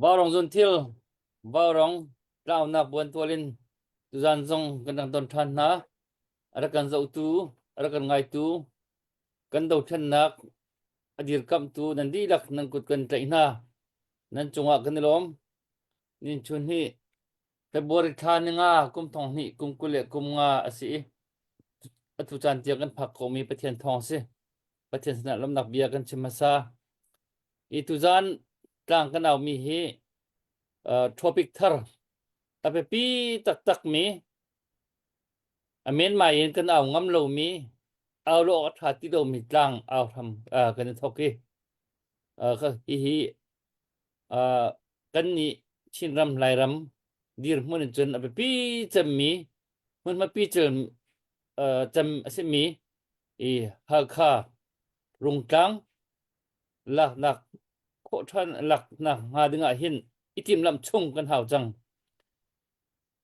Vaurawng zunthil, vaurawng tlaunak buantual in tuzan zong kan rak don ṭhan hna. A rak kan zohtu, a rak kan ngaitu, kan dothlennak a dirkamhtu nan dihlak nan kut kan tlaih hna. Nan cungah kan i lawm. Nin chun hi February thla ni nga kum thong hnih kum 20 le kum nga a si i atu caan tiang kan phak khomi Pathian thawng si. Pathian sinah lawmnak bia kan chim hmasa. I tuzan tlang kan aumi hi uh, topic thar a biapi taktakmi a menmai in kan au ngam lomi au lo awk a ṭha ti lomi tlang au hram uh, kan i thawk i uh, hihi uh, kan nih Chinram Lairam dirhmun in cun a biapi cemmi hmunhmapi cem uh, cem a simi i Halkha Rungtlang laknak khawh ṭhan laknak hnga dingah hin i timhlamh chung kan hau cang.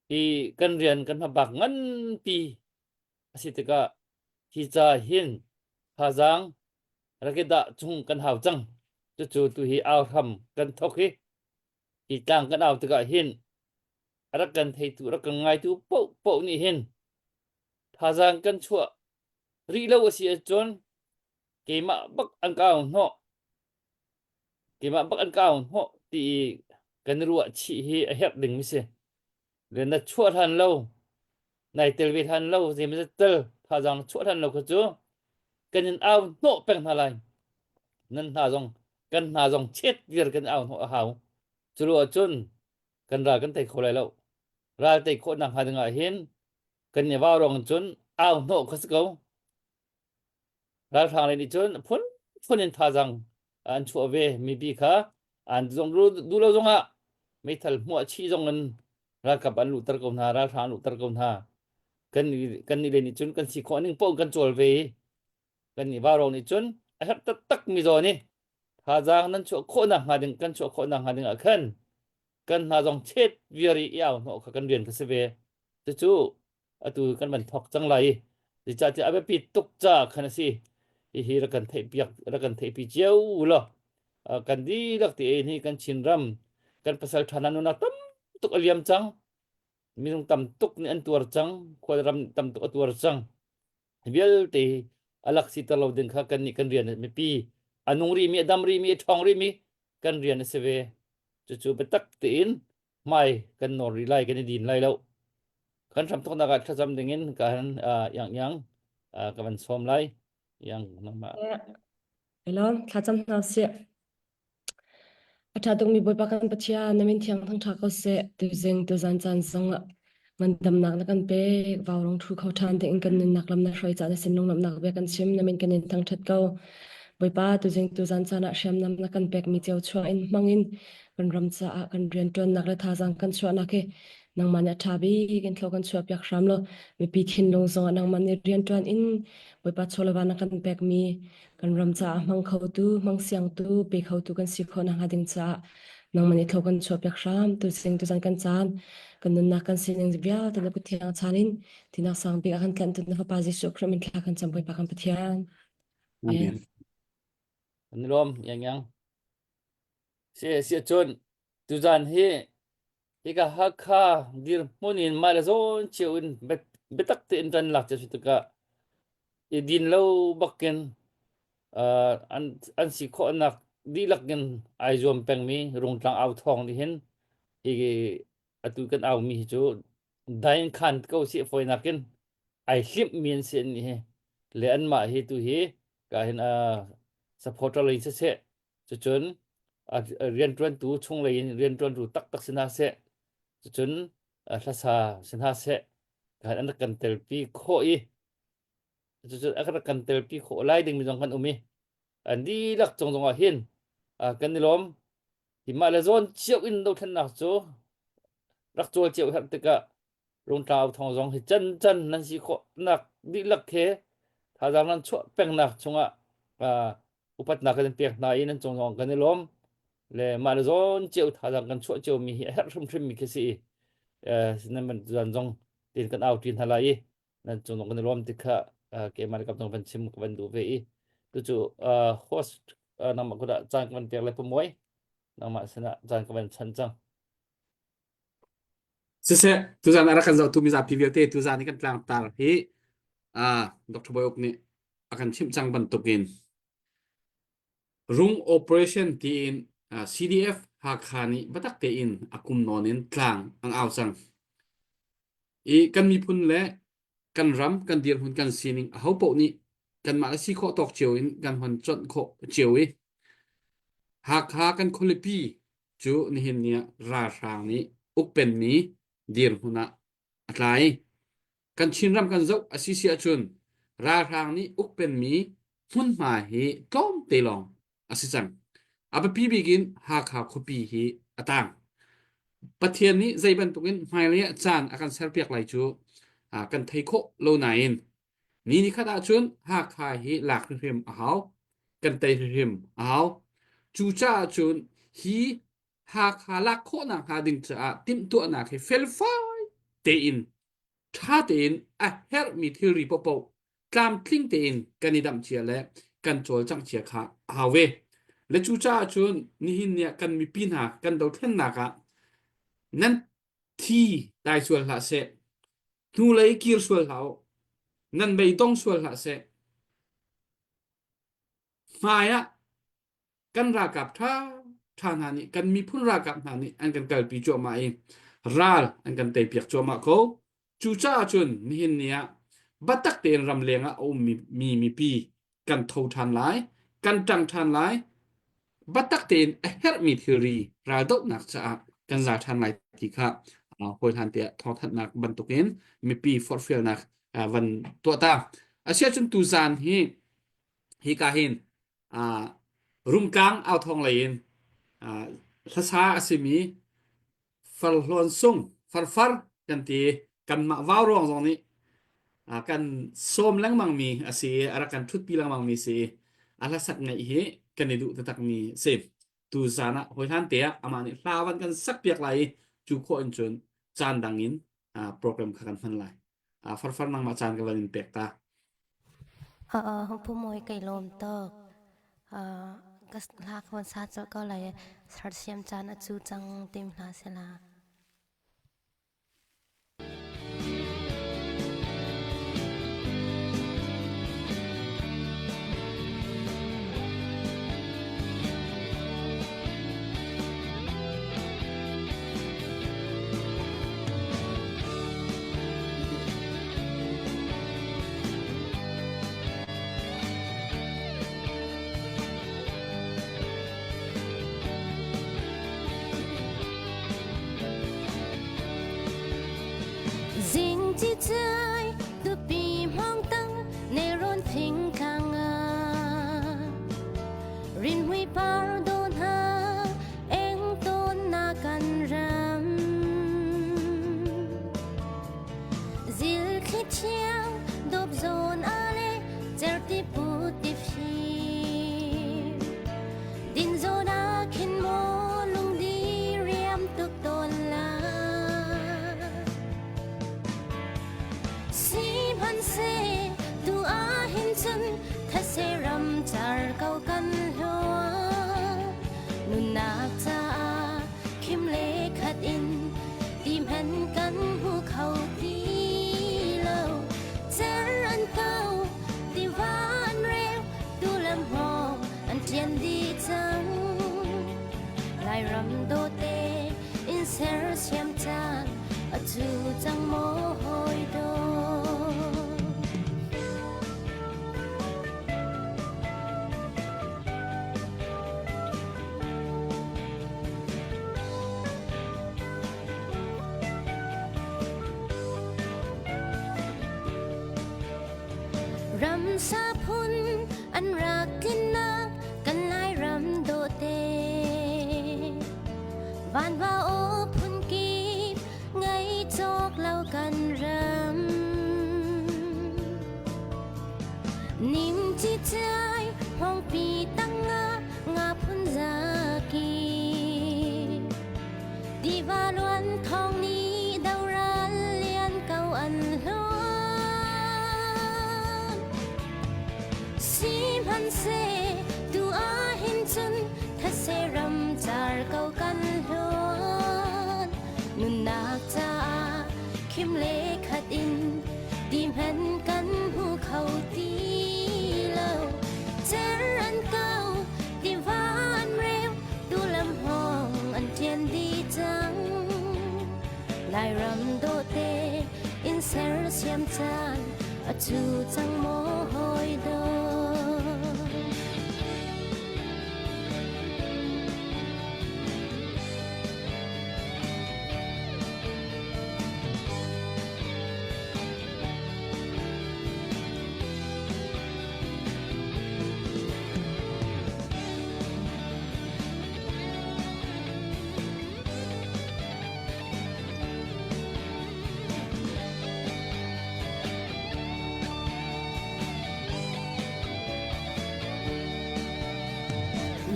Hi kan rian kan hmabak nganpi a si tikah hi ca hin thazaang rak i dah chung kan hau cang. Cucu tu hi au hram kan thawk hi hi tlang kan au tikah hin a rak kan theitu rak kan ngaitu paoh paoh nih hin thazaang kan chuah rih lo a si ahcun keimah bak an ka au hnawh keimah bak an ka au hnawh ti i kan i ruah chih hi a herh ding mi si le na chuah hlan lo nai tel ve hlan lo zeimazat tel thazaang na chuah hlan lo kha cu kan in au hnawh peng hna lai nan hna zong kan hna zong chet viar kan au hnawh a hau cu lo ahcun kan ral kan tei kho lai lo ral tei khawh nak hnga ding ah hin kan i vau rong cun au hnawh kha si ko Ralhrang lei nih cun phunphun in thazaang an chuah ve. Mipi kha an zong duh lo zongah meithal hmuah chih zong in ralkap an luhter ko hna, ralhrang an luhter ko hna. Kan kan nih le nih cun kan si khawh ning paoh kan cawl ve i kan nih vaurawng nih cun a herh taktak mi zawn i thazaang nan chuah khawh nak hnga ding kan chuah khawh nak hnga ding ah khan kan hna zong chet viar i i au hnawh kha kan rian kha si ve. Cucu atu kan van thawk cang lai i zeicahtiah a biapi tuk caah khan a si. Hihi rak kan theihpiak rak kan theihpi cio law kan dihlak te hi kan Chinram kan pasal ṭha hna nunnak tam tuk a liam cang. Minung tam tuk nih an tuar cang. Khualram tam tuk a tuar cang. Hi vialte hi a lak siter lo ding kha kan nih kan rian mipi a nung rihmi a dam rihmi a ṭhawng rihmi kan rian a si ve. Cucu biatak tein hmai kan nawr rih lai kan i din lai lo kan hramthawknak ah thlacam dingin ka han yang yang ka van sawm lai yang nangmah Hello, thlacam hna sih. A ṭha tukmi Bawipa kan Pathian, na min thiang thangṭha ko seh. Tuzing tuzan caan zongah ngandamnak na kan pek. Vaurong thu kho ṭhan ding in kan nunnak lam na hruai caah na sin lunglawmhnak bia kan chim. Na min kan in thangṭhat ko. Bawipa, tuzing tuzan caan ah hriamnam na kan pekmi cio chuah in hmang in kan ram caah kan rianṭuannak le thazaang kan chuahnak hi nangmah nih a ṭha bik in thlo kan chuahpiak hram law mipi thinlung zongah nangmah nih rianṭuan in Bawipa chawleva na kan pekmi kan ram caah hmang khotu, hmang siangtu, pe khotu kan si khawh nakhnga ding caah nangmah nih thlo kan chuahpiak hram tuzing tuzan kan caan kan nunnak kan sining vialte na kut thiang chan in tinak sang bik ah kan tlanhtu na fapa Jesuh Khrih min thla kan cam Bawipa kan Pathian. Amen. Kan i lawm yang yang. Si si cun tuzan hi hika Hakha dirhmun in mah le zawn cio in biatak tein ṭan lak cio si tikah i din lo bakin uh, an an si khawhnak dihlak in ai zuam pengmi Rungtlang au thawng nih hin hi atu kan au mi hi cu dain khan ko si fawinak in ai hlimh mi an si an nih hi le anmah hi tu hi ka hin uh, supporter lei siseh Cucun rianṭuantu chunglei in rianṭuantu taktak si hna seh, cucun hlasa si hna seh, an rak kan telpi khawh i cucun a rak kan telpi khawh lai dingmi zong kan um i an dihlak cung zongah hin kan i lawm. Hi mah le zawn cio in dothlennak cu rak cawl cio herh tikah Rungtlang thawng zong hi can can nan si khawhnak dihlak he thazaang nan chuah pengnak chungah upatnak kan pek hna i nan cung zong kan i lawm le mah le zawn cio thazaang kan chuah cio mi hi a herh hrimhrim mi khi si i nan ban zan zong tin kan au ṭi hna lai i nan cung zong kan i lawm ti kha keimah le kam zong van chim ka van duh ve i tucu host nangmah kudah caan ka van pek le pamuai. Nangmah sinah caan ka van chan cang. Siseh, tuzan a rak kan zohtu mizapi vialte tuzan i kan tlangtar hi Dr. Bawi Uk nih a kan chimh cang bantukin Rung operation tiin CDF Hakha nih biatak tein a kum nawn in tlang an au cang. I kan miphun le kan ram, kan dirhmun, kan sining ahopaoh nih kanmah le si khawh tawk cio in kan hon conh khawh cio i Hakha kan khualipi cu nihin ni ah ralhrang nih ukpenmi dirhmun ah a tla i kan Chinram kan zoh a si si ahcun ralhrang nih ukpenmi hmunhma hi tlawmte lawng a si cang. A biapi bik in Hakha khuapi hi a tang. Pathian nih zei bantukin hmailei ah caan a kan serpiak lai cu kan thei khawh lo nain ni nikhat ahcun Hakha hi lak hrimhrim a hau, kan tei hrimhrim a hau. Cucaah cun hi Hakha lak khawhnak hnga ding caah timhtuahnak hi felfai tein ṭha tein a herhmi thilri paohpaoh tlamtling tein kan i damh cia le kan cawlcangh cia kha a hau ve. Le cucaah cun nihin ni ah kan mipi hna kan dothlennak ah nan thi dai sual hlah seh, hnulei kir sual hlah u, nan beidong sual hlah seh. Hmai ah kan ralkap ṭha ṭha hna nih kan miphun ralkap hna nih an kan kalpi cuahmah i ral an kan teipiak cuahmah ko. Cucaah cun nihin ni ah biatak tein ramleng ah a ummi mi mipi kan tho ṭhan lai, kan ṭang ṭhan lai, biatak tein a herhmi thilri raldohnak caah kan za ṭhan lai ti kha hawi hlan tiah thawngthanhnak bantukin mipi forhfialnak van tuah ta. Asiahcun tuzaan hi hika hin Rungtlang authawng lei in hlasa a simi Farhlawn Sung, Farfar kan ti kanmah vauruang zong nih kan sawm lengmangmi a si i a rak kan ṭhutpi lengmangmi si i a hlasak ngaih hi kan i duh taktakmi a si. Tu zan ah hawihlan te ah amah nih hla van kan sakpiak lai i cu khawh in cun caan dang in program kha kan hman lai. Farfar nangmah caan ka van in pek ta. Pu Mawi kai lawm tuk. Ka hla ka van sa colh ko lai. Sersiam caan a cu cang tim hna sila. Zing ci cai tupi hmong tang ne ron thing thlang a rinhmui par do hna eng tawn na kan ram zil thli thiang dop zawn a le certi pu ti fim din zawn a khin maw lungdi riam tuk tawn la Sihmanhseh tu ahhin cun thetse ram car ko kan hluang. Nunnak caah khim le khat in ti hmenh kan hmu kho ti lo. Cer an ko, tiva an reu, tu lam hmawng an ṭian dih cang. Lairam dawte in sersiam caan a cu cang maw hawi dawt. Ramsa phun an rak tlinnak kan Lairam dawte. Vanva aw phunkip ngei cawk lo kan ram. Nim ci cai hmongpi tanga nga phun zaki. Tiva luan thong ni doral lian ko an hluan. Sihmanhseh tu ahhin cun. Thase ram car ko kan hluan Nunnak caah khim le khat in ti hman kan hmu kho ti lo Cer an kau tiva an reu tu lam hawng an ṭian dih cang Lairam dawhte in sersiam caan a cu cang maw hawi dawt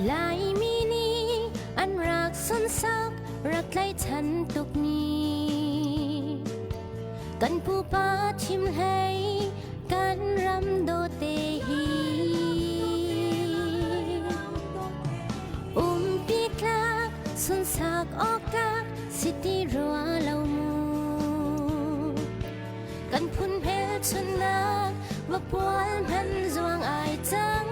Laimi nih an rak sunsak rak tlaichan tukmi kan pupa thim hlei kan ram dawte hi Umpi tlak sunsak awk tlak si ti rua lo mu Kan phun hmelchunhnak vapual hman zuang ai cang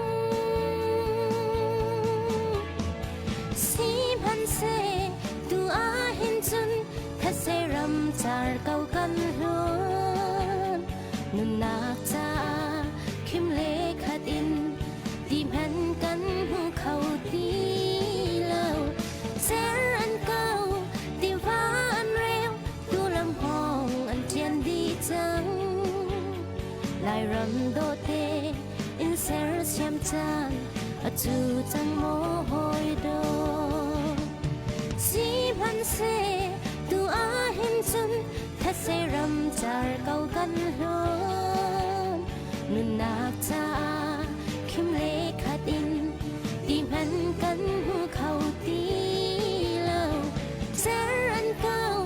Sihmanhseh tu ahhin cun these ram car ko kan hlun Nunnak caah khim le khat in ti hmanh kan hmu kho ti lo. Cer an ko, tiva an reu, tu lam hawng an ṭian dih cang. Lairam dawte in sersiam caan a cu cang maw hawi dawt. Sihmanhseh tu ahhin cun these ram car ko kan hlawn. Nunnak caah khim le khat in ti hmanh kan hmu kho ti lo. Cer an kau,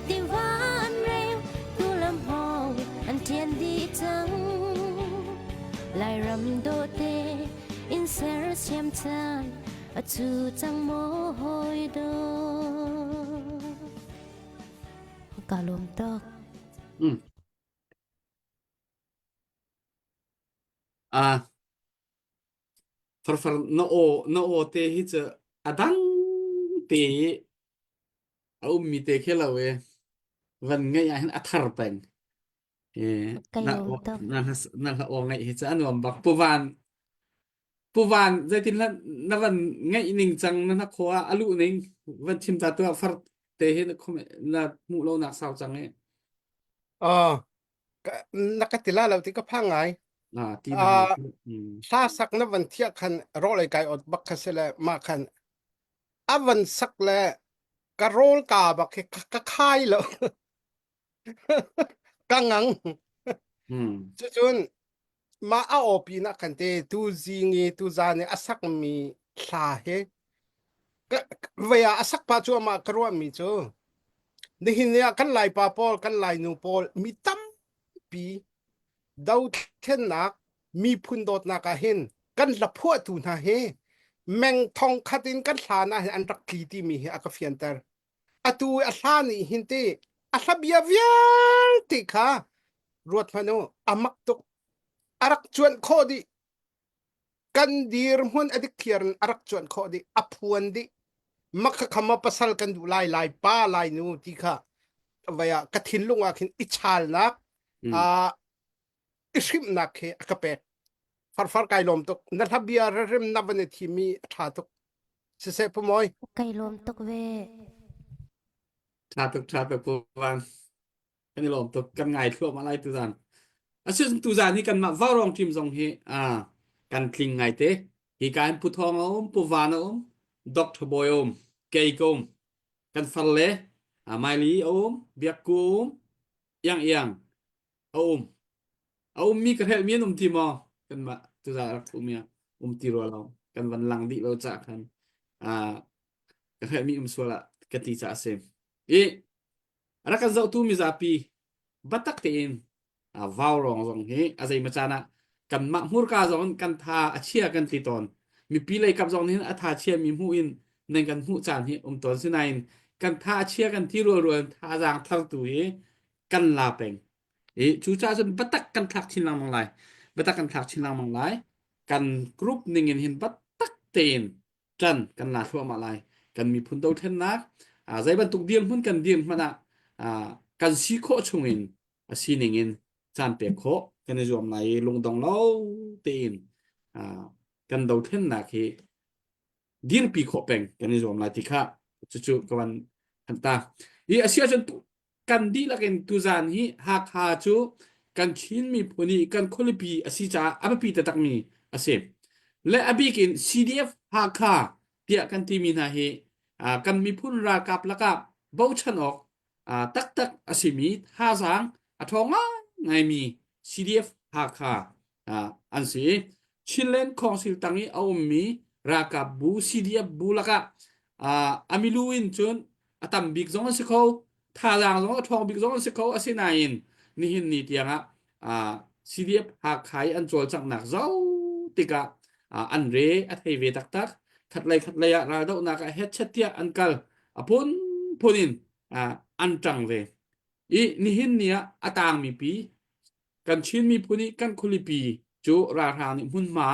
tiva an reu, tu lam hawng an ṭian dih cang. Lairam dawte in sersiam caan a cu cang maw hawi dawt. Ka lawm tuk. Mm. Ah, farfar na aw na aw te hi cu a dang te i a ummi te khi lo e van ngaih ah hin a thar peng. E, Kai na lawm aw tuk. na na hla aw ngaih hi cu a nuam bak. Puvan Puvan zeitin hlah na van ngaih ning cang na hnakhaw ah a luh ning van chim ta tuah far te hi na na hmuh lo nak sau cang i. Oh, na ka ti la lo ti ka phang ngai. Ah, ti na hau. Hla sak na van thiah khan rawlei kai ot bak kha si le mah khan a van sak le ka rawl ka bak hi ka khai lo. Ka ngang. Cucun mah a awpi nak khan te tu zing i tu zan i a sakmi hla hi vei ah a sak pa cu amah ka ruahmi cu nihin ni ah kan Laipa pawl kan Lainu pawl mi tampi dothlennak miphun dawtnak ah hin kan hla phuahtu hna hi meng thong khat in kan hlan ah hin an rak tli timi hi a ka fianter. Atu i a hla nih hin ti a hla bia vialte kha ruat hmanh u a mak tuk a rak cuanh khawh dih kan dirhmun a dikthiar in a rak cuanh khawh dih a phuan dih makha khama pasal kan duh lai lai pa lai nu ti kha vai ah ka thinlung ah khin i chalnak a i hrimhnak khi a ka pek farfar kai lawm tuk na hla bia rem na van i thimi a tha tuk siseh pu mawi Kai lawm tuk ve. Tha tuk tha tuk pu Van. Kan i lawm tuk kan ngai thluahmah lai tuzan. Asinain tuzan hi kanmah Vaurawng team zong hi ah kan tling ngai te. Hi ka in Pu Thawng a um, Pu Van a um, Dr. Bawi a um, kei ka um, kan far le Maili a um, Biak Ku a um, Iang Iang a um. A ummi ka hrelhmi an um ti maw? Kanmah tuzan rak um ya um ti rua lo. Kan van lang dih lo cah khan ah ka hrelhmi um sual ah ka ti caah a si. I A rak kan zohtu mizapi biatak tein vaurawng zong hi a zeimaw caan ah kanmah hmurka zong in kan tha a chia kan ti tawn. Mipi lei kap zong nih a tha chia mi hmuh in nan kan hmuh caan hi um tawn si nain kan tha chia kan ti rual rual thazaang thar tu hi kan la peng. I cucaah cun biatak kan thlak chin lengmang lai. Biatak kan thlak chin lengmang lai. Kan group ning in hin biatak tein ṭan kan la thluahmah lai. Kan miphun dothlennak zei bantuk dirhmun kan dir hmanh ah kan si khawh chungin a sining in caan pek khawh kan i zuam lai i lungdong lo tein kan dothlennak hi dirpi khawh peng kan i zuam lai ti kha cucu ka van han ta. I a si ahcun kan dihlak in tuzaan hi Hakha cu kan Chin miphun i kan khualipi a si caah a biapi taktakmi a si. Le a bik in CDF Hakha tiah kan timi hna hi kan miphun ralkap lakah bochan awk taktak a simi thazaang a ṭhawng ngaingaimi CDF Hakha an si. Chinland Council tang i a ummi ralkap bu CDF bu lakah a milu in cun a tam bik zong an si kho, thazaang zong a ṭhawng bik zong an si kho. Asinain nihin ni tiangah CDF Hakha i an cawlcanghnak zoh tikah an re a thei ve taktak. Khatlei khatlei ah raldohnak ah hetchet tiah an kal. A phunphun in an ṭang ve. I nihin ni ah a tangmi pi Kan Chin miphun i kan khualipi cu ralhrang nih hmunhma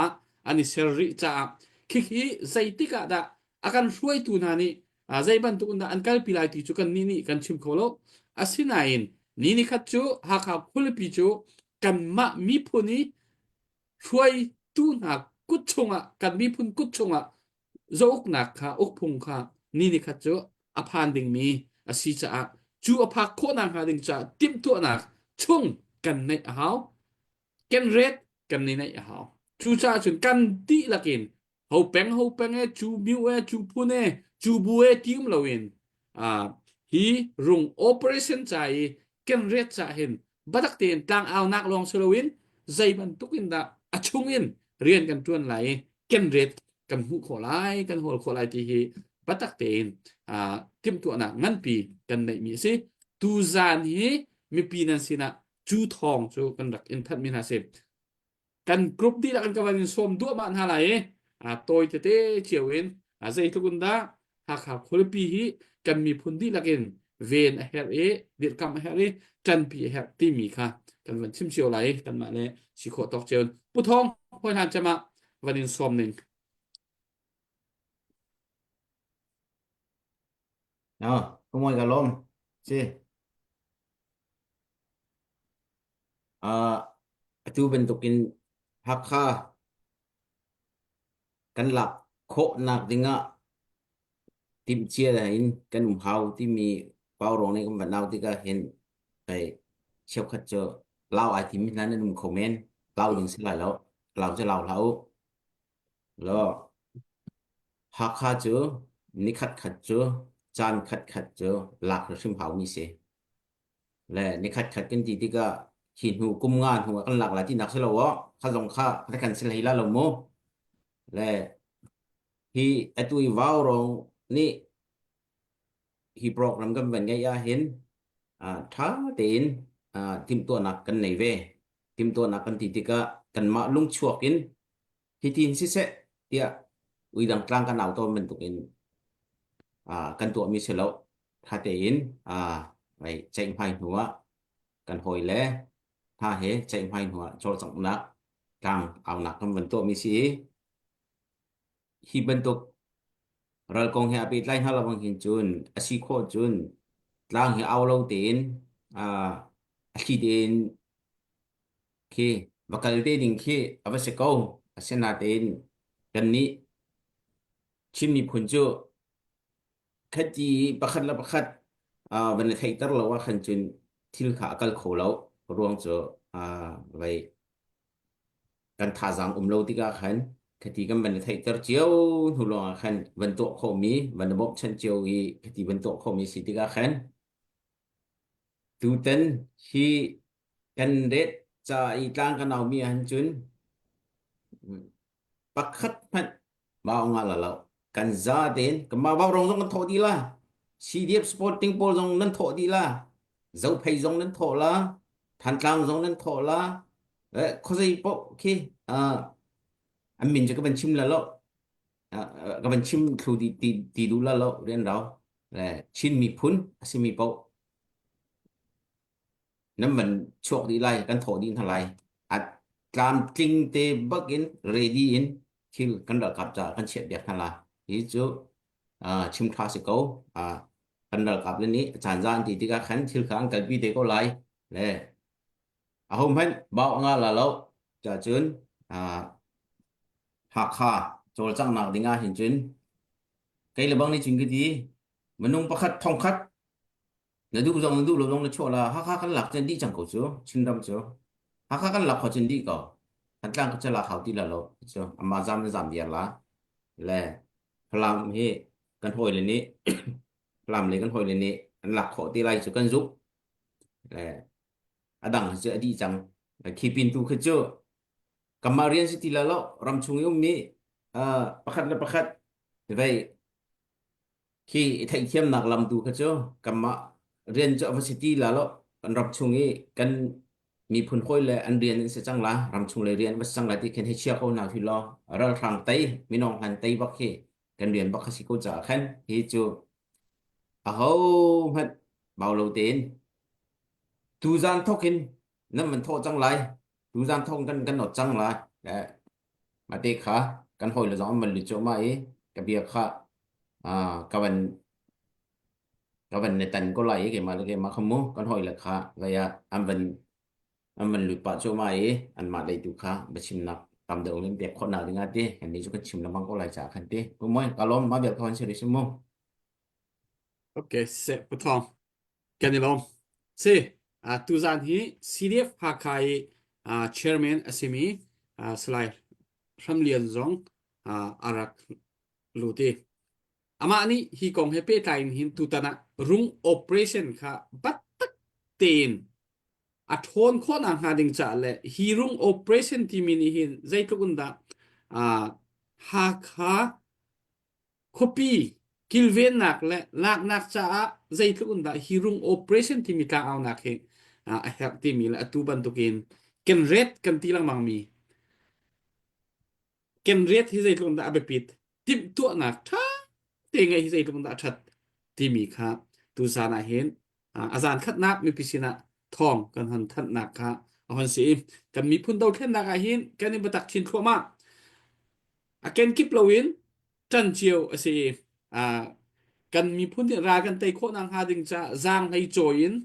an i ser rih caah khikhi zeitik ah dah a kan hruaitu hna nih zei bantuk in dah an kalpi lai ti cu kannih nih kan chim kho lo. Asinain ni nikhat cu Hakha khualipi cu kanmah miphun i hruaitu hna kut chungah kan miphun kut chungah zauknak kha ukphung kha ni nikhat cu a phan dingmi a si caah cu a phak khawhnak hnga ding caah timhtuahnak chung kan neih a hau kan ret kan ni neih a hau cucaah cun kan dihlak in ho peng ho peng e cu miu e cu phun e cu bu e ti um loin hi rung operation ca i kan ret ca hin batak tein tlang aunak lawng si loin zei bantuk in dah a chung in rian kan tuan lai i kan ret kan hmuh khawh lai kan hawl khawh lai ti hi batak tein timhtuahnak nganpi kan neihmi a si tuzan hi mipi nan sinah cu thawng cu kan rak in thanh mi hna si kan group dihlak in ka van in sawm duahmah hna lai i tawi tete cio in zeitluk in dah Hakha khualipi hi kan miphun dihlak in ven a herh i dirhkamh a herh i ṭanpi a herh timi kha kan van chim cio lai i kanmah le si khawh tawk cio in Pu Thawng hawi hlan cem ah van in sawm ning. No, kumoi ka lom. Si. Uh, atu bantukin Hakha kan lak khawhnak dingah timhcia in kan um hau timi pauruang nih kan van au tikah hin hei cheukhat cu lau ai timi hna nan um kho men lau ding si lai lo lau cu lau hlah u lo Hakha cu nikhat khat cu caan khat khat cu lak hrim hau mi si Le nikhat khat kan ti tikah hi hnu kum nga hnu ah kan lak lai tinak si lo aw kha zong kha kha kan si hlei la lo mu le hi atu i vau rong nih hi program kan van ngeih ah hin tha tein timhtuahnak kan nei ve timhtuahnak kan ti tikah kanmah lungchuak in hitin siseh tiah uidang tlang kan au tawn bantukin kan tuahmi si lo tha tein ceihmai hnu ah kan hawile hna he ceihmai hnu ah cawlcanghnak tlang aunak kan van tuahmi si i hi bantuk ral kong he a pehtlai hna lo bang hin cun a si khawh cun tlang hi au lo tein a thli tein khi va kal te ding khi a va si ko asinain kannih Chin miphun cu khati pakhat le pakhat uh, van i theihter lo ah khan cun thil kha a kal kho lo ruang cu uh, vai kan thazaang um lo tikah khan khati kan van i theihter cio hnu lawng ah khan van tuah khawhmi van i bawmhchanh cio i khati van tuah khawhmi si tikah khan tutan hi kan ret ca i tlang kan aumi ah hin cun pakhat hmanh mau nga la lo kan za tein kanmah vaurawng zong kan thawh dih la CDF supporting pawl zong nan thawh dih la Zophei zong nan thawh la Thantlang zong nan thawh la eh khuazei paoh khi an min cu ka van chim la lo. Ka van chim thlu ti ti ti duh la lo rian rau le Chin miphun a simi paoh nan van chuak dih lai kan thawh dih hna lai a tlamtling te bak in ready in thil kan ralkap caah kan chiah piak hna la hi cu chim tha si ko kan ralkap le nih caan za an ti tikah khan thil kha an kalpi te ko lai le aho hmanh bau nga la lo cha cun Hakha cawlcanghnak ding ah hin cun kei le bang nih cun ka ti minung pakhat thongkhat na duh zong na duh lo zong na chuah la Hakha kan lak cun dih cang ko cu Chinram cu Hakha kan lak kho cun dih ko Thantlang ka chala hau ti la lo cu ama zam na zam viar la le Falam hi kan hawi le nih Falam le kan hawi le nih an lak khawh ti lai cu kan zuk le a dang cu a dih cang khi pin tu khi cu Kanmah rian si ti la lo ramchung i ummi uh, pakhat le pakhat vei khi i theihthiamnak lam tu kha cu kanmah rian cu a va si ti la lo kan ram chung i kan miphun hawi le an rian in si cang la ramchung le rian va si cang la ti khin hei chia ko hna hi law ralhrang tei minong han tei bak hi kan rian bak kha si ko caah khan hi cu aho hmanh bau lo tein tuzan thok in nan van thawh cang lai tuzan thong kan kan not cang lai le mate kha kan hawi le zong an van lut cuahmah i ka bia kha ka van ka van ne tan ko lai i keimah le keimah kha mu kan hawi le kha vai ah an van an van lut pah cuahmah i anmah lei tu kha biachimnak tam deuh in pek khawh nak ding ah ti kan nih cu kan chim lengmang ko lai caah khan ti pu moi ka lawm ma bia kha han siri mu Okay, se pathong. Kan i lawm. Si, uh, tuzan hi CDF Hakha i uh, chairman a simi uh, Salai Hram Lian zong uh, a rak lut i amah nih hi kong he pehtlai in hin tutan ah rung operation kha battak tein a ṭhawn khawhnak hnga ding caah le hi rung operation timi nih hin zeitluk in dah uh, Hakha Khuapi kilvennak le laknak caah zeitluk in dah hi rung operation timi tlangaunak hi a herh timi le atu bantukin kenret kan ti lengmang mi kenret hi zeitluk in dah a biapit timhtuahnak ṭha te ngeih hi zeitluk in dah a ṭhat timi kha tuzan ah hin a zan khatnak mipi sinah thawng kan hon thanhnak kha a hon si i kan miphun dothlennak ah hin kan i biatak chin thluahmah a kenkip loin ṭan cio a si i kan miphun nih ral kan tei khawh nakhnga ding caah zaanghlei cawi in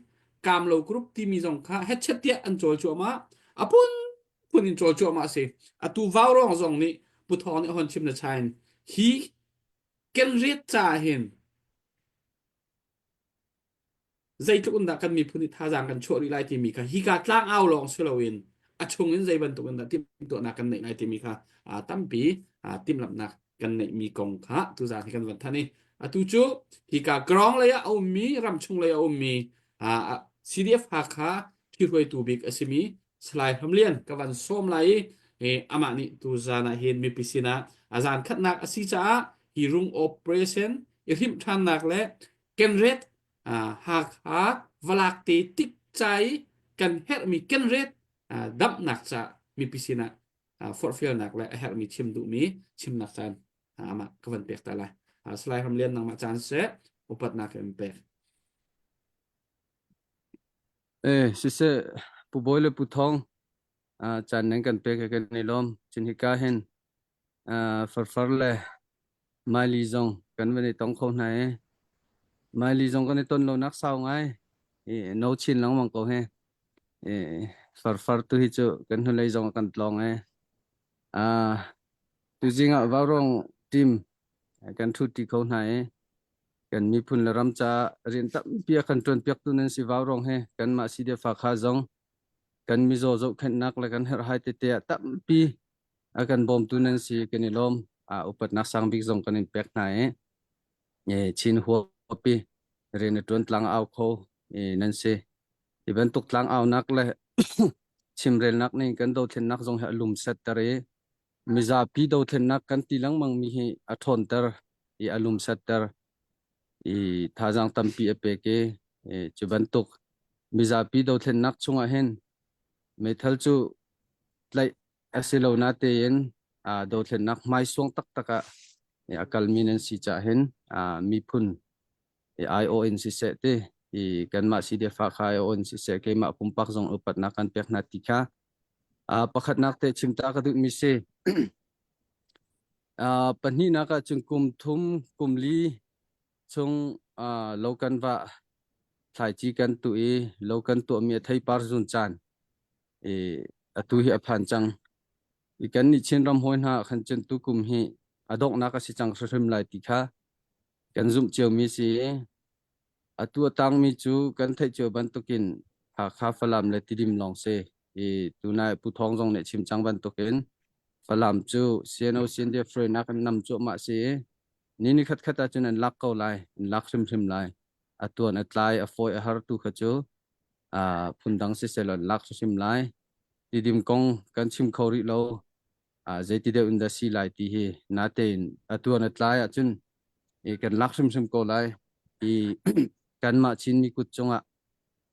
Kamlo Group timi zong kha hetchet tiah an cawl cuahmah. A phunphun in cawl cuahmah a si. Atu Vaurawng zong nih Pu Thawng nih a hon chim na chain hi kenriat caah hin zeitluk in dah kan miphun nih thazaang kan chuah rih lai timi kha hika tlangau lawng si loin a chung in zei bantuk in dah timhtuahnak kan neih lai timi kha tampi timhlamhnak kan neihmi kong kha tuzaan hi kan van than i atu cu hika ground lei ah a ummi ramchung lei a ummi CDF Hakha ṭhihruaitu bik a simi Salai Hram Lian ka van sawm lai i amah nih tuzaan ah hin mipi sinah a zaan khatnak a si caah hi rung operation i hrimh ṭhannak le kenret Hakha valak te tik ca i kan herhmi kenret damhnak ca mipi sinah forhfialnak le a herhmi chim duhmi chimnak caan amah ka van pek ta lai. Salai Hram Lian nangmah caan seh upatnak in pek. Eh siseh Pu Bawi le Pu Thawng caan nan kan pek he kan i lawm. Cun hika hin farfar le Maili zong kan van i tong kho hna i Maili zong kan i ton lonak sau ngai i no chin lengmang ko he. I farfar tu hi cu kan hnulei zong kan tlawng e. Ah tuzing ah Vaurawng team kan ṭhu ṭi kho hna i kan miphun le ram ca rian tampi a kan ṭuanpiaktu nan si Vaurawng he kanmah CDF Hakha zong kan mizaw zohkhenhnak le kan herhhai tete ah tampi a kan bawmtu nan si kan i lawm. Uh, upatnak sang bik zong kan in pek hna i e, Chin huapi rian a ṭuan tlang au kho e, nan si. Hi bantuk tlang aunak le chimrelnak nih kan dothlennak zong hi a lum setter i mizapi dothlennak kan ti lengmang mi hi a ṭhawnter i a lum setter i thazaang tampi a pek i e, cu bantuk mizapi dothlennak chungah hin meithal cu tlaih a si lo natein dothlennak hmaisuang taktak ah. A kalmi nan si cah hin miphun aiawh in siseh ti i kanmah CDF kha aiawh in siseh keimah pumpak zong upatnak kan pek hna ti kha pakhatnak te chimta ka duhmi si. Pahnihnak ah cun kum thum kum li chung lo kan vah thlaici kan tuh i lo kan tuahmi a theipar zun caan i atu hi a phan cang. I kan nih Chinram hawi hna khan cun tukum hi a donghnak a si cang hrimhrim lai ti kha kan zumh ciomi si. Atu a tangmi cu kan theih cio bantukin Hakha, Falam le Tidim lawng si. I tunai Pu Thawng zong nih chim cang bantukin Falam cu CNO CNDF hruainak in nam cuahmah si i ni ni khat khat ahcun an lak ko lai, an lak hrimhrim lai. A tuan a tlai, a fawi a har tu kha cu phundang siseh law an lak hrimhrim lai. Tidim kong kan chim kho rih lo. Zeiti deuh in dah si lai ti hi natein a tuan a tlai ahcun i kan lak hrimhrim ko lai. I kanmah Chinmi kut cungah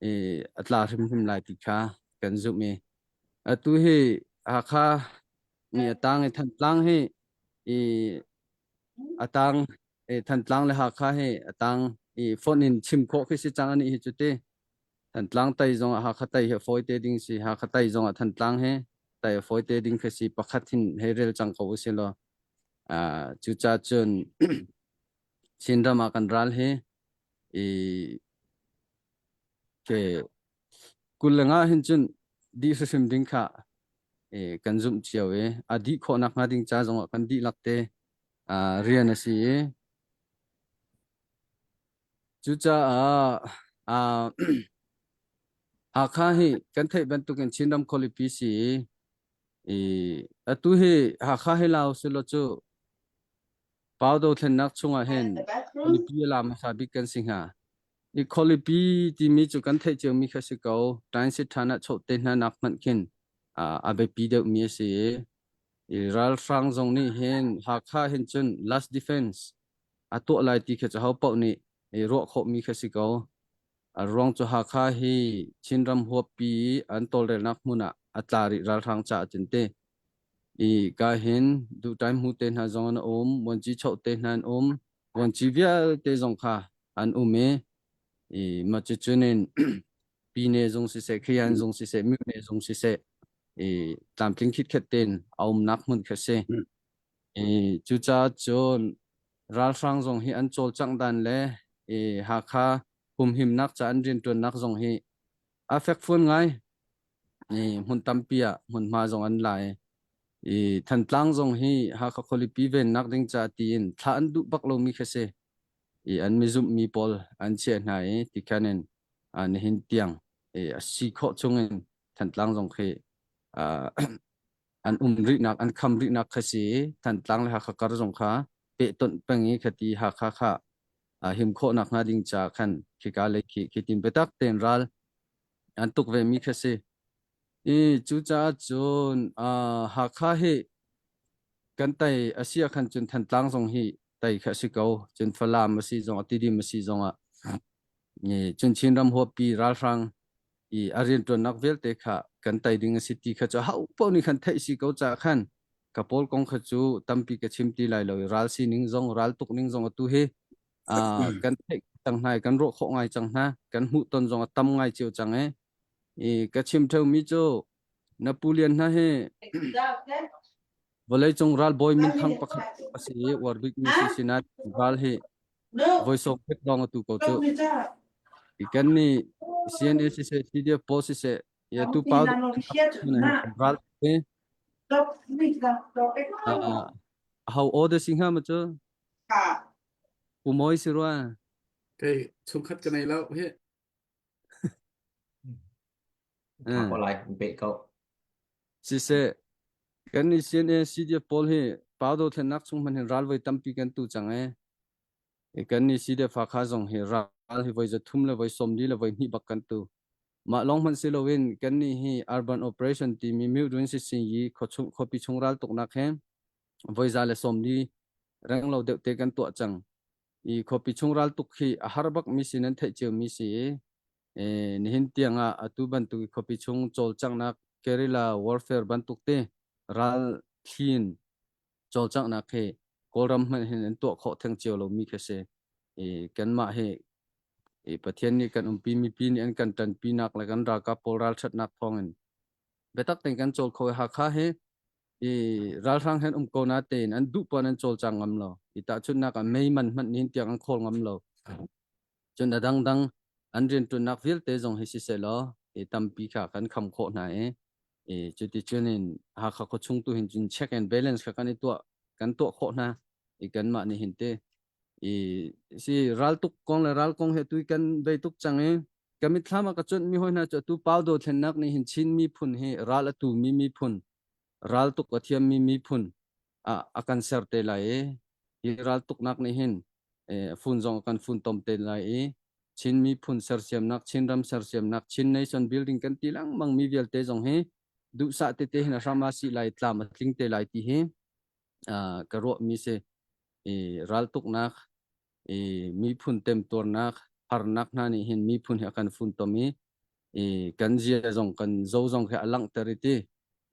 i a tla hrimhrim lai ti kha kan zumh i atu hi Hakha mi a tang i Thantlang hi i a tang i Thantlang le Hakha hi a tang i phone in chim khawh khi si cang ani hi cu ti Thantlang tai zong ah Hakha tai hi a fawi te ding si Hakha tai zong ah Thantlang hi tai a fawi te ding khi si pakhat hin hei rel cang ko usih law cucaah cun Chinram ah kan ral hi i ke 25 hin cun dih hrimhrim ding kha kan zumh cio i a dih khawh nakhnga ding ca zongah kan dihlak te rian a si i cucaah Hakha hi kan theih bantukin Chinram khualipi si i atu hi Hakha hi lau selaw cu Pau dothlennak chungah hin khualipi a la hmasa bik kan si hnga. I khualipi timi cu kan theih ciomi kha si ko. Ṭainsit ṭhan ah chawh te hna nak hmanh khin a biapi deuhmi a si i, i ralhrang zong nih hin Hakha hin cun last defense a tuah lai ti kha cu ho paoh nih i ruah khawhmi kha si ko. A ruang cu Hakha hi Chinram huappi i an tawlrelnak hmun ah a tla rih ralhrang caah cun ti. I ka hin duhṭaim hmu te hna zong an um, vuanci choh te hna an um, vuanci vialte zong kha an um i, i mah cucun in pine zong siseh, khian zong siseh, myone zong siseh, i tlamtling khitkhet tein a umnak hmun kha si. I cucaah cun ralhrang zong hi an cawlcangh dan le i Hakha humhimnak ca an rianṭuannak zong hi a fekfuan ngai. I hmun tampi ah hmunhma zong an la i i Thantlang zong hi Hakha khualipi vennak ding ca tiin thlah an duh bak lomi kha si. I an mizumhmi pawl an chiah hna i tikhan in nihin tiang i a si khawh chungin Thantlang zong khi an um rihnak an kham rihnak kha si i Thantlang le Hakha kar zong kha pehtonh peng i khati Hakha kha him khawhnak hnga ding ca khan khika lei khi khi tin biatak tein ral an tuk ve mi kha si. I cucaah cun Hakha hi kan tei a si ah khan cun Thantlang zong hi tei kha a si ko. Cun Falam a si zong ah Tidim a si zong ah cun Chinram huappi ralhrang i a rianṭuannak vialte kha kan tei ding a si ti kha cu ho paoh nih khan theih si ko caah khan ka pawl kong kha cu tampi ka chim ti lai lo i ral sining zong ral tuk ning zong atu hi kan theih cang hna i kan ruah khawh ngai cang hna kan hmuhton zong a tam ngai cio cang i i ka chim ṭheumi cu na pu lian hna hi vawleicung ralbawi minthang pakhat a si i uar bikmi si sinah ral hi voi sawm pek dong atu ko cu i kan nih CNA siseh CDF pawl siseh ya tu pau ral te ho order si hnga ma cu pu moi si rua Kei chungkhat ka nei lo hi. Tha ko lai pe ko. Siseh kan ni CNA CDF pawl hi pau do thlennak chung hman hin ral voi tampi kan tu cang e. Kan ni CDF Hakha zong hi ral hi voi 300 le voi 40 le voi hnih bak kan tu. Mah lawng hmanh si loin kan nih hi urban operation timi Mildun Sising yi khuachung khuapi chung ral tuknak he voi 140 reng lo deuh te kan tuah cang. I khuapi chung ral tuk hi a har bak mi si nan theih cio mi si i nihin tiang ah atu bantuk i khuapi chung cawlcanghnak guerrilla warfare bantuk te ral thlin cawlcanghnak hi. Kawlram hmanh hin an tuah khawh theng cio lomi khi si. I kanmah hi i Pathian nih kan umpi mipi nih an kan ṭanpinak le kan ralkap pawl ralṭhatnak thawngin biatak tein kan cawl kho i Hakha hi i ralhrang hen um ko na tein an duh pawn an cawlcang ngam lo. I tahchunhnak ah mei man hmanh nihin tiang an khawl ngam lo. Cun a dangdang an rianṭuannak vialte zong hi siseh law i tampi kha kan kham khawh hna i i cuticun in Hakha khuachung tu hin cun check and balance kha kan i tuah kan tuah khawh hna i kanmah nih hin te i si raltuk kong le ral kong he tu kan vei tuk cang i ka mitthlam ah ka cuanh mi hoi hna cu atu pau dothlennak nih hin Chin miphun hi ral a tu mi miphun raltuk a thiam mi miphun ah a kan ser te lai i hi raltuknak nih hin fun zong a kan funtom te lai i Chin miphun sersiamnak, Chinram sersiamnak, Chin nation building kan ti lengmang mi vialte zong hi duhsah tete hin a hram a si lai, tlam a tling te lai ti hi ka ruah mi si. I raltuknak, i miphun temtuarnak, harnak hna nih hin miphun hi a kan funtom i i kan zia zong kan zo zong khi a langhter i ti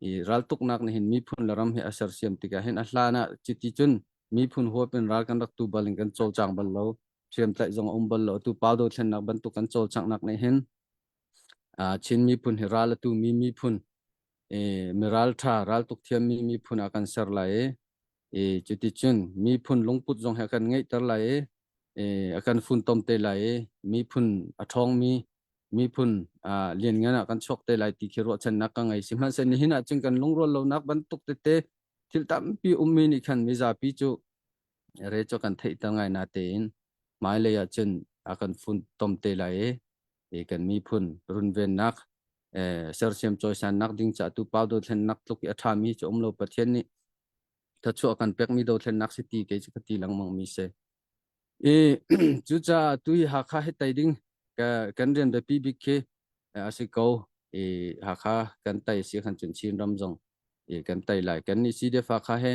i raltuknak nih hin miphun le ram hi a sersiam tikah hin a hlan ah cuti cun miphun huap in ral kan rak tu bal in kan cawlcang bal lo hriamtlaih zong a um bal lo atu pau dothlennak bantuk kan cawlcanghnak nih hin Chin miphun hi ral a tu mi miphun miral tha raltuk thiam mi miphun ah kan ser lai i cuticun miphun lungput zong hi a kan ngeihter lai i a kan funtom te lai i miphun a ṭhawngmi miphun lianngan ah kan chuak te lai ti khi ruahchannak ka ngei. Sihmanhsehlaw nihin ah cun kan lungrual lonak bantuk tete thil tampi ummi nih khan mizapi cu re cu kan theihter ngai na tein hmailei ah cun a kan funtom te lai i kan miphun runvennak sersiam cawisannak ding ca tu pau dothlennak tluk i a ṭhami cu um lo Pathian nih thluachuah kan pekmi dothlennak si ti kei cu ka ti lengmang mi si. I cucaah tu hi Hakha hi tei ding kan rian biapi bik khi a si ko. I Hakha kan tei si khan cun Chin ram zong i kan tei lai. Kan nih CDF Hakha he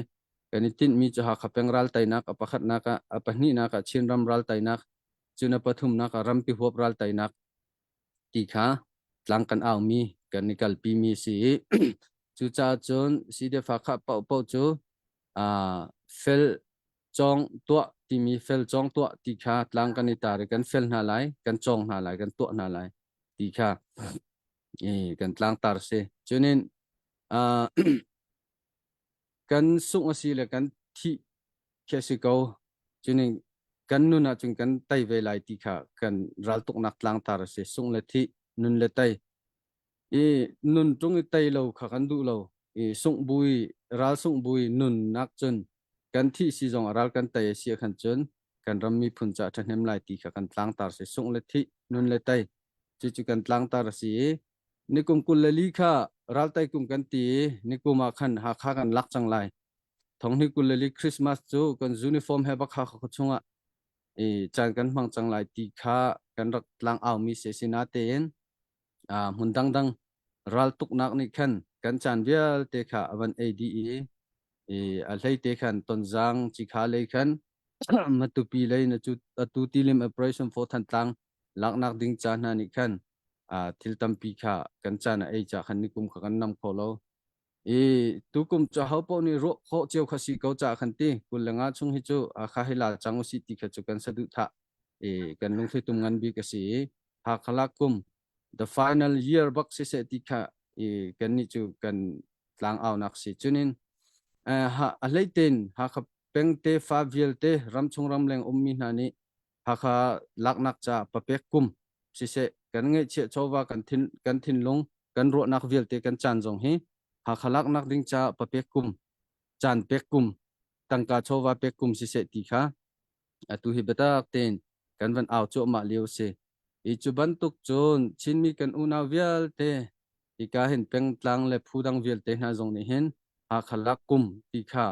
kan i tinhmi cu Hakha peng ral teinak a pakhatnak ah a pahnihnak ah Chin ram ral teinak cun a pathumnak ah rampi huap ral teinak ti kha tlang kan aumi kan i kalpi mi si i cucaah cun CDF Hakha paohpaoh cu fel cawng tuah timi fel cawng tuah ti kha tlang kan i tar i kan fel hna lai kan cawng hna lai kan tuah hna lai ti kha i kan tlangtar si cunin kan sungh a si le kan thih khi a si ko cunin kan nun ahcun kan tei ve lai ti kha kan raltuknak tlangtar a si sungh le thih nun le tei i nun ṭung i tei lo kha kan duh lo i sungh bui ral sungh bui nunnak cun kan thih si zong a ral kan tei a si ah khan cun kan ram miphun ca ṭhahnem lai ti kha kan tlangtar si sungh le thih nun le tei cucu kan tlangtar a si i nikum 24 kha raltai kum kan ti i nikum ah khan Hakha kan lak cang lai thonghni 24 Christmas cu kan uniform he bak Hakha chungah i caan kan hmang cang lai ti kha kan rak tlang au mi si si natein hmun dangdang raltuknak nih khan kan caan vialte kha a van ei dih i i a hlei te khan Tonzang Cikha lei khan Matupi lei na cu atu tilim operation for Thantlang laknak ding ca hna nih khan thil tampi kha kan caan a ei ca khan nikum kha kan nam kho lo i tukum cu ho paoh nih ruah khawh cio kha si ko ca khan ti 25 chung hi cu kha hi la cang usih ti kha cu kan saduhthah i kan lungthli tum ngan bik a si i Hakhalak kum the final year bak siseh ti kha i kannih cu kan tlangaunak si cunin a hleitein Hakha pengte fa vialte ramchung ramleng ummi hna nih Hakha laknak ca papek kum siseh kan ngeihchiah chawva kan thin kan thinlung kan ruahnak vialte kan caan zong hi Hakha laknak ding ca papek kum caan pek kum tangka chawva pek kum siseh ti kha atu hi biatak tein kan van au cuahmah lio si. I cu bantuk cun Chinmi kan unau vialte hika hin pengtlang le phu dang vialte hna zong nih hin Hakha lak kum ti kha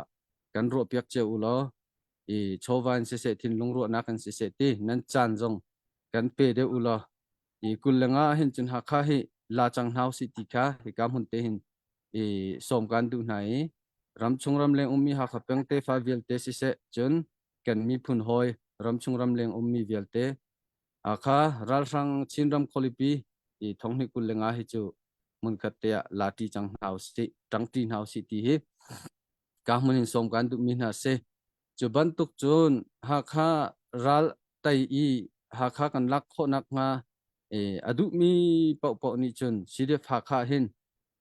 kan ruahpiak cio u law i chawva in siseh thinlung ruahnak in siseh ti nan caan zong kan pe deuh u law i 25 hin cun Hakha hi la cang hna usih ti kha hika hmun te hin i sawm kan duh hna i ramchung ramleng ummi Hakha peng tefa vialte siseh cun kan miphun hawi ramchung ramleng ummi vialte Hakha ralhrang Chinram khualipi i thonghnih 25 hi cu hmunkhat te ah lati cang hna usih ṭangṭi hna usih ti hi ka hmun in sawm kan duhmi hna si. Cu bantuk cun Hakha ral tei i Hakha kan lak khawh nakhnga a duhmi paohpaoh nih cun CDF Hakha hin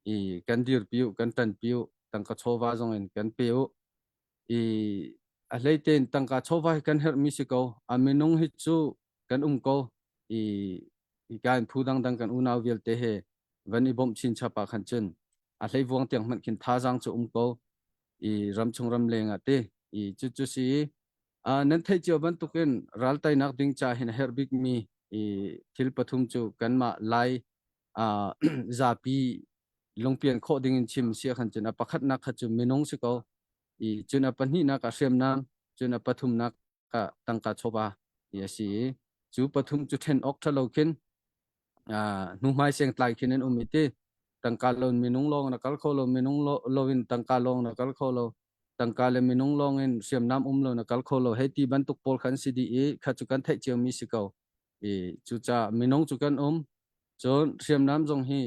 i kan dirpi u, kan ṭanpi u, tangka chawva zong in kan pe u. I a hlei tein tangka chawva hi kan herhmi si ko. A minung hi cu kan um ko. I hika in phu dangdang kan unau vialte he van i bawmh chinchap ah khan cun a hleivuang tiang hmanh khin thazaang cu um ko. I ramchung ramleng ah te i cu cu si nan theih cio bantukin ral teinak ding ca hin a herh bikmi i thil pathum cu kanmah Lai zapi lungpian khawh ding in chim si khan cun a pakhatnak kha cu minung si ko i cun a pahnihnak ah hriamnam cun a pathumnak ah tangka chawva ti a si i cu pathum cu ṭhen awk ṭha lo khin hnuhmai sengtlai khin an um i ti tangka loin minung lawng na kal kho lo minung lo in tangka lawng na kal kho lo tangka le minung lawng in hriamnam um lo na kal kho lo hei ti bantuk pawl khan si dih i kha cu kan theih ciomi si ko i cucaah minung cu kan um cun hriamnam zong hi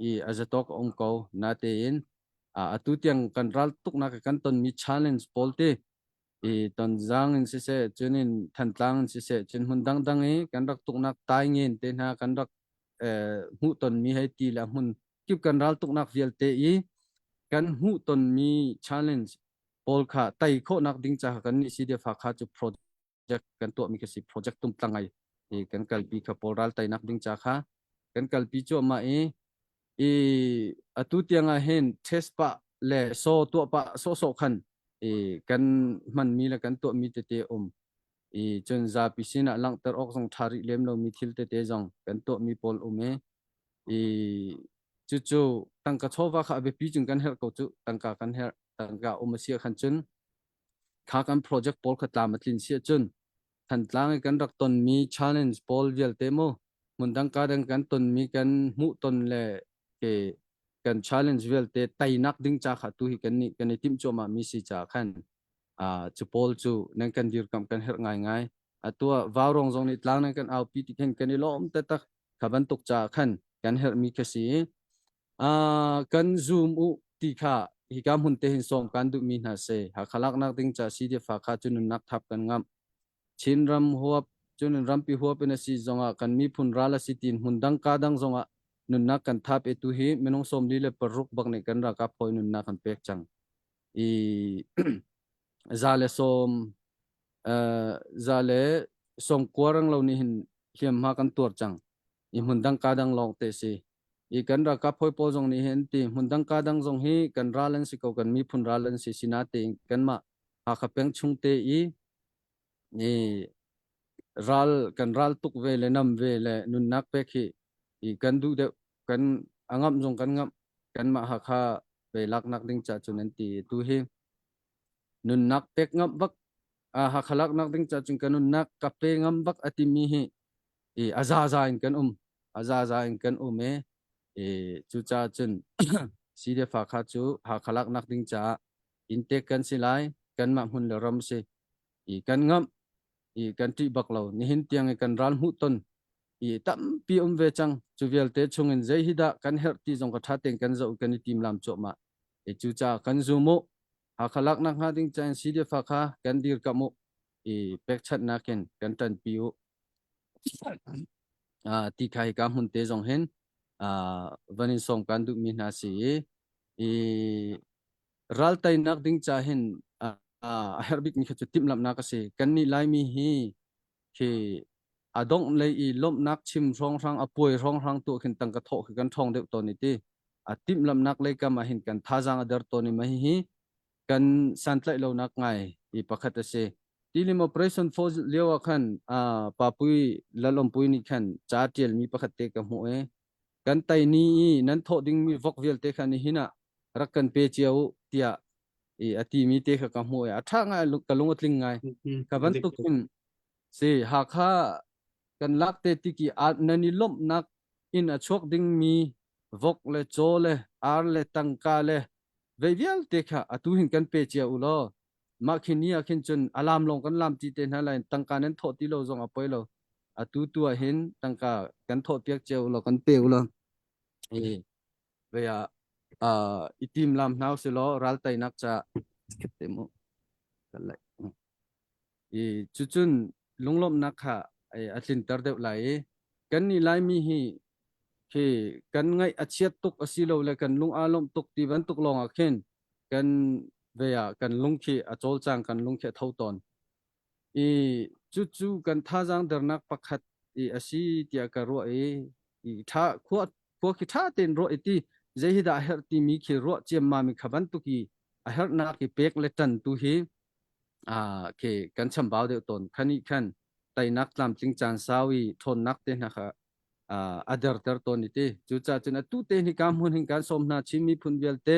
i a zatawk a um ko natein atu tiang kan ral tuknak kan tonmi challenge pawl te i Tonzang in siseh cun in Thantlang in siseh cun hmun dangdang i kan rak tuknak taingen te hna kan rak hmuh tonmi hei ti le hmun kip kan ral tuknak vialte i kan hmuh tonmi challenge pawl kha tei khawhnak ding caah kan nih CDF Hakha cu project kan tuahmi kha si project tumtlang ai i kan kalpi kha pawl ral teinak ding ca kha kan kalpi cuahmah i i atu tiang ah hin test pah le so tuah pah sawhsawh khan i kan hmanmi le kan tuahmi tete um i cun zapi sinah langhter awk zong ṭha rih lem lomi thil tete zong kan tuahmi pawl um i i cucu tangka chawva kha a biapi cun kan herh ko cu tangka kan herh tangka um a si ah khan cun kha kan project pawl kha tlam a tlin si ahcun Thantlang i kan rak tonmi challenge pawl vialte mu hmundang ka dang kan tonmi kan hmuh ton le ke kan challenge vialte teinak ding ca kha tu hi kan nih kan i timh cuahmah mi si ca khan cu pawl cu nan kan dirkamh kan herh ngaingai atu ah vaurong zong nih tlang nan kan aupi ti khin kan i lawm taktak kha bantuk ca khan kan herhmi kha si kan zoom u ti kha hika hmun te hin sawm kan duhmi hna si Hakha laknak ding ca CDF Hakha cu nunnak thap kan ngamh Chinram huap cun rampi huap in a si zongah kan miphun ral a si tiin hmun dang ka dang zongah nunnak kan thap e tu hi minung 46 bak nih kan ralkap hawi nunnak kan pek cang i za le sawm za le sawm kua rang lo nih hin hliamhma kan tuar cang i hmun dang ka dang lawng te si i kan ralkap hawi pawl zong nih hin ti hmun dang ka dang zong hi kan ral an si ko kan miphun ral an si sinatein kanmah Hakha peng chung te i i ral kan ral tuk ve le nam ve le nunnak pek hi i kan duh deuh kan a ngamh zong kan ngamh kanmah Hakha ve laknak ding ca cun an ti tu hi nunnak pek ngamh bak Hakha laknak ding ca cun ka nunnak ka pe ngam bak a timi hi i a zaza in kan um a zaza in kan um i i cucaah cun CDF Hakha cu Hakha laknak ding caah inntek kan si lai kanmah hmun le ram si i kan ngamh i kan ṭih bak lo nihin tiang i kan ral hmuh ton i tampi um ve cang cu vialte chungin zei hi dah kan herh ti zong ka ṭha tein kan zoh kan i tim lam cuahmah i cucaah kan zum u Hakha laknak hnga ding cain CDF Hakha kan dirkamh u i pekchanhnak in kan ṭanpi u ti kha hika hmun te zong hin van in sawm kan duhmi hna si i i ral teinak ding ca hin a herh bikmi kha cu timhlamhnak a si. Kannih Laimi hi khi a dongh lei i lawmhnak chim hrawnghrang a puai hrawnghrang tuah khin tangka thawh khi kan ṭhawng deuh tawn i ti. A timhlamhnak lei kam ah hin kan thazaang a der tawn i mah hihi kan santlaih lonak ngai i pakhat a si. Tilim Operation Force lio ah khan Papui Lalawmpui nih khan ca ṭialmi pakhat te ka hmuh i kan tai ni i nan thawh dingmi vok vialte kha nihin ah rak kan pe cio u tiah i a timi te kha ka hmuh i a ṭha ngai ka lung a tling ngai ka bantuk in si Hakha kan lak te tiki nan i lawmhnak in a chuak dingmi vok le caw le ar le tangka le vei vialte kha atu hin kan pe cia u law mah khi ni ah khin cun a lam lawng kan lam ti te hna lai tangka nan thawh ti lo zong a poi lo atu tu ah hin tangka kan thawh piak cio u law kan pe u law i ve ah i tim lam hna usih law ral teinak ca te mu kan lai. I cucun lunglawmhnak kha a tlinter deuh lai i kan nih Laimi hi khi kan ngaih a chiat tuk a si lo le kan lung aa lawmh tuk ti bantuk lawng ah khin kan ve ah kan lung khi a cawlcang kan lung khi a tho tawn. I cucu kan thazaang dernak pakhat i a si tiah ka ruah i i ṭha khua khua khi ṭha tein ruah i ti zei hi dah a herh timi khi ruah ciammam i kha bantuk i a herhnak i pek le ṭan tu hi ah khi kan chambau deuh tawn khan i khan teinak tlamtling caan sau i ṭhawnnak te hna kha a derter tawn i ti cucaah cun atu te hi ka hmun hin kan sawm hna Chin miphun vialte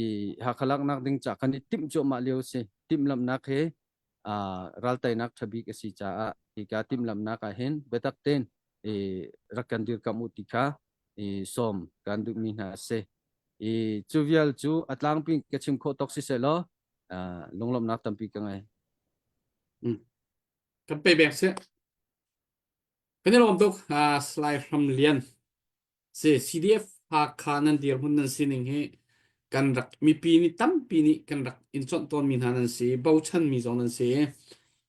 i Hakha laknak ding ca kan i timh cuahmah lio si timhlamhnak he ralteinak ṭhabik a si caah hika timhlamhnak ah hin biatak tein i rak kan dirkamh u ti kha i sawm kan duhmi hna a si. I cu vial cu a tlangpi ka chim khawh tawk siseh law lunglawmhnak tampi ka ngei. Kan pe bek seh. Kan i lawm tuk Salai Hram Lian. Si CDF Hakha nan dirhmun nan sining hi kan rak mipi nih tampi nih kan rak in chawnh tawnmi hna nan si bochanmi zong nan si.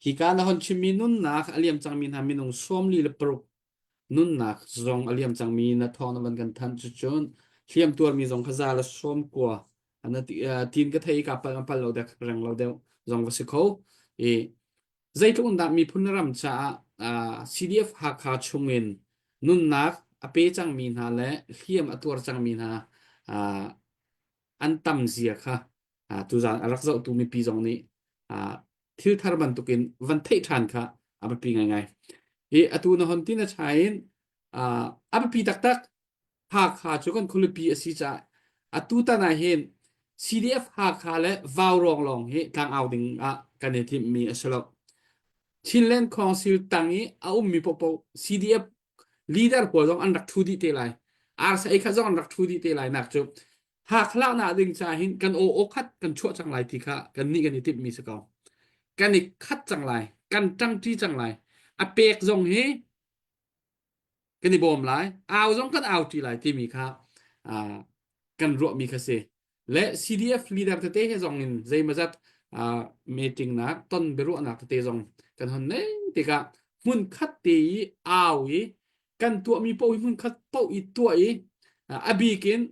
Hika na hon chimmi nunnak a liam cangmi hna minung 46 nunnak zong a liam cangmi na thawng na van kan thanh cucun hliam tuarmi zong kha za le sawm kua ana tin ka thei ka pal pal lo dek reng lo deuh zong va si kho i Zeitluk in dah miphun ram caah CDF Hakha chungin nunnak a pe cangmi hna le hliam a tuar cangmi hna an tam zia kha tuzaan a rak zohtu mipi zong nih thil thar bantukin van theih ṭhan kha a biapi ngaingai. Hi atu na hon ti na chai in a biapi taktak Hakha cu kan khualipi a si caah atutan ah hin CDF Hakha le Vaurawng lawng hi tlangau ding ah kan i timhmi a si lo. Chinland Council tang i a ummi paohpaoh CDF leader pawl zong an rak ṭhu dih te lai. RSA kha zong an rak ṭhu dih te lai nak cu Hakha laknak ding caah hin kan aw aw khat kan chuah cang lai ti kha kan nih kan i timhmi si ko. Kan i khat cang lai, kan ṭangṭi cang lai. A pek zong hi kan i bawm lai au zong kan au ṭi lai timi kha uh, kan ruahmi kha si le CDF leader tete he zong in zeimazat uh, meeting nak ton biaruahnak tete zong kan hon nei tikah hmun khat te i au i kan tuahmi paoh hi hmun khat paoh i tuah i a bik in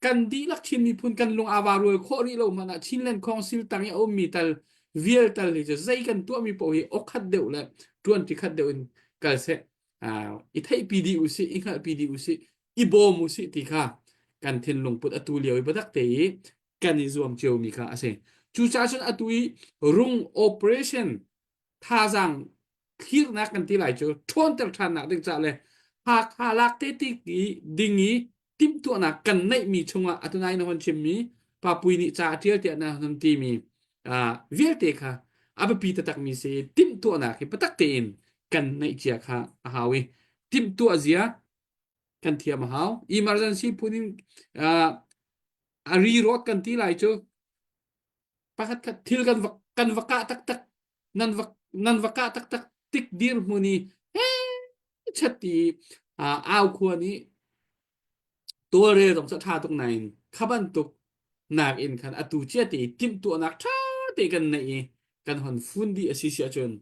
kan dihlak Chin miphun kan lung aa rual khawh rih lo hmanh ah Chinland Council tang i a ummi tal vial tal hi cu zei kan tuahmi paoh hi okhat deuh le ṭuanṭi khat deuh in kal seh i theihpi dih usih i hngalhpi dih usih i bawm usih ti kha kan thinlung put atu lio i biatak te i kan i zuam ciomi kha a si. Cucaah cun atu i rung operation thazaang thlirnak kan ti lai cu ṭhawnter ṭhannak ding ca le Hakha lak te ti ding i timhtuahnak kan neihmi chungah atu nai na hon chimmi Papui nih ca a ṭial tiah na hon timi vialte kha a biapi taktakmi si timhtuahnak hi biatak tein kan neih cia kha a hau i timhtuah zia kan thiam a hau emergency phun in a ri rawt kan ti lai cu pakhat khat thil kan va kan va kah taktak nan va nan va kah taktak tik dirhmun i he chat ti au khua nih tawlrel zong cu a ṭha tuk nain kha bantuk nakin khan atu cia te i timhtuahnak ṭha te kan neih i kan hon fun dih a si si ahcun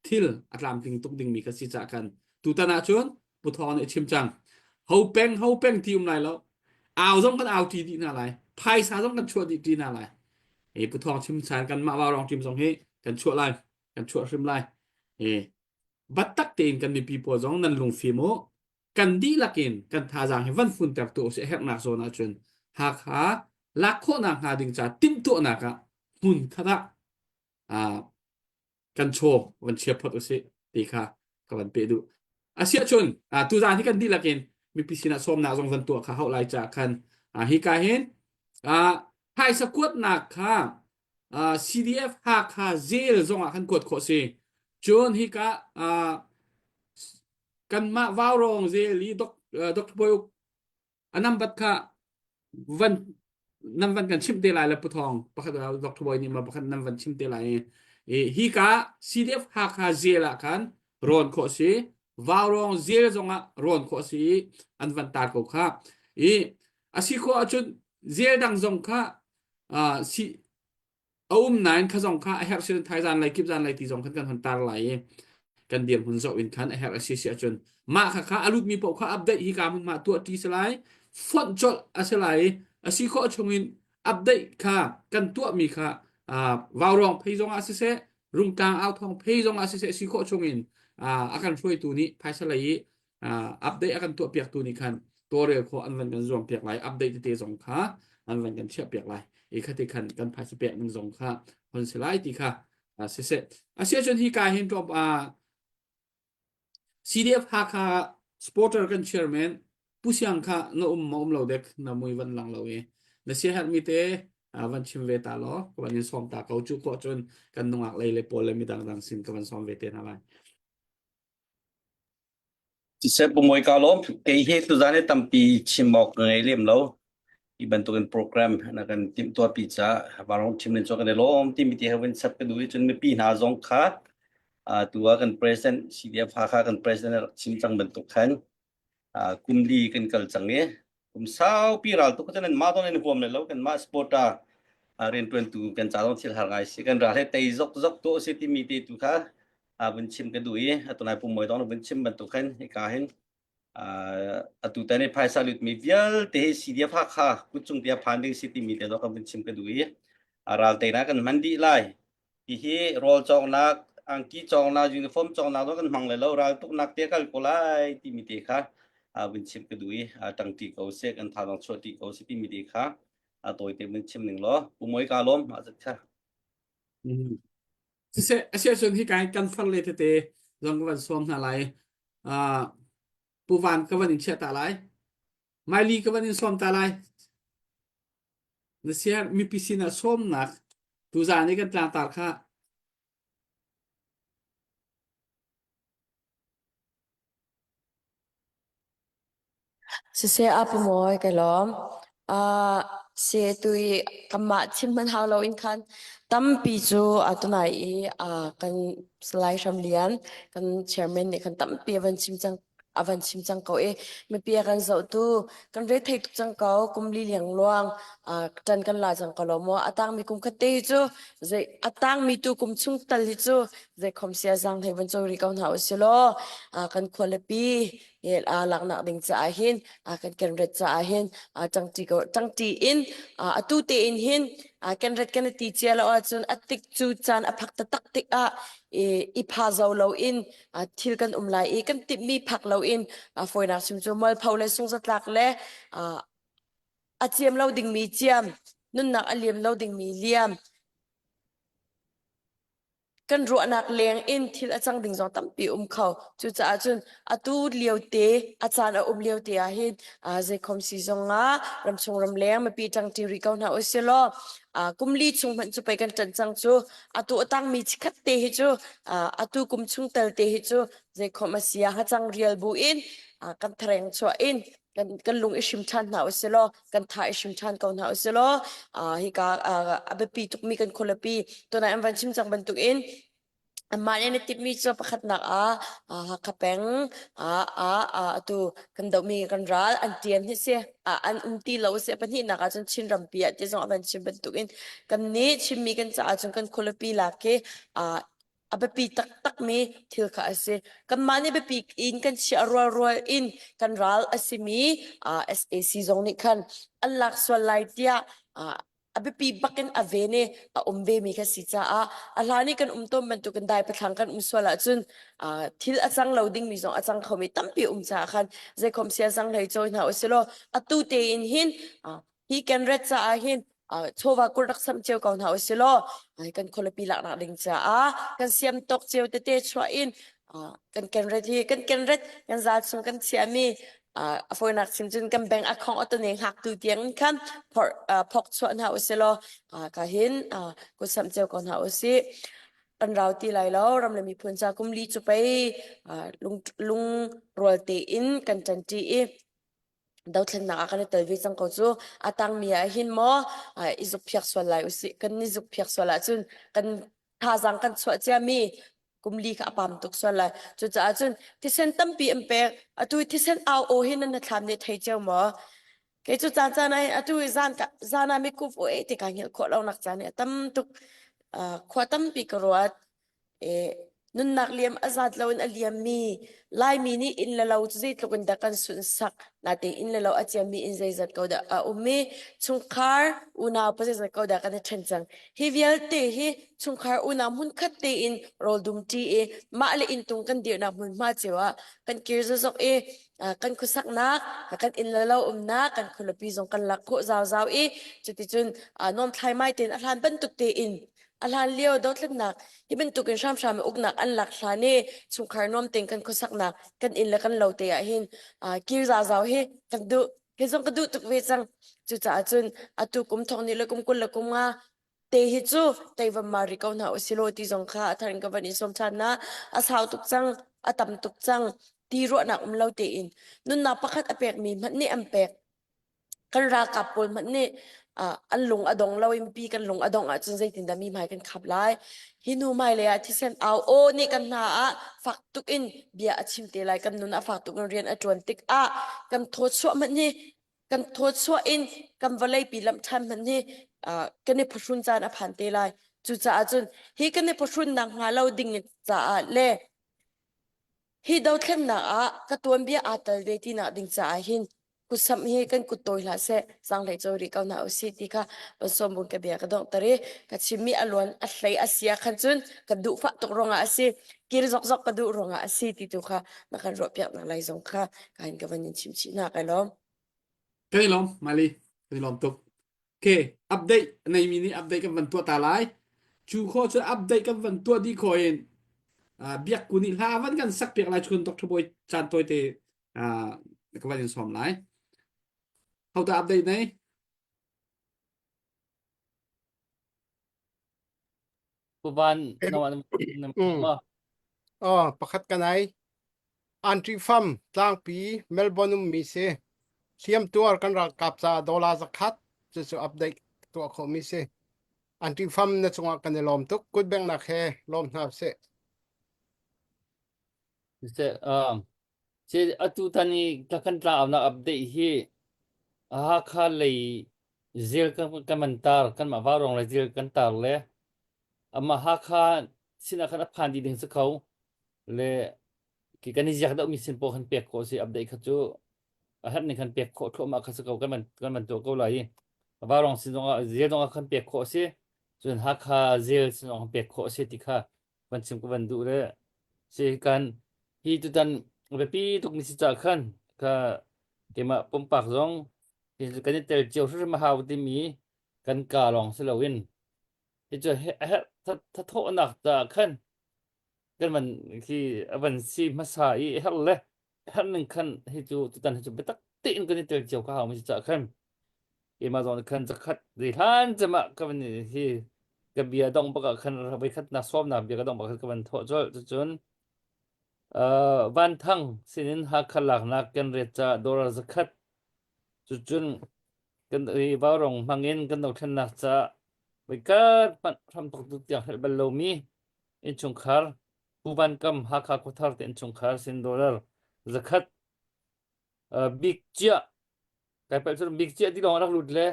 thil a tlamtling tuk dingmi kha si cah khan tutan ah cun Pu Thawng nih a chim cang ho peng ho peng ti um lai lo au zong kan au ṭi dih hna lai phaisa zong kan chuah dih ṭi hna lai e Pu Thawng chim chan kan mah vaurawng ṭim zong hi kan chuah lai kan chuah hrim lai e battak tein kan mipi pawl zong nan lungfim u kan dihlak in kan thazaang hi van funter tu usih herhnak zawn ahcun Hakha lak khawhnak hnga ding ca timhtuahnak ah hmun khat ah kan chaw van chia phot usih ti kha ka van pe duh asiahcun tuzaan hi kan dihlak in mipi sinah sawmnak zong van tuah kha hauh lai ca khan hi ka hin phaisa kuatnak kha CDF Hakha jail zong ah khan kuat khawh si cun hi ka kanmah Vaurawng jail i Dr. Bawi Uk a nambat kha van nan van kan chimh te lai le Pu Thawng pakhat Dr. Bawi nih ma pakhat nan van chim te lai i hi ka CDF Hakha jail ah khan rawn khawh si Vaurawng jail zong ah rawn khawh si i an van tar ko kha i a si khawh ahcun jail dang zong kha si. A um nain kha zong kha a herh sin thai zan lai kip zan lai ti zong khan kan hon tar lai i kan dirhmun zoh in khan a herh a si si ahcun mah kha kha a lutmi paoh kha update hi ka hmun ma tuah ti si lai fonh colh a si lai i a si khawh chungin update kha kan tuahmi kha vaurawng phei zong ah siseh rungtlang authawng phei zong ah siseh si khawh chungin a kan hruaitu nih phaisa lei i update a kan tuah piaktu nih khan tawlrel khawh an van kan zuam piak lai update tete zong kha an van kan chiah piak lai i khati khan kan phaisa pek ning zong kha hon si lai ti kha siseh asiahcun hi ka hin tlawm CDF Hakha supporter kan chairman Pu Siang kha na um ma um lo dek na mui van lang lo i na sia herh mi te van chim ve ta law ka van in sawm ta ko cu ko cun kan nungak lei le pawl le midang dang sin ka van sawm ve te hna lai. Siseh Pu Mawi ka lawm. Kei hi tuzan hi tampi chim awk ka ngei lem lo. Hi bantukin program na kan timhtuahpi caah Vanrong Team in cun kan i lawm timi ti he vun chap ka duh i cun mipi hna zong kha tu ah kan president CDF Hakha kan president a rak chim cang bantuk khan kum li kan kal cang i kum saupi ral tuk cun mah zong in huam le lo kan mah supporter riantuantu kan ca zong thil har ngai si kan ral he tei zok zok tu si timi te tu kha vun chim ka duh i atunai pum moi dong vun chim bantuk khan hika hin atu tan i phaisa lutmi vialte hi CDF Hakha kutcung tia phan ding si timi te zong kan vun chim ka duh i ral teina kan hman dih lai Hihi rawl cawknak, angki cawknak, uniform cawknak zong kan hmang lai lo, raltuknak te kal ko lai timi te kha vun chim ka duh i ṭangṭi ko seh, kan thazaang chuahṭi ko seh timi te kha a tawite vun chim ning law Pu Mawi ka lawm mah zat kha. Siseh, asiahcun hi kai kan far le tete zong ka van sawm hna lai. Uh, Pu Van ka van in chiah ta lai. Maili ka van in sawm ta lai. Na siar mipi sinah sawmnak tuzaan i kan tlangtar kha Siseh a pamuai ka lawm. Uh, si tu i kanmah chim hman hau lo in khan tampi cu atunai i uh, kan Salai Hram Lian kan chairman nih khan tampi a van chim cang a van chim cang ko i mipi a kan zohtu kan re thei tuk cang ko kum li liang luang ṭan kan la cang ko lo maw a tangmi kum khat te hi cu zei a tangmi tu kum chung tal hi cu zei khom sia zang hei van cawi rih ko hna usih law kan khualipi laknak ding caah hin kan kenret caah hin ṭangṭi ko ṭangṭi in atu tein hin kenret kan i ti cia lo ahcun a tik cu caan a phak taktak tikah i pha zo lo in thil kan um lai i kan timhmi phak loin fawinak chim cu mualpho le sungzatlak le a ciam lo dingmi ciam nunnak a liam lo dingmi liam kan ruahnak leng in thil a cang ding zong tampi um kho cucaah cun atu lio te a caan a um lio te ah hin zeikhom si zong ah ramchung ramleng mipi ṭangṭi rih ko hna usih law kum li chung hmanh cu pei kan ṭanh cang cu atu a tangmi chikhat te hi cu atu kum chung tel te hi cu zeikhom a si ah hacang rial bu in kan thareng chuah in kan kan lung i hrim ṭhan hna usih law kan tha i hrim ṭhan ko hna usih law hika a biapi tukmi kan khualipi tunai an van chim cang bantukin Anmah nih an i timhmi cu pakhatnak ah Hakha peng ah atu kan dohmi kan ral an ṭian hi si. An um ti lo a si. Pahnihnak ah cun Chin rampi ah ti zong a van chim bantukin kannih Chinmi kan caah cun kan khualipi lak hi a biapi taktakmi thil kha a si. Kanmah nih biapi in kan chiah rualrual in kan ral a simi sac zong nih khan an lak sual lai tiah a biapi bakin a ven i a um ve mi kha si caah a hlan i kan um tawn bantukin dai pathlang kan um sual ahcun thil a cang lo dingmi zong a cang khomi tampi um caah khan zeikhom sia zang hlei cawi hna usih law atu tein hin hi kan ret caah hin chawva kul rak sam cio ko hna usih law kan khualipi laknak ding caah kan siam tawk cio tete chuah in kan kenret hi kan kenret kan zal chung kan chiahmi a fawinak chim cun kan bank account atane hngaktu tiang in khan phok chuah hna usih law ka hin kut samh cio ko hna usih kan rau ti lai lo ram le miphun ca kum li cu pei lung lungrual tein kan ṭanṭi i dothlennak ah kan i tel ve cang ko cu a tangmi ah hin maw i zukphiak sual lai usih kan i zukphiak sual ahcun kan thazaang kan chuah ciami kum li kha a pam tuk sual lai cucaah cun thisen tampi an pek atu thisen au aw hi nan thlam nih thei cio maw kei cu caan caan ai atu zan zan ah mikuf o e ti ka hngilh khawh lo nak caan hi a tam tuk. Khua tampi ka ruat. E, nunnak liam a zat loin a liammi Laimi nih inn le lo cu zeitluk in dah kan sunhsak nate inn le lo a ciammi inn zeizat ko dah a um i chungkhar unau pa zeizat ko dah kan i ṭhen cang. Hi vialte hi chungkhar unau hmunkhat tein rawl dum ṭi i mah le inntung kan dirhnak hmunhma cio ah kan kir zokzok i kan khuasaknak kan inn le lo umnak kan khualipi zong kan lak khawh zauzau i cuticun nuam thlaimai tein a hlan bantuk tein A hlan lio dothlennak hi bantukin hramhram in uknak an lak hlan i chungkhar nuam tein kan khuasaknak kan inn le kan lo te ah hin kir zauzau hi kan duh. Kei zong ka duh tuk ve cang. Cucaah cun atu kum thong ni le kum 20 le kum nga te hi cu teivam ma ri ko hna usilaw ti zong kha a thar in ka van in sawm ṭhan na. A sau tuk cang, a tam tuk cang. Ti ruahnak um lo tein nunnak pakhat a pekmi hmanh nih an pek. Kan ralkap pawl hmanh nih an lung a dong lo i mipi kan lung a dongh ahcun zeitindah mi hmai kan khap lai. Hi hnu hmailei ah thisen au aw nih kan hna ah fak tuk in bia a chim te lai. Kan nun ah fak tuk in rian a ṭuan tikah kan thawchuah hmanh hi kan thawchuah in kan vawleipi lamh ṭhan hmanh hi kan i phuhrun caan a phan te lai. Cucaah cun hi kan i phuhrunnak hnga lo ding caah le Hi dothlennak ah ka tuanbia aa tel ve tinak ding caah hin kutsamh hi kan kut tawi hlah seh zaanghlei cawi rih ko hna usih ti kha Pansawmbun ka bia ka donghter i ka chimmi a luan a hlei a si ah khan cun ka duhfah tuk ruangah a si kir zokzok ka duh ruangah a si ti tu kha na kan ruahpiak nak lai zong kha ka in ka van in chim chih hna kai lawm. Kan i lawm Mali kan i lawm tuk. Okay, update neimi nih update kan van tuah ta lai. Cu kho cu update kan van tuah dih kho in uh, biak ku nih hla van kan sak piak lai chun Dr. Boy caan tawi te uh, ka van in sawm lai. How to update nei? Puban na na ma. Oh, pakhat kanai. Antri fam tlangpi Melbourne um mi si. Hliam tuar kan ralkap ca dollar zakhat cu cu update tuah khawh mi si. Antri fam na cungah kan i lawm tuk. Kut bengnak he lawm hna sih. Se um se atu tan i kan tla nak update hi Hakha lei zil kan kan man tar kan mah vaurong le zil kan tar le amah Hakha sinah khan a phan dih ding si kho le ki kan i ziak deuh mi sin pawl khan pek khawh si update kha cu a herh ning khan pek khawh thluahmah kha si ko kan man kan man tuah ko lai i vaurong sin zongah zil zongah khan pek khawh si cun Hakha zil sin zong khan pek khawh si ti kha van chim ka van duh le si kan hi tutan biapi tuk mi si ca khan ka keimah pumpak zong kan i tel cio hrimhrim a hau timi kan ka lawng si loin hi cu a herh thathawhnak caah khan kan van khi a van si hmasa i herh le herh ning khan hi cu tutan hi cu biatak tein kan i tel cio ka hau mi si caah khan keimah zong nih khan zakhat ri hlan cemah ka van hi ka bia dong bak ah khan voikhat nak sawmnak bia ka dong bak khan ka van thawh colh cucun uh, Van Thang sinin Hakha laknak kan ret ca dollar zakhat cucun kan i vaurong hmangin kan dothlennak ca voikhat hmanh hramthok tu tiang hrelh bal lomi innchungkhar Pu Van Kam Hakha Khuathar te innchungkhar sin dollar zakhat uh, bik chiah kai palh sual bik chiah ti lawng rak lut le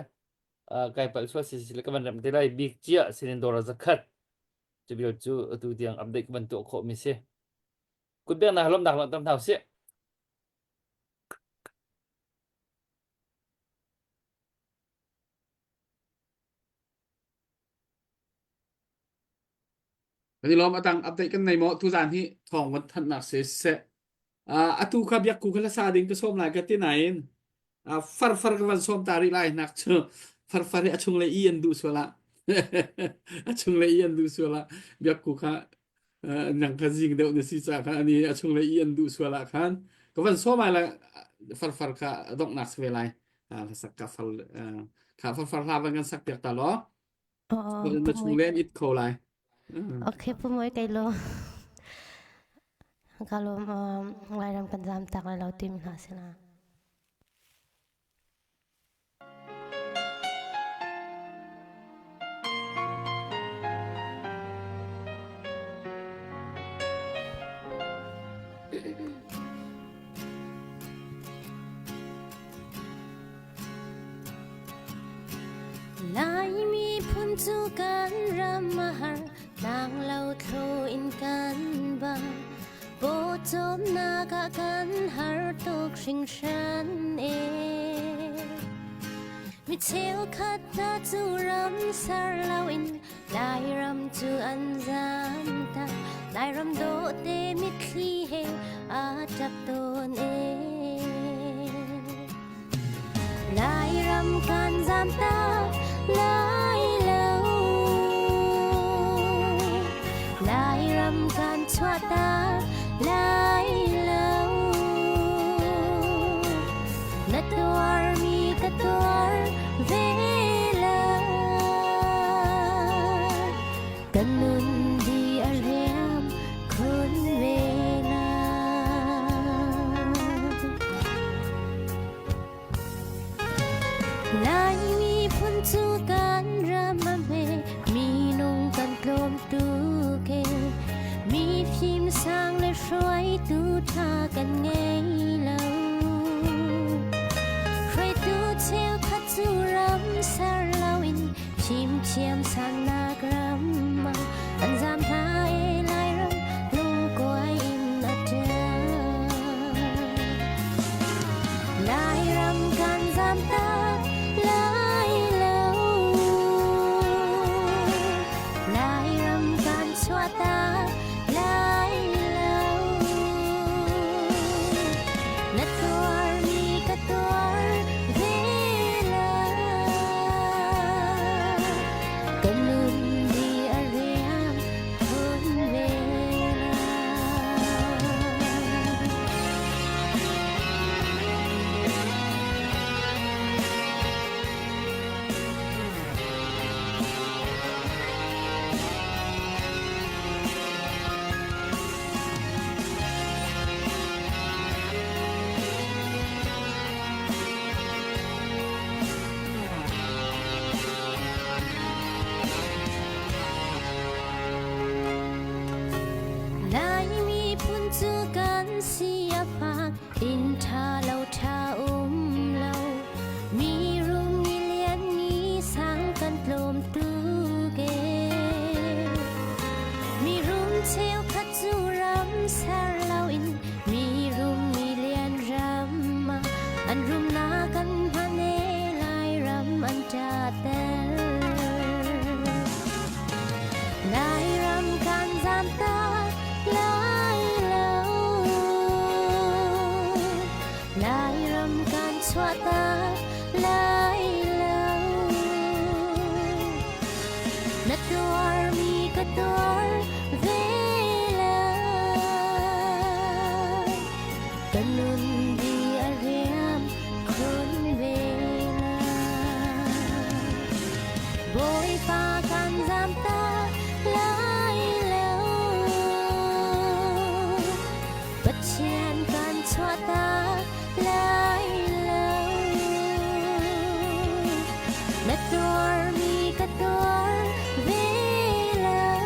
uh, kai palh sual si si le ka van rem te lai bik chiah sinin dollar zakhat cu bil cu atu tiang update ka van tuah khawh mi si kutbengnak lawmnak langhter hna usih Kan i lawm atang update kan nei maw tuzan hi thawng van thannak se seh atu kha biak ku kha sa ding ka sawm lai ka ti nain far far ka van sawm ta rih lai nak cu far far hi a chung le i an duh sual ah a chung le i an duh sual ah biak ku kha nang kha zing deuh na si ca kha ani a chung le i an duh sual ah khan ka van sawm ai la far far kha donghnak si ve lai hlasak ka far kha far far hla van kan sak piak ta law Oo, na chung Pumoy. le an it kho lai. Okay, Pumoy kay lo. Kalom um, Lairam kan zam tak lai lo timi hna sila. Lai miphun cu kan ram a har. Nunnak ah kan har tuk hringhran e. Mi cheukhat hna cu ram ser loin Lairam cu an zam tak. Lairam dawhte mitthli he aa ṭap tawn e. Lairam kan zam tak lai lo. Lairam kan chuah tak lai lo. Na tuarmi ka tuar ve lai. Kan nun di a riam khun ve lai. Laimi phun cu kan ram a hme, minung kan tlawm tuk e. Mi fim sang le hruaitu ṭha kan ngei lo. Hruaitu cheukhat cu ram ser loin fimthiam sannak ram ah an zaam hna e Lairam lungkuai in a ṭial. Lairam kan zaam tak lai lo. Lairam kan chuah tak lai lo. Na tuarmi ka tuar ve lai. Ka nun di a riam khun ve lai. Laimi phun cu kan si a fak inn ṭha lo ṭha um lo mi rum mi lian mi sang kan tlawm tuk e mi rum cheukhat cu ram ser loin mi rum mi lian ram ah an rumnak kan hman e Lairam an ṭater Lairam kan zaam tak lai lo. Lairam kan chuah tak lai lo. Na tuarmi ka tuar ve lai. Ka nun di a riam khun ve lai. Bawipa kan zaam tak lai lo. Pathian kan chuah tak lai lo. Na tuarmi ka tuar ve lai.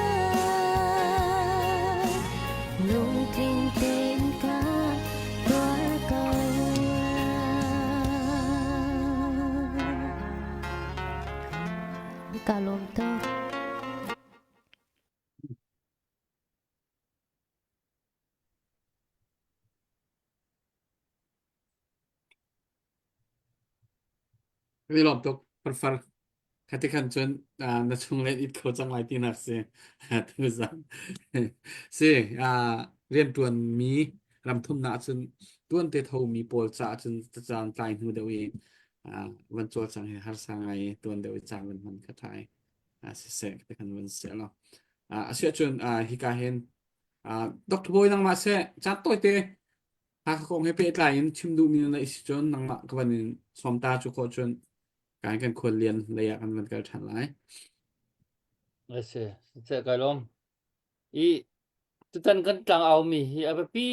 Lungtling tein ka tuar ko lai. Ka lawm tuk. Kan i lawm tuk farfar. Khati khan cun na chung le it kho cang lai tinak si. Tuzan. Si, riantuan mi ramthumnak cun tuan te tho mi pawl caah cun caan tlai hnu deuh i van cawlcang hi harsa ngai i tuan deuh i caan van hman kha ṭha i siseh ti khan van si lo. Asiahcun hika hin Dr. Bawi nangmah seh caan tawite Hakha kong he pehtlai in chim duhmi na neih si cun nangmah ka van in sawm ta cu khawh cun kan kan khual lian lei ah kan van kal ṭhan lai. Asi, siseh kai lawm. I tutan kan tlangau mi hi a biapi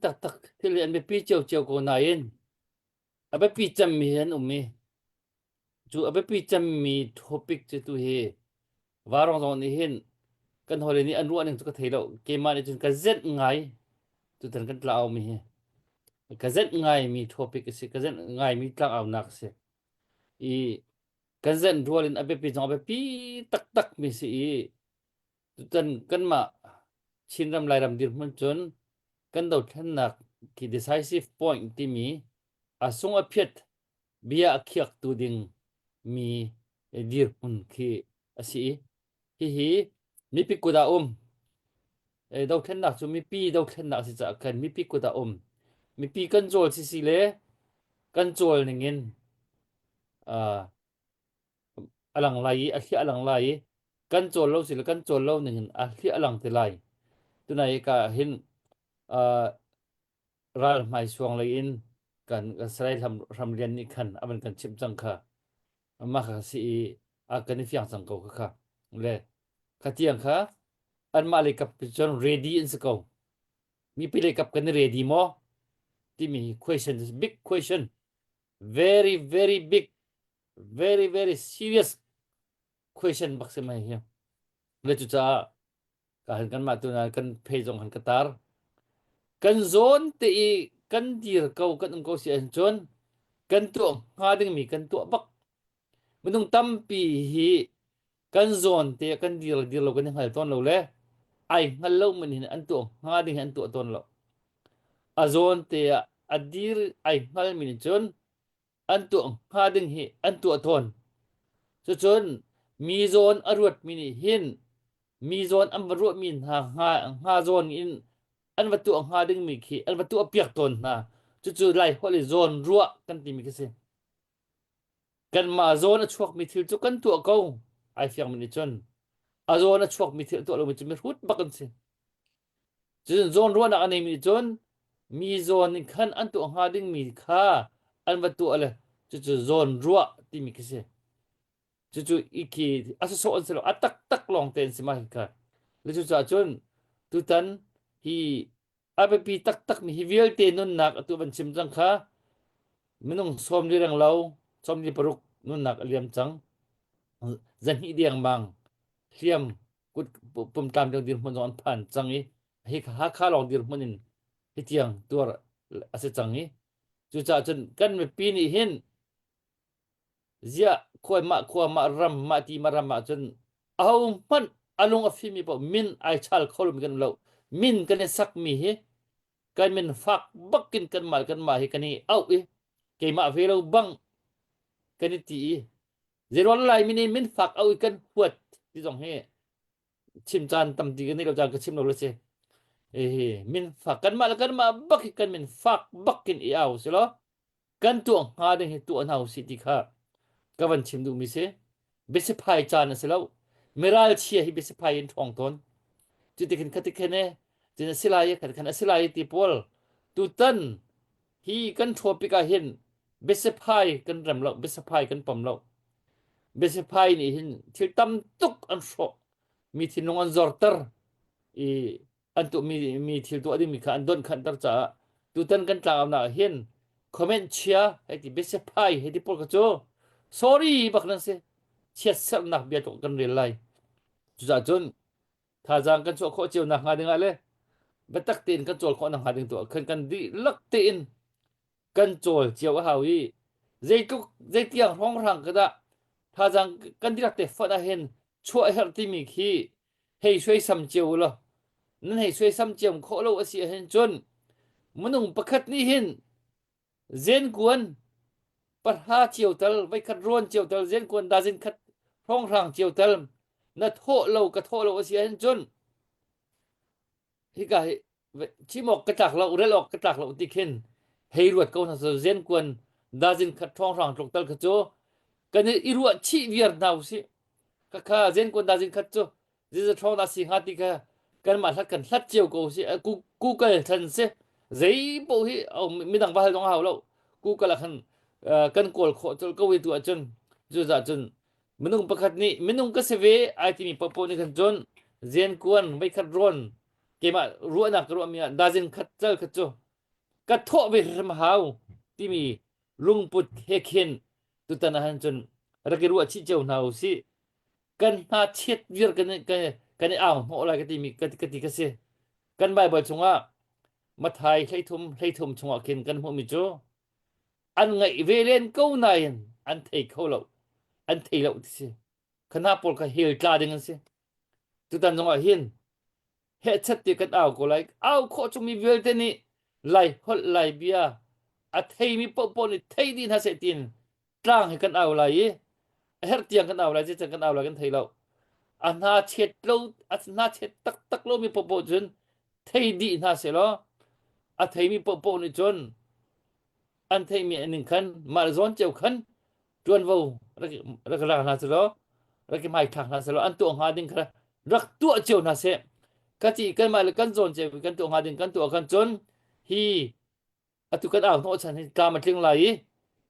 taktak thil hi an biapi ciocio ko nain a biapi cemmi hi an um i cu a biapi cemmi topic cu tu hi Varong zong nih hin kan hawile nih an ruah ning cu ka thei lo keimah nih cun ka zenh ngai tutan kan tlangau mi hi ka zenh ngai mi topic a si ka zenh ngai mi tlangaunak a si i kan zenh rual in a biapi zong a biapi taktak mi si i Tutan kanmah Chinram Lairam dirhmun cun kan dothlennak. Khi decisive point timi a sung a phiat bia a khiaktu ding mi dirhmun khi a si i hihi mipi kut ah um. Dothlennak cu mipi dothlennak a si caah khan mipi kut ah um. Mipi kan cawl sisi le kan cawl ning in uh, a lang lai i a hliah a lang lai i kan cawl lo si le kan cawl lo ning in a hliah a lang te lai. Tunai ka hin uh, ral hmaisuang lei in kan Salai Hram Lian nih khan a van kan chimh cang kha. Mah kha si i a kan i fiang cang ko kha kha. Le kha tiang kha anmah lei kap cun ready an si ko. Mipi lei kap kan i ready maw? Timi question is big question. Very very big very very serious question bak si mai hi. Le cucaah ka han kanmah tu na kan phei zong han ka tar. Kan zawn te i kan dir ko kan um ko si ahcun kan tuah hnga dingmi kan tuah bak. Minung tampi hi kan zawn te kan dir dir lo kan i hngal tawn lo le ai hngal lo man hin an tuah hnga ding hi an tuah tawn lo. A zawn te ah a dir ai hngal mi nih cun an tuah hnga ding hi an tuah tawn. Cucun mi zawn a ruatmi nih hin mi zawn an va ruahmi hna hnga hnga zawn in an va tuah hnga dingmi khi an va tuah piak tawn hna. Cucu Lai holh i zawn ruah kan timi khi si. Kanmah zawn a chuakmi thil cu kan tuah ko. Ai fiangmi nih cun a zawn a chuakmi thil a tuah lomi cu mihrut bak an si. Cun zawn ruahnak a neimi nih cun mi zawn in khan an tuah hnga dingmi kha an va tuah le cucu zawn ruah timi khi si. Cucu i khi a sawsawh an si lo, a taktak lawng te an si mah hi kha. Le cucaah cun tutan hi a biapi taktakmi hi vialte nunnak atu van chim cang kha minung 40 reng lo 46 nunnak a liam cang. Zahnih dengmang hliam kut pumtlam ding dirhmun zong an phan cang i hi Hakha lawng dirhmun in hi tiang tuar a si cang i cucaah cun kan mipi nih hin ziah khua mah khua mah ram mah ti mah ram ah cun aho hmanh a lung a fimi paoh min ai chal kho lomi kan um lo min kan i sakmi hi kan min fak bakin kanmah kanmah hi kan i auh i keimah ve lo bang kan i ti i Zeiruang Laimi nih min fak au i kan huat ti zong hi chim caan tampi kan neih lo caan ka chim lo le si. Hihi min fak kanmah le kanmah bak hi kan min fak bak in i au si law kan tuah hnga ding hi tuah hna usih ti kha ka van chim duhmi si. Biasiphai caan a si lo. Miral chia hi biasiphai in ṭhawng tawn. Cutikhin khatikhin e cun a si lai i khatikhan a si lai i ti pawl tutan Hi kan topic ah hin biasiphai kan rem lo, biasiphai kan pom lo. Biasiphai nih hin thil tam tuk an hrawh. Mi thinlung an zorter i an tuah mi, mi thil tuah dingmi kha an donh khanter caah tutan kan tlangaunak ah hin comment chia hei ti biasiphai hei ti pawl kha cu sorry bak nan si. Chiatserhnak bia tluk kan rel lai. Cucaah cun thazaang kan chuah khawh cio nakhnga dingah le biatak tein kan cawl khawh nakhnga ding tu ah khan kan dihlak tein kan cawl cio a hau i zeitluk zeitiang hrawnghrang ka dah thazaang kan dihlak te fonh ah hin chuah herh timi khi hei suaisam cio u law nan hei suaisam ciam khawh lo a si ahhin cun minung pakhat nih hin Zenkuan pahra cio tal voikhat rawn cio tal zenkuan dazin khat hrawnghrang cio tal na thawh lo ka thawh lo a si ahhin cun hika hi chim awk ka tlak lo rel awk ka tlak lo ti khin hei ruat ko hna so zenkuan dazin khat hrawnghrang tluk tal kha cu kan i ruah chih viar hna usih khakha zenkuan dazin khat cu Ziza ṭhawng dah si hnga ti kha kanmah hlat kan hlat cio ko si Google than si zei paoh hi midang va hal zong a hau lo Google ah khan kan kawl khawh colh ko i tu ahcun cucaah cun minung pakhat nih minung ka si ve ai timi paohpaoh nih khan cun zenkuan veikhat rawn keimah ruahnak ka ruahmi ah dazin khat cal khat cu ka thawh ve hrim hau timi lungput he khin tutan ah han cun rak i ruah chih cio hna u sih kan hna chiat vir kan kan kan i au hnawh lai ka ti mi ka, ka ti ka si kan Bible chungah Mathai 13 13 chungah khin kan hmuhmi cu an ngaih ve len ko nain an thei kho lo an thei lo ti si khana pawl kha hel tla ding an si tutan zongah hin hehchat ti kan au ko lai au khawh chungmi vialte nih. Lai holh Lai bia a theimi paohpaoh nih thei dih hna seh tiin tlang hi kan au lai i a herh tiang kan au lai zeicang kan au lai kan thei lo. A hna chet lo a hna chet taktak lomi paohpaoh cun thei dih hna seh law a theimi paohpaoh nih cun an theihmi ning khan mah le zawn cio khan ṭuanvo rak rak la hna selaw rak i hmaithlak hna selaw an tuah hnga ding kha rak tuah cio hna seh ka ti kanmah le kan zawn cio kan tuah hnga ding kan tuah khan cun hi atu kan au hnawh chan hi tlam a tling lai i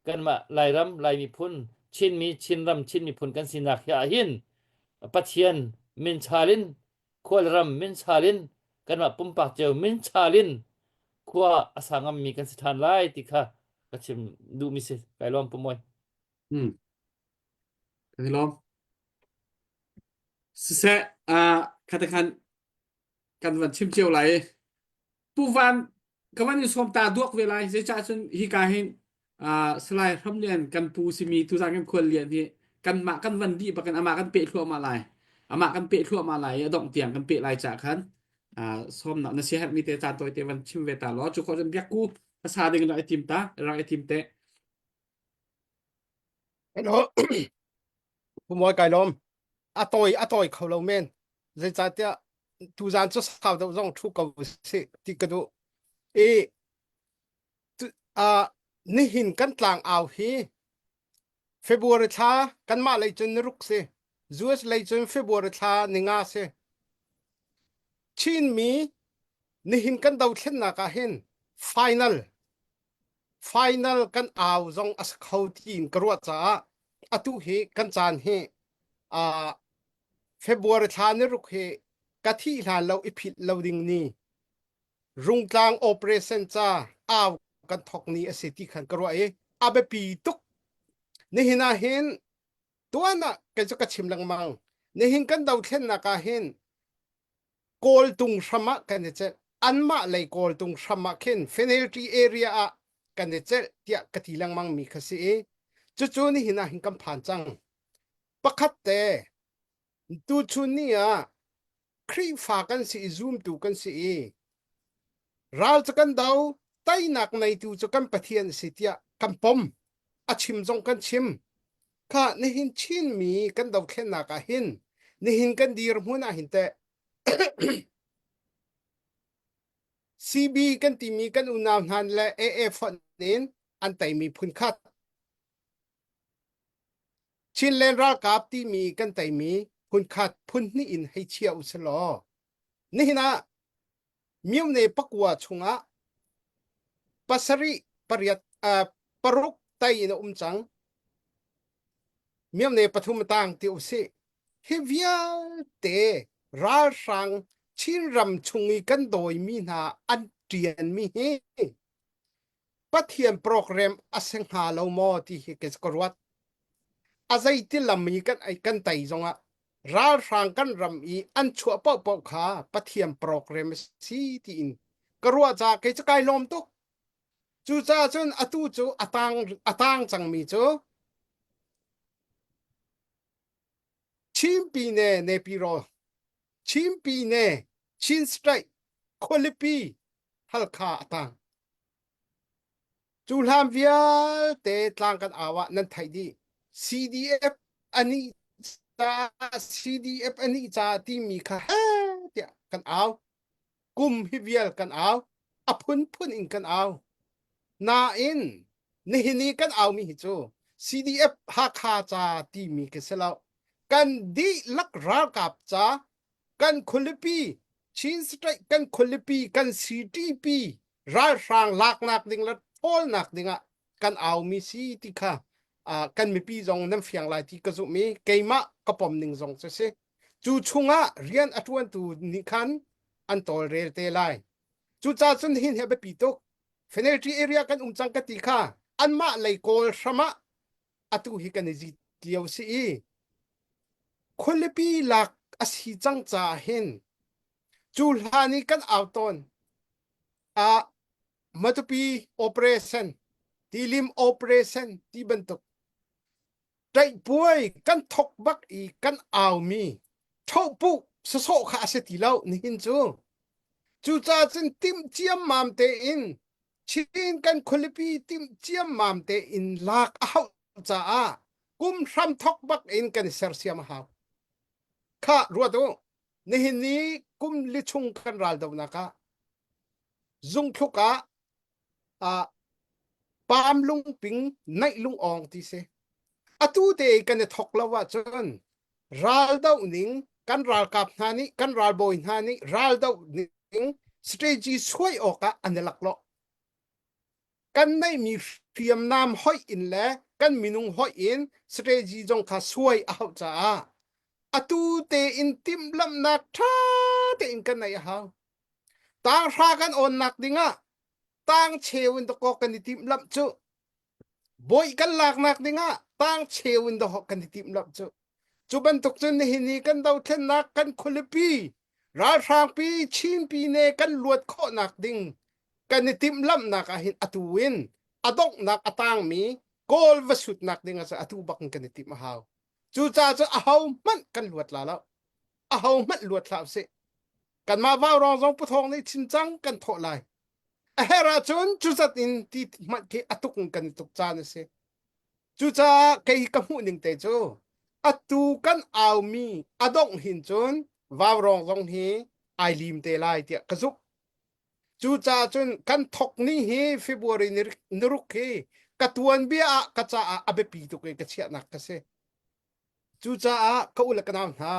kanmah Lairam Lai miphun Chinmi Chinram Chin miphun kan sinak hi ah hin Pathian min chal in khualram min chal in kanmah pumpak cio min chal in khua a sa ngammi kan si ṭhan lai ti kha ka chim duhmi si kai lawm pumawi Hmm. Kan i lawm. Siseh, uh, khate khan kan van chim cio lai. Pu Van ka van in sawm ta duak ve lai zeicah cun hika hin uh, Salai Hramlian kan pu simi tuzan kan khual lian hi kanmah kan van dih bakin amah kan peh thluahmah lai amah kan peh thluahmah lai i a dongh tiang kan peh lai cah khan uh, sawmnak na siaherh mi te caan tawi te van chim ve ta law cu ko cun biakku hmasa ding rak i tim ta rak i tim te Hello. Pumawi kai lawm. A tawi a tawi kho lo men. Zeicahtiah tuzan cu sau deuh zong thu ko si ti ka duh. I uh, nihin kan tlang au hi February thla kanmah lei cun niruk si. US lei cun February thla ninga si. Chinmi nihin kan dothlennak ah hin final final kan au zong a si kho tiin ka ruah caah atu hi kan caan hi uh, February thla ni ruk hi ka thih hlan lo i philh lo ding ni Rungtlang operation ca au kan thok ni a si ti khan ka ruah i a biapi tuk nihin ah hin tuan ah kei cu ka chim lengmang nihin kan dothlennak ah hin kawltung hram ah kan i celh anmah lei kawltung hram ah khin penalty area ah kan i celh tiah ka ti lengmang mi kha si i cucu nihin ah hin kan phan cang pakhat te tuchun ni ah Khrihfa kan si i zumtu kan si i ral cu kan do teinak neitu cu kan Pathian a si tiah kan pom a chim zong kan chim kha nihin Chinmi kan dothlennak ah hin nihin kan dirhmun ah hin teh CB kan timi kan unau hna le AA fonh in an teimi phun khat Chinland ralkap timi kan teimi phun khat phun hnih in hei chia u selaw nihin ah myone pakua chungah pasarih pariat uh, paruk tai in a um cang myone pathum tang ti u si hi vialte ralhrang Chinram chung i kan dawimi hna an ṭianmi hi Pathian program a si hnga lo maw ti hi ka ruat. A zeiti lam i kan kan tei zongah ralhrang kan ram i an chuah paohpaoh kha Pathian program a si tiin ka ruah caah kei cu kai lawm tuk. Cucaah cun atu cu a tang a tang cangmi cu Chin Pine Nepiro Chin Pine Chin State khualipi Halkha a tang. Cu hlan vialte tlang kan au ah nan theih dih. CDF anih caah CDF anih caah timi kha heh tiah kan au. Kum hi vial kan au. A phunphun in kan au. Nain nihin i kan aumi hi cu CDF Hakha ca timi khi si lo. Kan dihlak ralkap ca kan khualipi Chin State kan khualipi kan CTP ralhrang laknak ding le ṭhawlnak dingah kan aumi si ti kha uh, kan mipi zong nan fiang lai ti ka zumh i keimah ka pom ning zong cu si cu chungah rian a ṭuantu nih khan an tawlrel te lai cucaah cun hin hi a biapi tuk penalty area kan um cang ka ti kha anmah lei kawl hram ah atu hi kan i zit lio si i khualipi lak a si cang caah hin cu hlan i kan au tawn ah Matupi operation tilim operation ti bantuk ṭaihpuai kan thok bak i kan aumi ṭhohpuh sasawh kha a si ti lo nihin cu. Cucaah cun timh ciammam tein Chin kan khualipi timh ciammam tein lak a hauh caah kum hram thok bak in kan i sersiam a hau. Khah ruat u, nihin ni kum li chung kan raldohnak ah zungthluk ah ah paam lungping naih lungawng ti si. Atu te kan i thok lo ahcun raldoh ning kan ralkap hna nih kan ralbawi hna nih raldoh ning strategy suai awkah an i laklawh. Kan neihmi hriamnam hoih in le kan minung hoih in strategy zong kha suai a hauh caah atu tein timhlamhnak ṭha tein kan neih a hau. Tanghra kan awnnak dingah tang cheu in dakaw kan i timhlamh cu. Bawi kan laknak dingah tang cheu in dawh kan i timhlamh cu. Cu bantuk cun nihin ni kan dothlennak kan khualipi ralhrangpi Chinpi ne kan luat khawhnak ding kan i timhlamhnak ah hin atu in a donghnak a tangmi Kawl va sutnak ding ah atu bak in kan i timh a hau. Cucaah cun aho hmanh kan luat la lo. Aho hmanh luat hlah usih. Kanmah vaurawng zong puthawng nih chim cang kan thawh lai. A herh ahcun cuzat in ti hmanh khi a tuk in kan i tuk caan a si. Cucaah kei ka hmuh ning te cu atu kan aumi a dongh hin cun vaurawng zong hi ai lim te lai tiah ka zumh. Cucaah cun kan thok ni hi February ni ruk hi ka tuanbia ah ka caah a biapi tuk i ka chiahnak ka si. Cucaah ka u le ka nau hna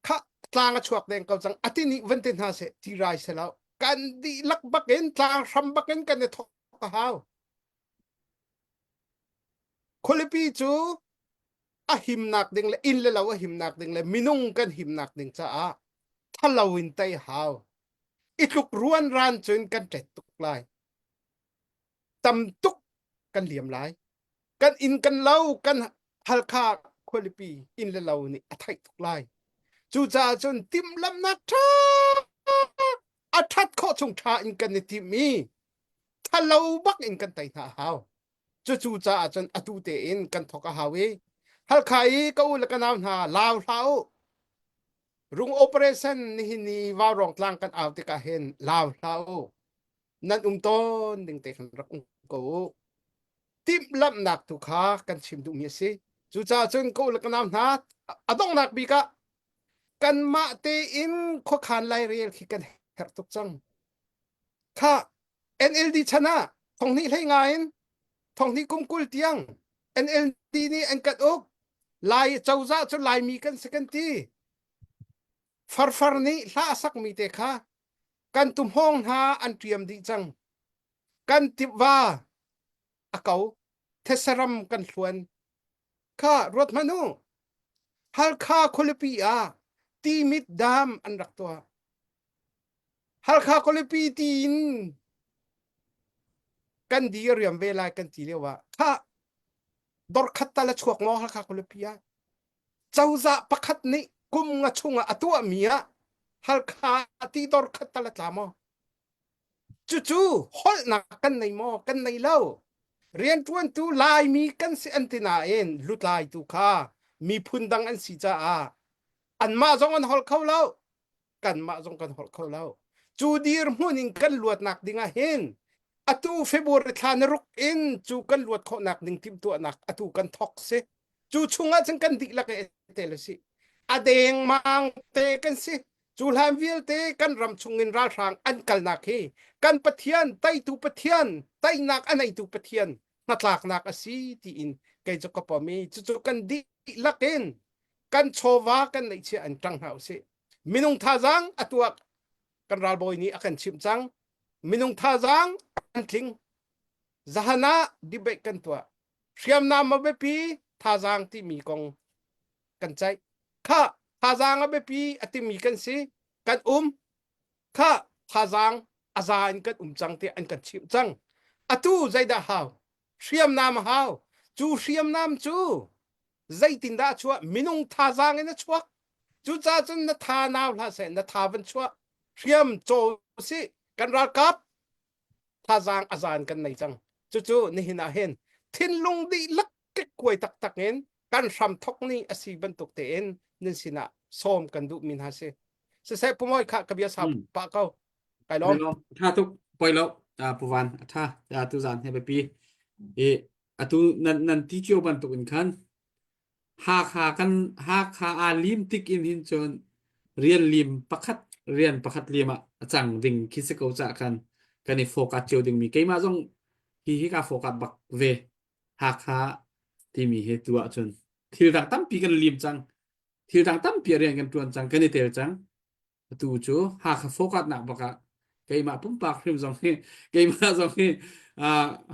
kha tlang a chuak deng ko cang ati nih van te hna seh ti rai se lo kan dihlak bakin tlang hram bakin kan i thok a hau khualipi cu a himnak ding le inn le lo a himnak ding le minung kan himnak ding caah thalo in tei hau i tluk ruan ran cun kan ṭet tuk lai tam tuk kan liam lai kan inn kan lo kan Halkha khualipi inn le lo nih a theih tuk lai cucaah cun timhlamhnak ṭha a ṭhat khawh chung ṭha in kan i timh i thalo bak in kan tei hna a hau cucu caah cun atu tein kan thok a hau i Halkha i ka u le ka nau hna lau hlah u rung operation nihin ni vaurawng tlang kan au tikah hin lau hlah u nan um tawn ding te khan rak um ko u timhlamhnak tu kha kan chim duhmi a si cucaah cun ka u le ka nau hna a donghnak bik ah kanmah tein khuakhan lairel khi kan herh tuk cang kha NLD chan ah thonghnih hlei nga in thonghnih kum 20 tiang NLD nih an kan uk Lai cozah cu Laimi kan si kan ti farfar nih hla a sakmi te kha kan tuhmawng hna an ṭiam dih cang kan tiva a ko thesaram kan hluan kha ruat hmanh u Halkha khualipi ah Timit dam an rak tuah Halkha khualipi tiin kan di a riam ve lai kan ti lio ah kha dorkhat tal a chuak maw Halkha khualipi ah cozah pakhat nih kum nga chungah a tuahmi ah Halkha ti dor khat tal a tla maw? Cucu holhnak kan nei maw? Kan nei lo. Rianṭuantu Laimi kan si an ti nain lutlaitu kha miphun dang an si caah anmah zong an holh kho lo. Kanmah zong kan holh kho lo. Cu dirhmun in kan luatnak ding ah hin atu February thla ni ruk in cu kan luat khawhnak ding timhtuahnak atu kan thok si. Cu chungah cun kan dihlak i tel a si. A dengmang te kan si. Cu hlan vialte kan ram chungin ralhrang an kalnak hi kan Pathian, teitu Pathian, teinak a neitu Pathian hnatlaknak a si tiin kei cu ka pom i cucu kan dihlak in kan chawva kan neihchiah an ṭang hna usih. Minung thazaang a tuak kan ralbawi nih a kan chimh cang. Minung thazaang an tling. Zahan ah debate kan tuah. Hriamnam a biapi thazaang timi kong kan ceih. Kha thazaang a biapi a timi kan si. Kan um. Kha thazaang a za in kan um cang tiah an kan chimh cang. Atu zeidah hau? Hriamnam a hau. Cu hriamnam cu zeitindah a chuah? Minung thazaang in a chuak. Cucaah cun na tha nau hlah seh, na tha van chuah. Hriam caw si kan ralkap thazaang a zan kan nei cang. Cucu nihin ah hin thinlung dihlak kekkuai taktak in kan hram thok ni a si bantuk tein nan sinah sawm kan duhmi hna si. Siseh pumoi kha ka bia sau pa ko. Kai lom. Tha tuk poi lo puvan tha tu zan he biapi i atu nan nan ti cio bantuk in khan Hakha kan Hakha aa lim tik in hin cun rian lim pakhat rian pakhat lim ah a cang ding khi si ko cah khan kan i focus cio ding mi keimah zong hi hi ka focus bak ve Hakha timi hi tu ahcun thil dang tampi kan lim cang thil dang tampi rian kan tuan cang kan i tel cang atu cu Hakha focus nak bak ah keimah pumpak hrim zong hi keimah zong hi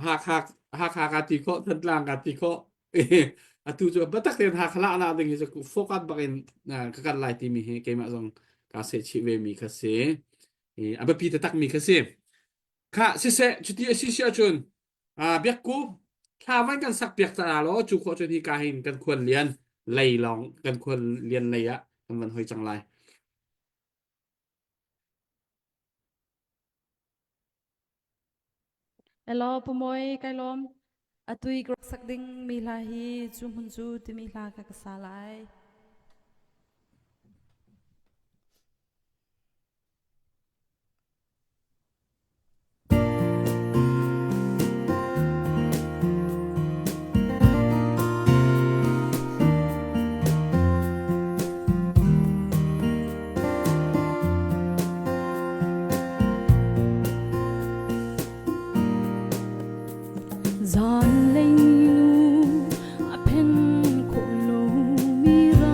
Hakha Hakha ka ti khawh Thantlang ka ti khawh atu cu biatak tein Hakha lah nak ding hi cu focus bak in ka kal lai timi hi keimah zong ka seh chih ve mi kha si a biapi taktak mi kha si Kha siseh cuti a si si ahcun biakku thla van kan sak piak ta law cu khawh cun hi ka hin kan khuan lian lei lawng kan khuan lian lei ah kan van hoi cang lai. Hello Pumoy kai lawm. Atui ka rak sak ding mi hla hi cu hmun cu timi hla ka ka sa lai. Zanlei nu a phen khawh lomi ram.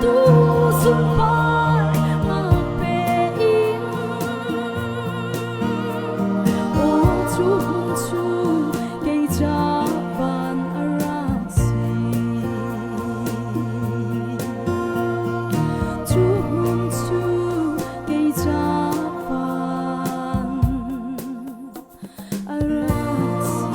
Tu sunparnak pe in Aw cu hmun cu kei ca van a rak si. Cu hmun cu kei ca van a rak si.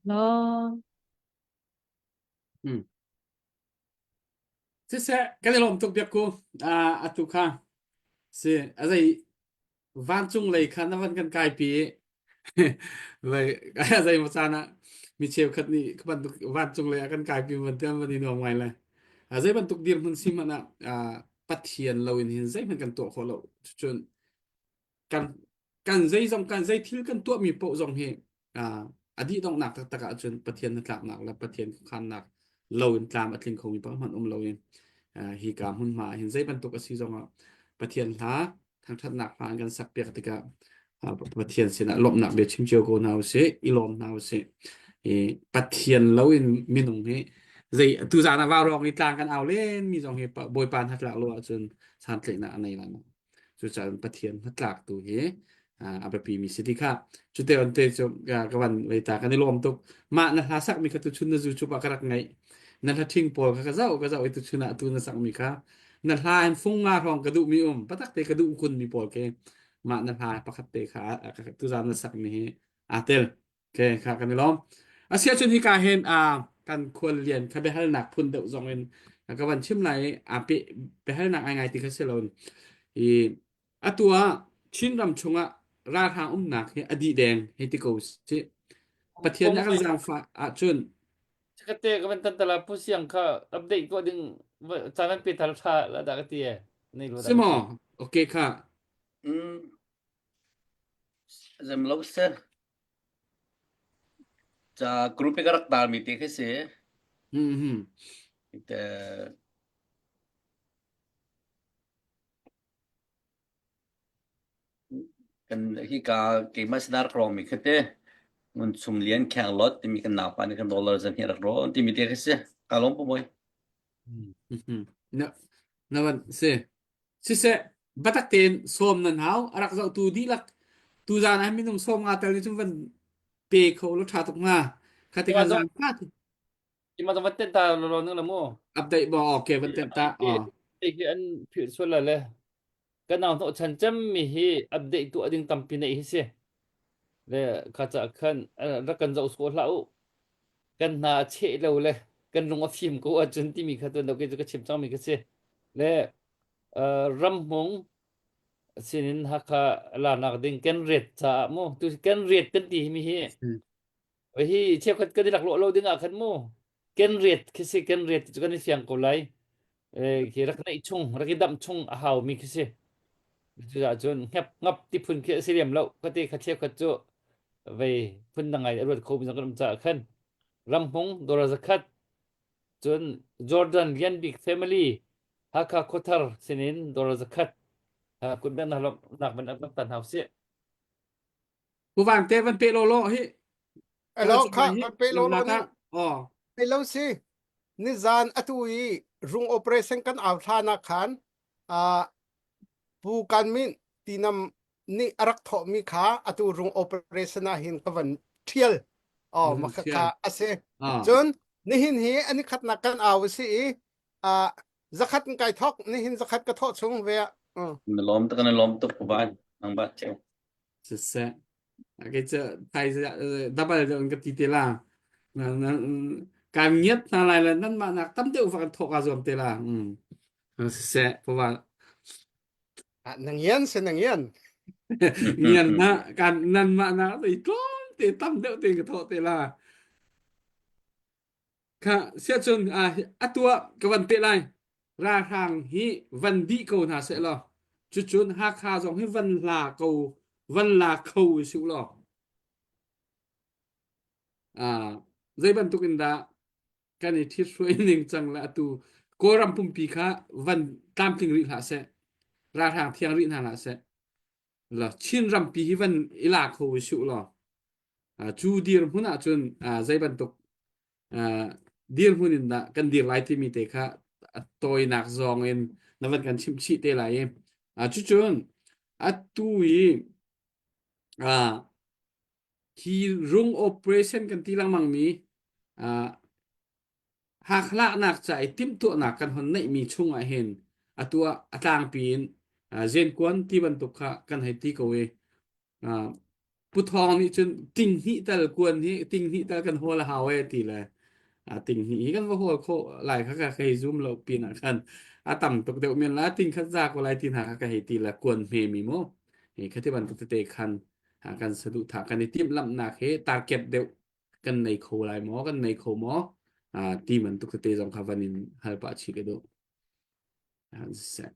Lawm. Hmm. Siseh, kan i lawm tuk biak ku. Ah, atu kha si a zei vancung lei kha na van kan kai pi i vai a zei maw caan ah mi cheukhat nih ka bantuk vancung lei ah kan kai pi van tiang van i nuam ngai le a zei bantuk dirhmun si hmanh ah ah, Pathian lo in hin zeihmanh kan tuah khawh lo cun kan kan zeizong kan zei thil kan tuahmi paoh zong hi a dih donghnak taktak ahcun Pathian hnatlaknak le Pathian khuakhannak lo in tlam a tling khomi pakhat hmanh um lo in hi ka hmunhma ah hin zei bantuk a si zongah Pathian hla thangṭhatnak hla an kan sak piak tikah Pathian sinah lawmhnak bia chim cio ko hna usih i lawm hna usih i Pathian lo in minung hi zei tu zan ah vaurawng i tlang kan au len mi zong hi Bawipa hnatlak lo ahcun santlaihnak a nei lai lo Cucaah Pathian hnatlak tu hi a biapi mi si ti kha cute on te cu ka van lei ta kan i lawm tuk mah na hla sak mi kha tuchun na YouTube ah ka rak ngaih na hla ṭhing pawl kha ka zoh ka zoh i tuchun ah tu na sak mi kha na hla in fung nga hrawng ka duh mi um patak te ka duh kun mi pawl ke mah na hla pakhat te kha tuzan na sak mi hi aa tel Okay, kha kan i lawm. Asiah cun hika hin uh, kan khuallian kha biahalnak phun deuh zong in ka van chim lai i pe biahalnak ai ngai ti kha si lo i atu ah Chinram chungah ralhrang umnak hi a dih deng hei ti ko si. Pathian nih a kan zaangfah ahcun Kate ka van tan tala pu siang kha update tuah ding caan an pe thal tha la dah ka ti e. Nei lo dah si ka ti. maw? Okay kha. Mm, zem lo seh. Ca group i ka rak tarmi te khi si. Mhm. Te kan hi ka keimah sinar ka rong mi khi te ngun chum lian kheng lot timi kan naupa nih kan dollar zan hi rak rawn timi te khi si. Ka lawm pu bawi. Mhm. Na na van si. Siseh, biatak tein sawm nan hau. A rak zohtu dihlak tuzaan ah minung sawm nga tel nih cun van pe kho law ṭha tuk hnga. Kha ti khan zaan kha Ima zong van tenh ta lo ning la mu. Update bo okay van tenh ta. Oh. Hi an philh sual la le. Kan nau hnawh chan cem mi hi update tu ading tampi nei hi si. Le kha cha khan rak kan zoh sual hlah u. Kan hna a cheh lo le kan lung a fim ko ahcun timi kha tuan do ke cu ka chim cang mi ka si. Le ramhmung sinin Hakha lanak ding kan ret caah mu tu kan ret kan ti mi hi hi cheukhat kan i lak lo ding ah khan mu kan ret khi si kan ret cu kan i fiang ko lai khi rak neih chung rak i damh chung a hau mi khi si cucaah cun hngep ngap ti phun khi a si lem lo kate kha cheukhat cu vei phun dang ngai a ruat kho mi zong kan um caah khan ramhmung dora zakhat cun Jordan Lian Bik family Hakha khuathar sinin dollar zakhat kutbeng na lawmhnak van rak tan hau sih. Pu Vang te van pe law law hi. Alo kha van pe law law ni. Oh. Lo si. Ni zan atu i rung operation kan au thla na khan a pu kan min tinam nih a rak thawhmi kha atu rung operation ah hin ka van thial oh makha kha ase cun nihin hi ani khatnak kan au si i uh, zakhat in kai thok nihin zakhat ka thawh chung ve ah na lawm tuk na lawm tuk van nang ba cheu siseh ke che thai double de ka ti te la kan ngiat hna lai le nan mah nak tam deuh fa kan thawk a zuam te la um siseh pawa nang yan se nang yan ngian na kan nan mah nak te tlawm te tam deuh te ka thawh te la Kha siahcun atu ah ka van peh lai. Ralhrang hi van dih ko hna seh law cucun Hakha zong hi van la ko van la kho usih law ah zei bantuk in dah kan i ṭhithruai ning cang le atu Kawlram pumpi kha van tlamtling rih hlah seh ralhrang thiang rih hna hlah seh. La Chin rampi hi van i la kho u sih law cu dirhmun ahcun zei bantuk dirhmun in dah kan dir lai timi te kha a tawinak zawng in na van kan chimh chih te lai i cucun atu i hi rung operation kan ti lengmang mi Hakhlaknak ca i timhtuahnak kan hon neihmi chung ah hin atu ah a tlangpi in zenkuan ti bantuk kha kan hei ti ko i Pu Thawng nih cun ting hnih tal kuan hi ting hnih tal kan hawl a hau e ti le ting hnih hi kan va hawl khawh lai kha ka hei zum lo pin ah khan a tam tuk deuh men la ting khat za ko lai ti hna kha ka hei ti le kuan hme mi mu hi khati bantuk tete khan kan saduhthah kan i timhlamhnak hi target deuh kan nei kho lai maw kan nei kho maw ti bantuk tete zong kha van in hal pah chih ka duh. Siseh.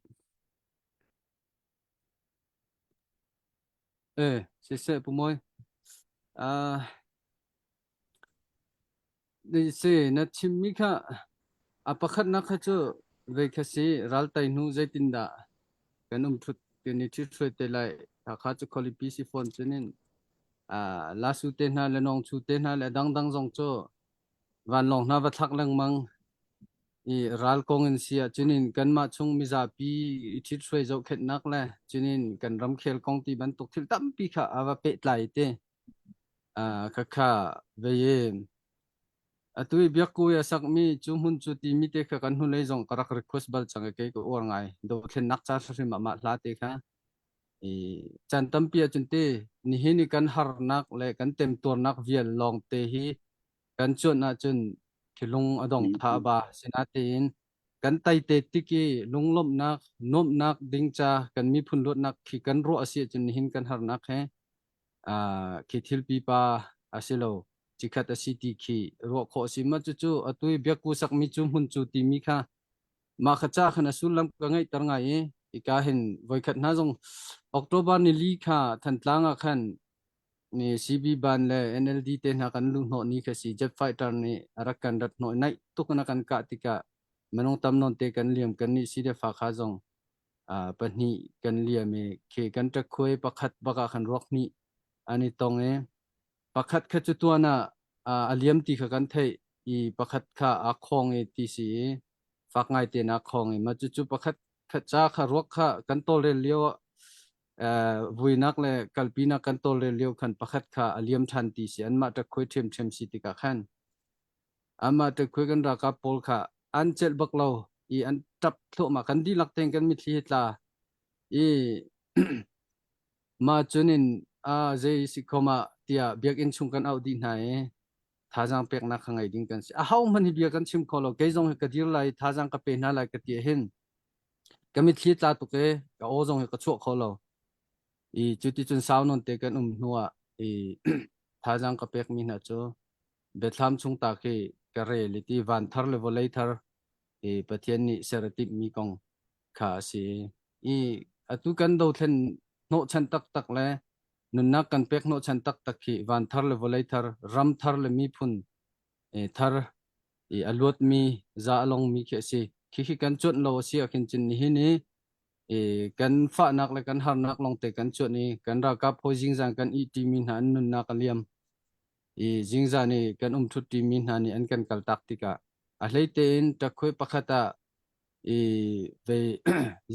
Eh, siseh Pu Mawi. Ah, si na chimmi kha a pakhatnak kha cu vei kha si ral tai hnu zeitindah kan um thut kan i ṭhithruai te lai kha cu khualipi si fawn cunin lasu te hna le nawngchu te hna le dangdang zong cu vanlawng hna va thlak lengmang i ral kong in si ah cunin kanmah chung mizapi i ṭhithruai zohkhenhnak le cunin kan ramkhel kong ti bantuk thil tampi kha a va pehtlai te khakha vei Atu i biakku i a sakmi cu hmun cu timi te kha kan hnulei zong ka rak request bal cang i kei ka uar ngai. Dothlennak ca hrimhrim ah mah hla te kha. I caan tampi ahcun te nihin i kan harnak le kan temtuarnak vial lawng te hi kan cuanh ahcun thilung a dong tha ba. Sinatein kan tai te tik i lunglawmhnak, nuamhnak ding ca kan miphun luatnak khi kan ruah a si ahcun nihin kan harnak he khi thil pipa a si lo. Cikhat a si ti khi ruah khawh a si. Mah cucu atu i biakku sakmi cu hmun cu timi kha mah kha ca khan a sullam ka ngeihter ngai i hika hin voikhat hna zong October nili kha Thantlang ah khan ni CB ban le NLD te hna kan luh hnawh ni kha si jet fighter nih a rak kan rat hnawh naih tuk in a kan kah tikah minung tam nawn te kan liam kan nih si le fa kha zong pahnih kan liam i khi kan ṭakhuai pakhat bak ah khan ruak hnih an i tong i Pakhat kha cu tuan ah a liam ti kha kan theih i pakhat kha aa khawng i ti si i fak ngai tein aa khawng i mah cucu pakhat kha ca kha ruak kha kan tawlrel lio ah vuinak le kalpinak kan tawlrel lio khan pakhat kha a liam ṭhan ti si anmah ṭakkhuai ṭhiamṭhiam si tikah khan anmah ṭakkhuai kan ralkap pawl kha an celh bak lo i an ṭap thluahmah kan dihlak tein kan mitthli hi tla i Mah cun in ah zei si khom ah tiah biakinn chung kan auh dih hna i thazaang peknak kha ngei ding kan si. Aho hmanh hi bia kan chim kho lo. Kei zong hi ka dir lai i thazaang ka pe hna lai ka ti hin ka mitthli tla tuk i ka aw zong hi ka chuah kho lo. I cuti cun sau nawn te kan um hnu ah i thazaang ka pekmi hna cu biathlam chung ta khi ka rel i ti van thar le vawlei thar i Pathian nih ser a timhmi kong kha a si. I atu kan dothlen hnawhchan taktak le nunnak kan pek hnawhchan taktak hi van thar le vawlei thar, ram thar le miphun thar i a luatmi za a longmi khi a si. Khi kan cuanh lo a si ahkhin cun nihin i kan fahnak le kan harnak lawngte kan cuanh i kan ralkap hawi zingzan kan ihṭimi hna an nunnak a liam i zingzan i kan umṭhutṭimi hna nih an kan kaltak tikah a hlei tein ṭakhuai pakhat ah i vei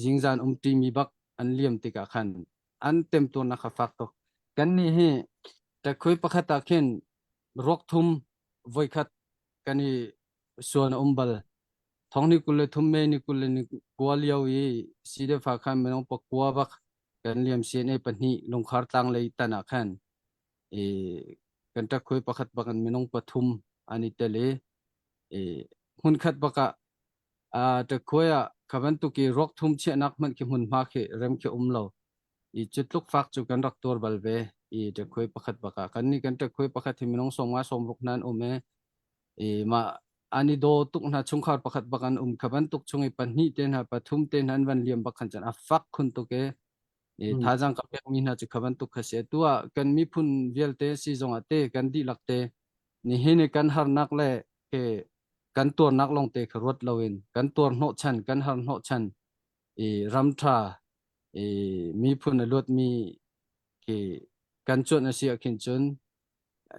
zingzan umṭimi bak an liam tikah khan an temtuarnak kha fak tuk. Kannih hi ṭakhui pakhat ah khin ruak thum voikhat kan i suan a um bal. Thong ni 23 May ni 21 lio i CDF ah khan minung pakua bak kan liam CNA pahnih lungkhar tlang lei tan ah khan i kan ṭakhui pakhat bak in minung pathum an i tel i i hmunkhat bak ah ṭakhuai ah kha bantuk i ruak thum chiahnak hmanh khi hmunhma khi rem khi um lo. I cu tluk fak cu kan rak tuar bal ve. I ṭakhuai pakhat bak ah kannih kan ṭakhuai pakhat hi minung 50 60 hna an um i i mah an i daw tuk hna chungkhar pakhat bak an um kha bantuk chung i pahnih te hna pathum te hna an van liam bak khan cun a fak khun tuk i i thazaang ka pekmi hna cu kha bantuk kha si. Atu ah kan miphun vialte si zong ah te kan dihlak te nihin i kan harnak le ke kan tuarnak lawngte kha ruat loin kan tuar hnawhchan kan har hnawhchan i ram ṭha i miphun a luatmi Khi kan cuanh a si ah khin cun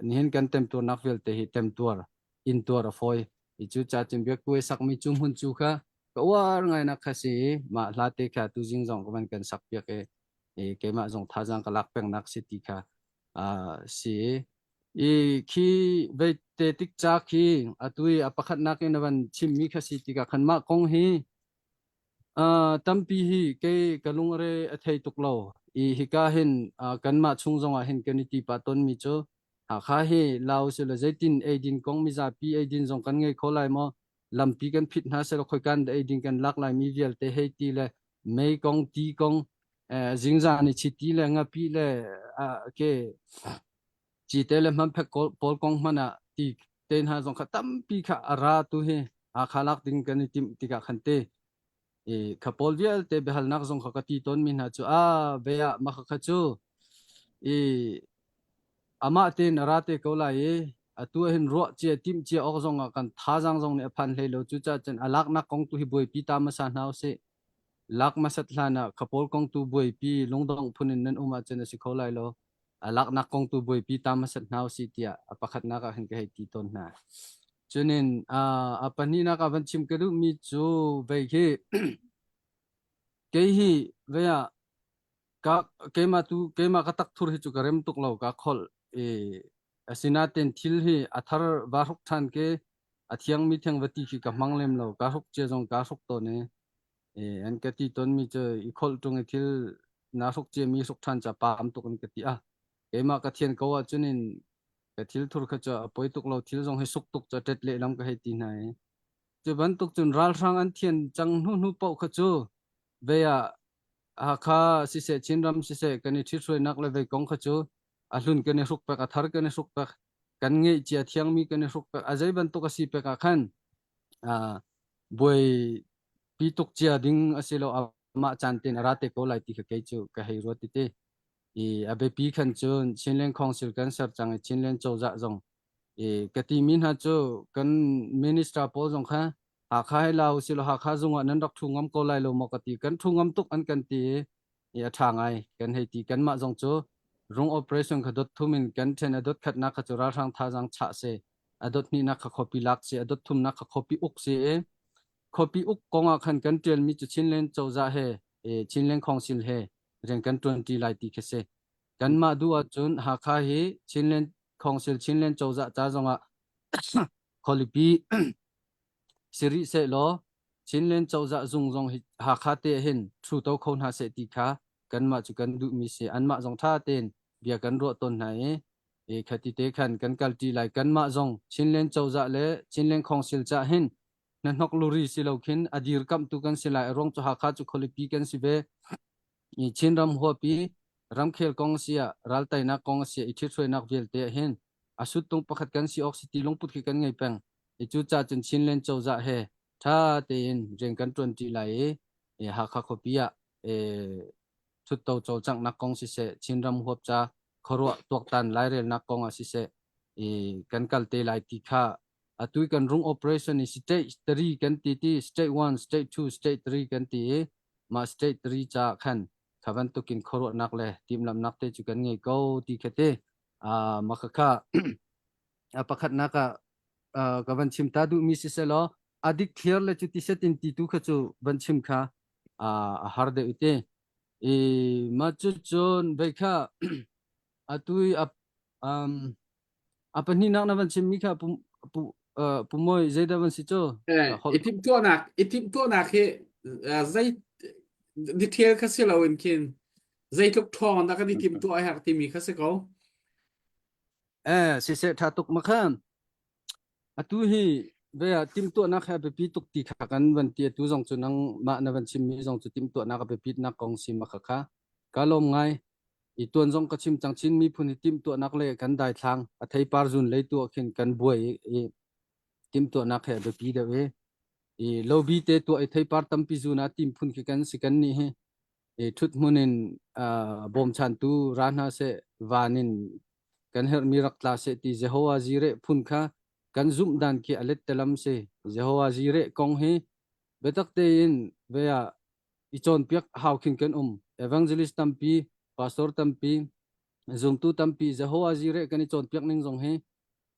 nihin kan temtuarnak vialte hi temtuar intuar a fawi. I cu ca cun biakuai sakmi cu hmun cu kha ka uar ngai nak kha si i mah hla te kha tuzing zong ka van kan sak piak i i keimah zong thazaang ka lak pengnak si ti kha si i khi vei te tik ca khi atu i a pakhatnak in a van chimmi kha si tikah khan mah kong hi tampi hi kei ka lungre a thei tuk lo i hika hin kanmah chung zongah hin kan i ti pah tawnmi cu Hakha hi Lao si le zeitin eidin kong mizapi eidin zong kan ngei kho lai maw lampi kan phit hna selaw khoikan dah eidin kan lak lai mi vialte hei ti le mei kong ti kong zingzan i chiti le ngapi le ke cite le hmanphek pawl kong hmanh ah ti te hna zong kha tampi kha a ra tu hi Hakha lak ding kan i timh tikah khan te i kha pawl vialte biahalnak zong kha ka ti tawn mi hna cu a ve ah mah kha cu i amah tein a ra te ko lai i atu ah hin ruah cia timh cia awk zong ah kan thazaang zong nih a phan hlei lo cucaah cun a laknak kong tu hi buaipi ta hmasa hna usih lak hmasat hlan ah kha pawl kong tu buaipi lungdongh phun in nan um ahcun a si kho lai lo a laknak kong tu buaipi ta hmasat hna usih tiah a pakhatnak ah hin ka hei ti tawn hna cunin a pahnihnak ah van chim ka duhmi cu vei khi kei hi vei ah Ka keimah tu keimah ka takthur hi cu ka rem tuk lo ka kholh i asinain thil hi a thar va hruk ṭhan ke a thiangmi theng va ti khi ka hmang lem lo ka hruk cia zong ka hruk tawn i i an ka ti tawnmi cu i kholh ṭung i thil na hruk ciami hruk ṭhan ca paam tuk an ka ti ah keimah ka thian ko ahcun in ka thil thur kha cu a poi tuk lo thil zong hi suk tuk cu a ṭet lehlam ka hei ti hna i cu bantuk cun ralhrang an thian cang hnu hnu paoh kha cu ve ah Hakha siseh Chinram siseh kan i ṭhithruainak le vei kong kha cu a hlun kan i hruk pek, a thar kan i hruk pek, kan ngeih cia thiangmi kan i hruk pek, a zei bantuk a si pek ah khan buai pi tuk cia ding a si lo amah caan tein a ra te ko lai ti kha kei cu ka hei ruat tete. I a biapi khan cun Chinland Council kan ser cang i Chinland cozah zong i ka timi hna cu kan minister pawl zong kha Hakha hi la usih law Hakha zung ah nan rak ṭhu ngam ko lai lo maw ka ti. Kan ṭhu ngam tuk an kan ti i a ṭha ngai kan hei ti. Kanmah zong cu rung operation kha dot thum in kan ṭhen a dot khatnak kha cu ralhrang thazaang chah si, a dot hnihnak kha khuapi lak si, a dot thumnak kha khuapi uk si i khuapi uk kong ah khan kan ṭialmi cu Chinland cozah he Chinland Council he rian kan ṭuanṭi lai ti khi si. Kanmah duh ahcun Hakha hi Chinland Council Chinland cozah ca zongah khualipi Si rih sehlaw Chinland cozah zung zong hi Hakha te hin ṭhuto kho hna seh ti kha kanmah cu kan duhmi si. Anmah zong ṭha tein bia kan ruah tawn hna i i khati te khan kan kalṭi lai. Kanmah zong Chinland cozah le Chinland Council cah hin hnahnok luri si lo khin a dirkamhtu kan si lai. A ruang cu Hakha cu khualipi kan si ve. I Chinram huapi ramkhel kong a si ah raltainak kong a si ah i ṭhithruainak vialte ah hin a suttung pakhat kan si awk si ti lungput khi kan ngei peng. I cucaah cun Chinland cozah he ṭha tein rian kan ṭuanṭi lai i Hakha khuapi ah ṭhutto cawlcanghnak kong siseh, Chinram huap ca khuaruah tuaktan lairelnak kong ah siseh i kan kal te lai ti kha atu kan rung operation i stage 3 kan ti ti stage 1, stage 2, stage 3 kan ti i mah stage 3 ca khan kha bantukin khuaruahnak le timhlamhnak te cu kan ngei ko ti kha te mah khakha a pakhatnak ah ka van chim ta duhmi si selaw a dik clear le cu ti setin ti tu kha cu van chim kha a har deuh te i ma cu cun vei kha atu i a um a pahnihnak na van chimmi kha pu pu pu moi zeidah van si cu i timhtuahnak i timhtuahnak hi zei detail kha si lo in khin zeitluk ṭhawng dah kan i timhtuah a herh timi kha si ko Eh, siseh ṭha tuk ma khan. Atu hi ve ah timhtuahnak he a biapi tuk ti kha kan van ti atu zong cu nang mah na van chimmi zong cu timhtuahnak a biapitnak kong si ma kha kha ka lawm ngai. I tuan zong ka chim cang Chin miphun hi timhtuahnak le kan daithlang a theipar zun lei tu ah khin kan buai i, i timhtuahnak he a biapi deuh i i lobi te tuah i theipar tampi zun ah tim phun khi kan si kan nih hi i ṭhuthmun in bawmchantu ra hna seh van in kan herhmi rak tla seh ti Jehovah Jireh phun kha kan zumh dan khi a let telam si Jehovah Jireh kong hi biatak tein ve ah i cawnpiak hau khin kan um evangelist tampi pastor tampi. Zumtu tampi Jehovah Jireh kan i cawnpiak ning zong hi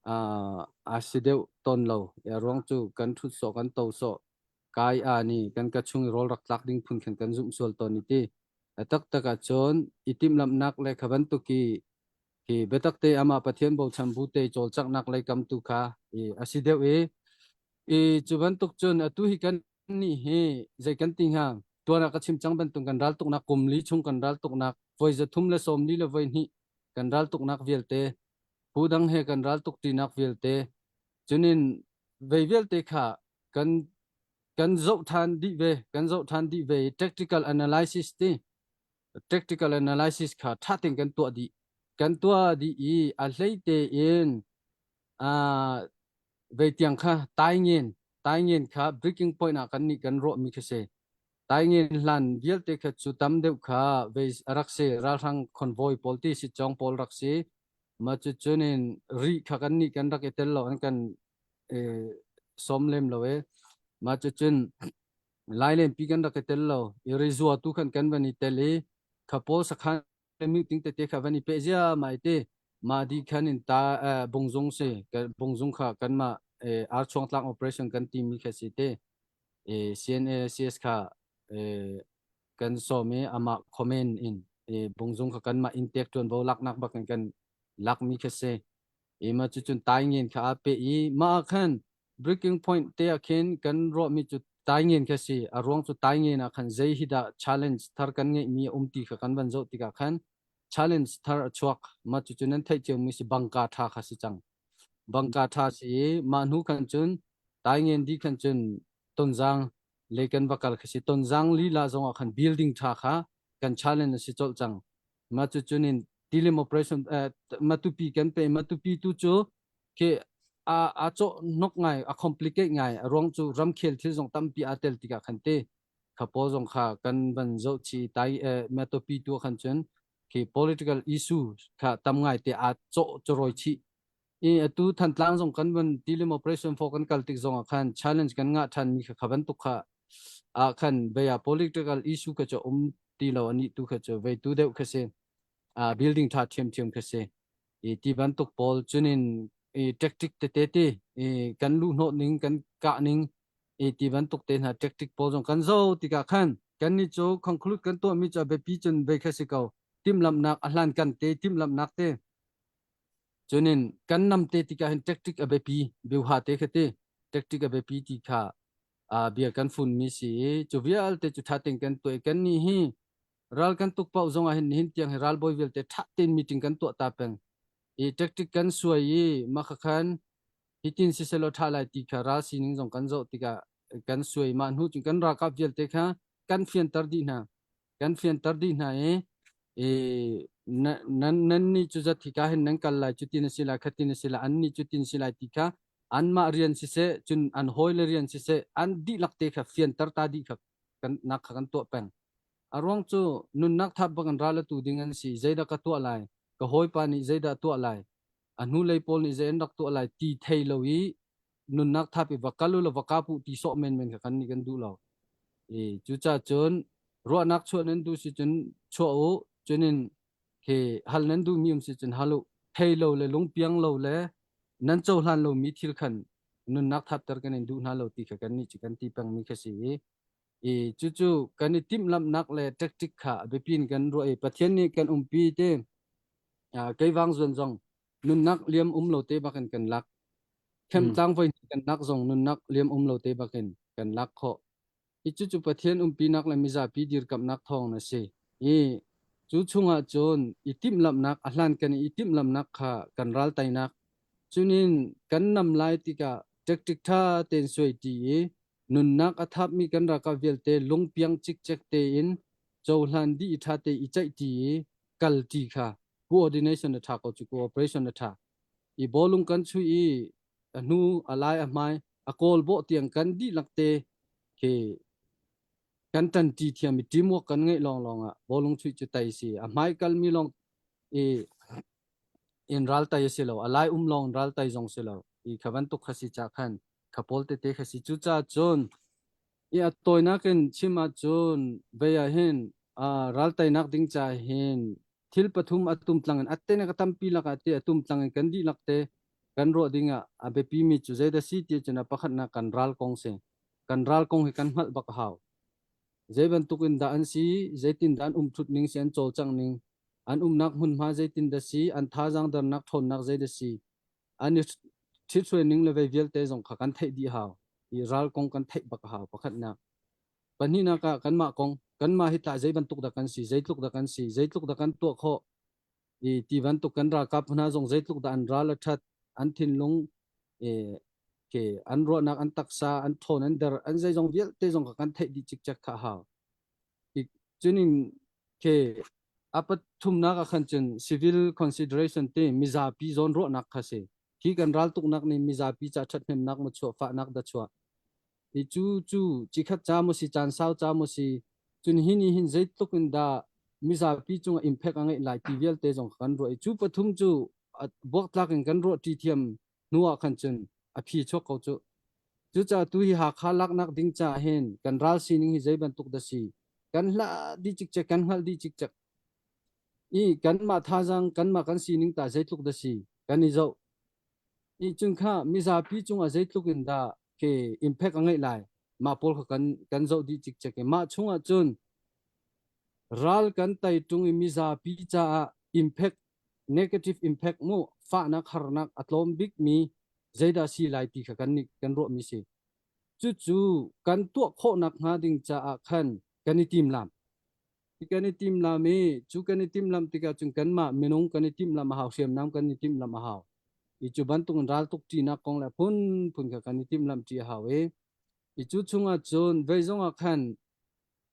a si deuh tawn lo. A ruang cu kan ṭhut sawh kan to sawh kai a ni kan ka chung i rawl rak tlak ding phun khan kan zumh sual tawn i ti. A taktak ahcun i timhlamhnak le kha bantuk i hi biatak te amah Pathian bochan bu te cawlcanghnak lei kam tu kha i a si deuh i i cu bantuk cun atu hi kan nih hi zei kan ti hnga tuan ah ka chim cang bantuk kan ral tuknak kum li chung kan ral tuknak voi 340 le voi hnih kan ral tuknak vialte phu dang he kan ral tuk ṭinak vialte cunin vei vialte kha kan kan zoh ṭhan dih ve kan zoh ṭhan dih ve i tactical analysis ti tactical analysis kha ṭha tein kan tuah dih kan tuah dih i a hlei tein uh, vei tiang kha taingen taingen kha breaking point ah kan nih kan ruah mi kha si taingen hlan vialte kha cu tam deuh kha vei rak si ralhrang convoy pawl ti si chong pawl rak si ma cu cunin ri kha kan nih kan rak i tel lo an kan som lem lo e ma cu cun lailen pi kan rak i tel lo i rizua tu khan kan van i tel i kha pawl sakhan meeting tete kha van i pe zia mai te ma di khan in ta bungzung si bungzung kha kan ma ar chuang tlang operation kan ti mi kha si te CNA CS kha kan som i ama comment in bungzung kha kan ma in tek tuan bo lak nak bak kan lak mi kha si i ma cu cun taingen kha a pe i ma khan breaking point te ah khin kan ruahmi cu taingen kha si a ruang cu taingen ah khan zei hi dah challenge thar kan ngeihmi a um ti kha kan van zoh tikah khan challenge thar a chuak ma cu cu nan theih ciomi si bangka tha kha si cang bangka tha si i mah hnu khan cun taingen di khan cun tonzang le kan va kal kha si tonzang lila zong ah khan building tha kha kan challenge a si colh cang ma cu cunin tilim operation matupi kan pe matupi tu cu khi a a cawh nok ngai a complicate ngai a ruang cu ramkhel thil zong tampi aa tel tikah khan te kha pawl zong kha kan van zoh chi tai matupi tu khan cun khi political issue kha tam ngai te aa cawh choroi chi i atu Thantlang zong kan van tilim operation for kan kal tik zong ah khan challenge kan ngah than mi kha kha bantuk kha ah khan veia political issue kha chu um ti lo ani tu kha chu vei tu deuh kha si a building tha thiam thiam kha si i ti bantuk pawl chunin i tactic te te ti i kan lu hnawh ning kan kah ning i ti bantuk te hna tactic pawl zong kan zo tikah khan kan ni cu conclude kan tuah mi chu biapi cun vei kha si ko timhlamhnak a hlan kan te timhlamhnak te Cunin kan nam te tikah hin tactic a biapi biuha te kha ti tactic a biapi ti kha bia kan fun mi si i cu vialte cu tha tein kan tuah i kan nih hi ral kan tuk paoh zong ah hin nihin tiang hi ralbawi vialte tha tein meeting kan tuah ta peng i tactic kan suai i mah kha khan hitin siselaw tha lai ti kha ral sining zong kan zoh tikah kan suai mah hnu cun kan ralkap vialte kha kan fianter dih hna kan fianter dih hna i i nan nan nih cu zat hika hin nan kal lai cutin a si lai khatin a si lai an nih cutin si lai ti kha anmah rian siseh cun an hawile rian siseh an dihlak te kha fianter ta dih kha kan nak kha kan tuah peng a ruang cu nunnak thap bak in ral atu ding an si zeidah ka tuah lai ka hawipa nih zeidah tuah lai a hnulei pawl nih zei an rak tuah lai ti thei lo i nunnak thap i va kal u law va kap u ti sawh menmen kha kan nih kan duh lo i cucaah cun ruahnak chuah nan duh si cun chuah u cunin khi hal nan duhmi um si cun hal u thei lo le lungpiang lo le nan cohlan lomi thil khan nunnak thapter kan in duh hna lo ti kha kan nih cu kan ti pengmi kha si i i cucu kan i timhlamhnak le tactic kha a biapi in kan ruah i Pathian nih kan umpi te keivang zuan zong nunnak liam um lo te bakin kan lak Khemtlang voi kan nak zong nunnak liam um lo te bakin kan lak khawh. Hi cucu Pathian umpinak le mizapi dirkamhnak thawng na si. I cu chungah cun i timhlamhnak a hlan kan i timhlamhnak kha kan ral teinak cunin kan nam lai tikah tactic tha tein suai ti i nunnak a thapmi kan ralkap vialte lungpiang cikcek tein cohlan dih i tha te i ceih ti i kal ti kha coordination a tha ko cu cooperation a tha i bawlung kan chuih i a hnu a lai a hmai a kawl bawh tiang kan dihlak te khi kan ṭanṭi thiam i teamwork kan ngeih lawnglawng ah bawlung chuih cu tai si a hmai kalmi lawng i in ral tai a si lo a lai um lawng ral tai zong si lo i kha bantuk kha si ca khan kha pawl tete kha si cu ca cun i a tawinak in chim ahcun vei ah hin ral teinak ding ca hin. Thil pathum a tumtlang in atte na ka tampi lakah te a tumtlang in kan dihlak te kan ruah ding ah a biapi mi cu zeidah si ti cun a pakhatnak kan ral kong si. Kan ral kong hi kan hngalh bak a hau. Zei bantuk in dah an si, zeitin dah an umthut ning si, an cawlcangh ning, an umnak hmunhma zeitin dah si, an thazaang dernak ṭhawnnak zeidah si, an i ṭhithruai ning le vei vialte zong kha kan theih dih hau. I ral kong kan theih bak a hau pakhatnak. Pahnihnak ah kanmah kong, kanmah hi tah zei bantuk dah kan si, zeitluk dah kan si, zeitluk dah kan tuah khawh, i ti bantuk kan ralkap hna zong zeitluk dah an ral a ṭhat, an thinlung e, ke an ruahnak, an taksa, an ṭhawn, an der, an zeizong vialte zong kha kan theih dih cikcek kha a hau. I cunin ke a pathumnak ah khan cun civil consideration te mizapi zawn ruahnak kha si. Hi kan raltuknak nih mizapi ca ṭhathnemnak ma chuah fahnak dah chuah. I cu cu cikhat ca maw si caan sau ca maw si cun hi nih hin zeitluk in dah mizapi cungah impact a ngeih lai ti vialte zong kan ruah i cu pathum cu buaktlak in kan ruah ṭi thiam hnu ah khan cun a phi chuak ko cu. Cucaah tu hi Hakha laknak ding caah hin kan ral sining hi zei bantuk dah si kan hlah dih cikcek kan hngalh dih cikcek i kanmah thazaang kanmah kan sining ta zeitluk dah si kan i zoh i cun kha mizapi cungah zeitluk in dah ke impact a ngeih lai mah pawl kha kan kan zoh dih cikcek i mah chungah cun ral kan tai ṭung i mizapi caah impact negative impact mu fahnak harnak a tlawm bik mi zeidah si lai ti kha kan nih kan ruah mi si cucu kan tuah khawhnak hnga ding caah khan kan i timlam kan i timlam i cu kan i timlam tikah cun kanmah minung kan i timlam a hau hriamnam kan i timlam a hau i cu bantuk in raltuk ṭinak kong le phunphun kha kan i timhlamh ṭi a hau i i cu chungah cun vei zongah khan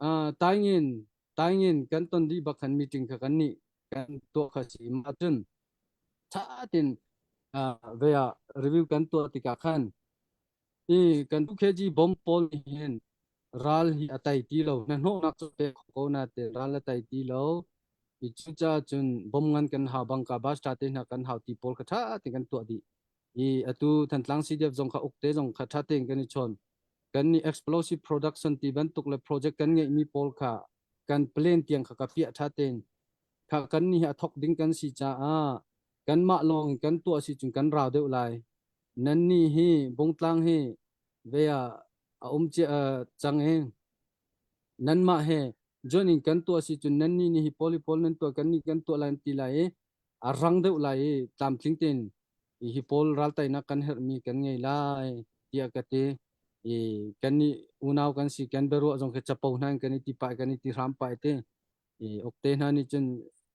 uh, taingin taingin kan ton dih bak khan meeting kha kan nih kan tuah kha si ma cun ṭha tein uh, vei ah review kan tuah tikah khan i kan 2 kg bomb pawl nih hin ral hi a tai ti lo na hnawhnak cu pe kho ko na te ral a tai ti lo i cucaah cun bom ngan kan hau bangka bus te hna kan hau ti pawl kha ṭha tein kan tuah dih i atu Thantlang CDF zong kha ukte zong kha ṭha tein kan i chawn kan nih explosive production ti bantuk le project kan ngeihmi pawl kha kan plan tiang kha ka piah ṭha tein kha kan nih a thok ding kan si caah kanmah lawng in kan tuah si cun kan rau deuh lai nan nih hi bungtlang hi ve ah a um cia cang i nanmah he join in kan tuah si cun nan nih nih hi pawl hi pawl nan tuah kan nih kan tuah lai an ti lai i a rang deuh lai i tlamtling tein hi pawl raltainak kan herhmi kan ngei lai tiah ka ti i kan nih unau kan si kan biaruah zong khi capo hna in kan i ti pah kan i ti hram pah te i ukte hna nih cun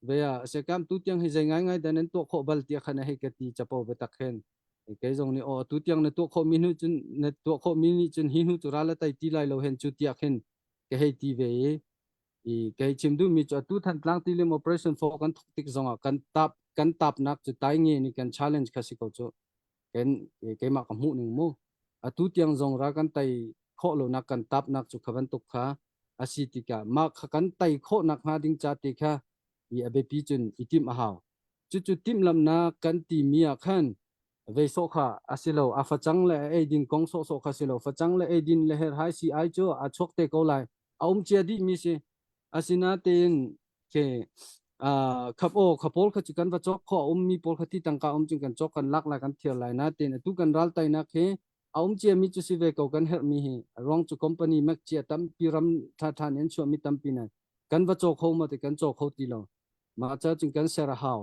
ve ah sekam tu tiang hi zei ngai ngai dan an tuah khawh bal tiah khan a hei ka ti capo biatak khin kei zong nih aw tu tiang na tuah khawh mi hnu cun na tuah khawh mi nih cun hi hnu cu ral a tai ti lai lo hen cu tiah khin ka hei ti ve i i kei chim duh mi cu atu Thantlang tilim operation 4 kan thok tik zongah kan tap kan tapnak cu tai nge ni kan challenge kha si ko cu kan keimah ka hmuh ning mu atu tiang zong ra kan tai khawh lo nak kan tapnak cu kha bantuk kha a si tikah mah kha kan tai khawh nak hnga ding ca te kha i a biapi cun i timh a hau cucu timhlamhnak kan timi ah khan vei sawh kha a si lo a facang le a eidin kong sawhsawh kha si lo facang le eidin le herhai si ai cu a chuak te ko lai a um cia dih mi si asinatein ke khap o khapawl kha cu kan va cawk kho a um mi pawl kha ti tangka um cun kan cawk kan lak lai kan thiar lai na tein atu kan ral tainak hi a um cia mi cu si ve ko kan herh mi hi ruang cu company mek cia tampi ram tha tha in chuah mi tampi na kan va caw kho ma te kan caw kho ti lo mah ca cun kan ser a hau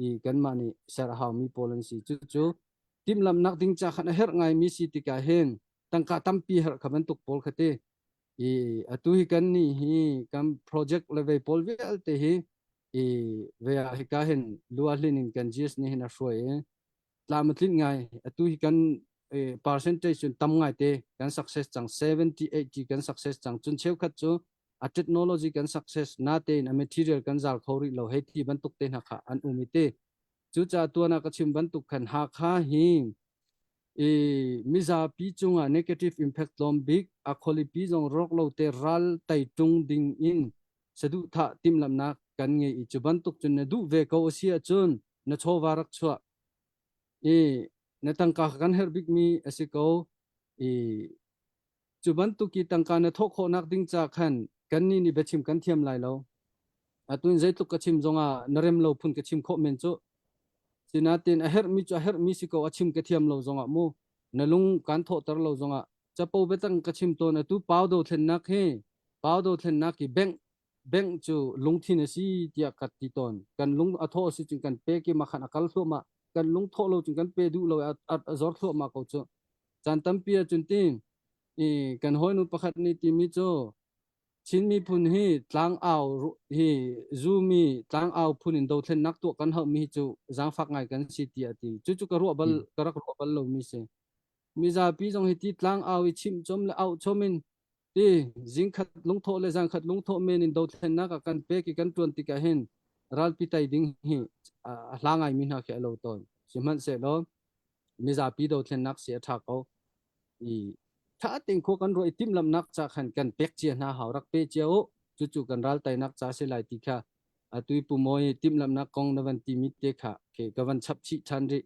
i kanmah nih ser a hau mi pawl an si cucu timhlamhnak ding ca khan a herh ngai mi si tikah hin tangka tampi herh kha bantuk pawl kha ti i atu hi kan nih hi kan project le vei pawl vialte hi i ve ah hika hin lua hlin in kan GS nih hin a hruai i tlam a tlinh ngai atu hi kan percentage cun tam ngai te kan success cang 70 80 kan success cang cun cheukhat cu a technology kan success na tein a material kan zal kho rih lo hei ti bantuk te hna kha an um i te cucaah tuan ah ka chim bantuk khan Hakha hi i mizapi cungah negative impact tlawm bik a khualipi zong rawk lo te ral tai tung ding in saduhthah timhlamhnak kan ngei i cu bantuk cun na duh ve ko a si ahcun na chawva rak chuah i na tangka kan herh bikmi a si ko i Cu bantuk i tangka na thawh khawhnak ding ca khan kannih nih biachim kan thiam lai lo. Atu in zeitluk ka chim zongah na rem lo phun ka chim khawh men cu. Sinain a herhmi cu a herhmi si ko a chim ka thiam lo zongah mu na lung kan thawhter lo zongah capo biatang ka chim tawn atu pau dothlennak hi pau dothlennak hi bank bank cu lungthin a si tiah ka ti tawn. Kan lung a thawh a si cun kan pek i makhan a kal thluahmah. Kan lung thawh lo cun kan pe duh lo i a, a zor thluahmah ko cu. Caan tampi ahcun ti i kan hawinu pakhat nih timi cu Chin miphun hi tlangau hi zumi tlangau phun in dothlennak tuah kan hauhmi hi cu zaangfak ngai kan si tiah a ti. Cucu ka ruah bal ka rak ruah bal lomi si. Mizapi zong hi ti tlangau i chimh chom le auh chom in ti zingkhat lungthawh le zangkhat lungthawh men in dothlennak ah kan pek i kan tuan tikah hin ralpi tai ding hi a hla ngaimi hna khi a lo tawn. Sihmanhsehlaw mizapi dothlennak si a ṭha ko. I ṭha tein khua kan ruah i timhlamhnak ca khan kan pek cia hna hau rak pe cia u cucu kan ral teinak ca si lai ti kha atu i Pu Mawi timhlamhnak kong na van timi te kha ke ka van chap chih ṭhan rih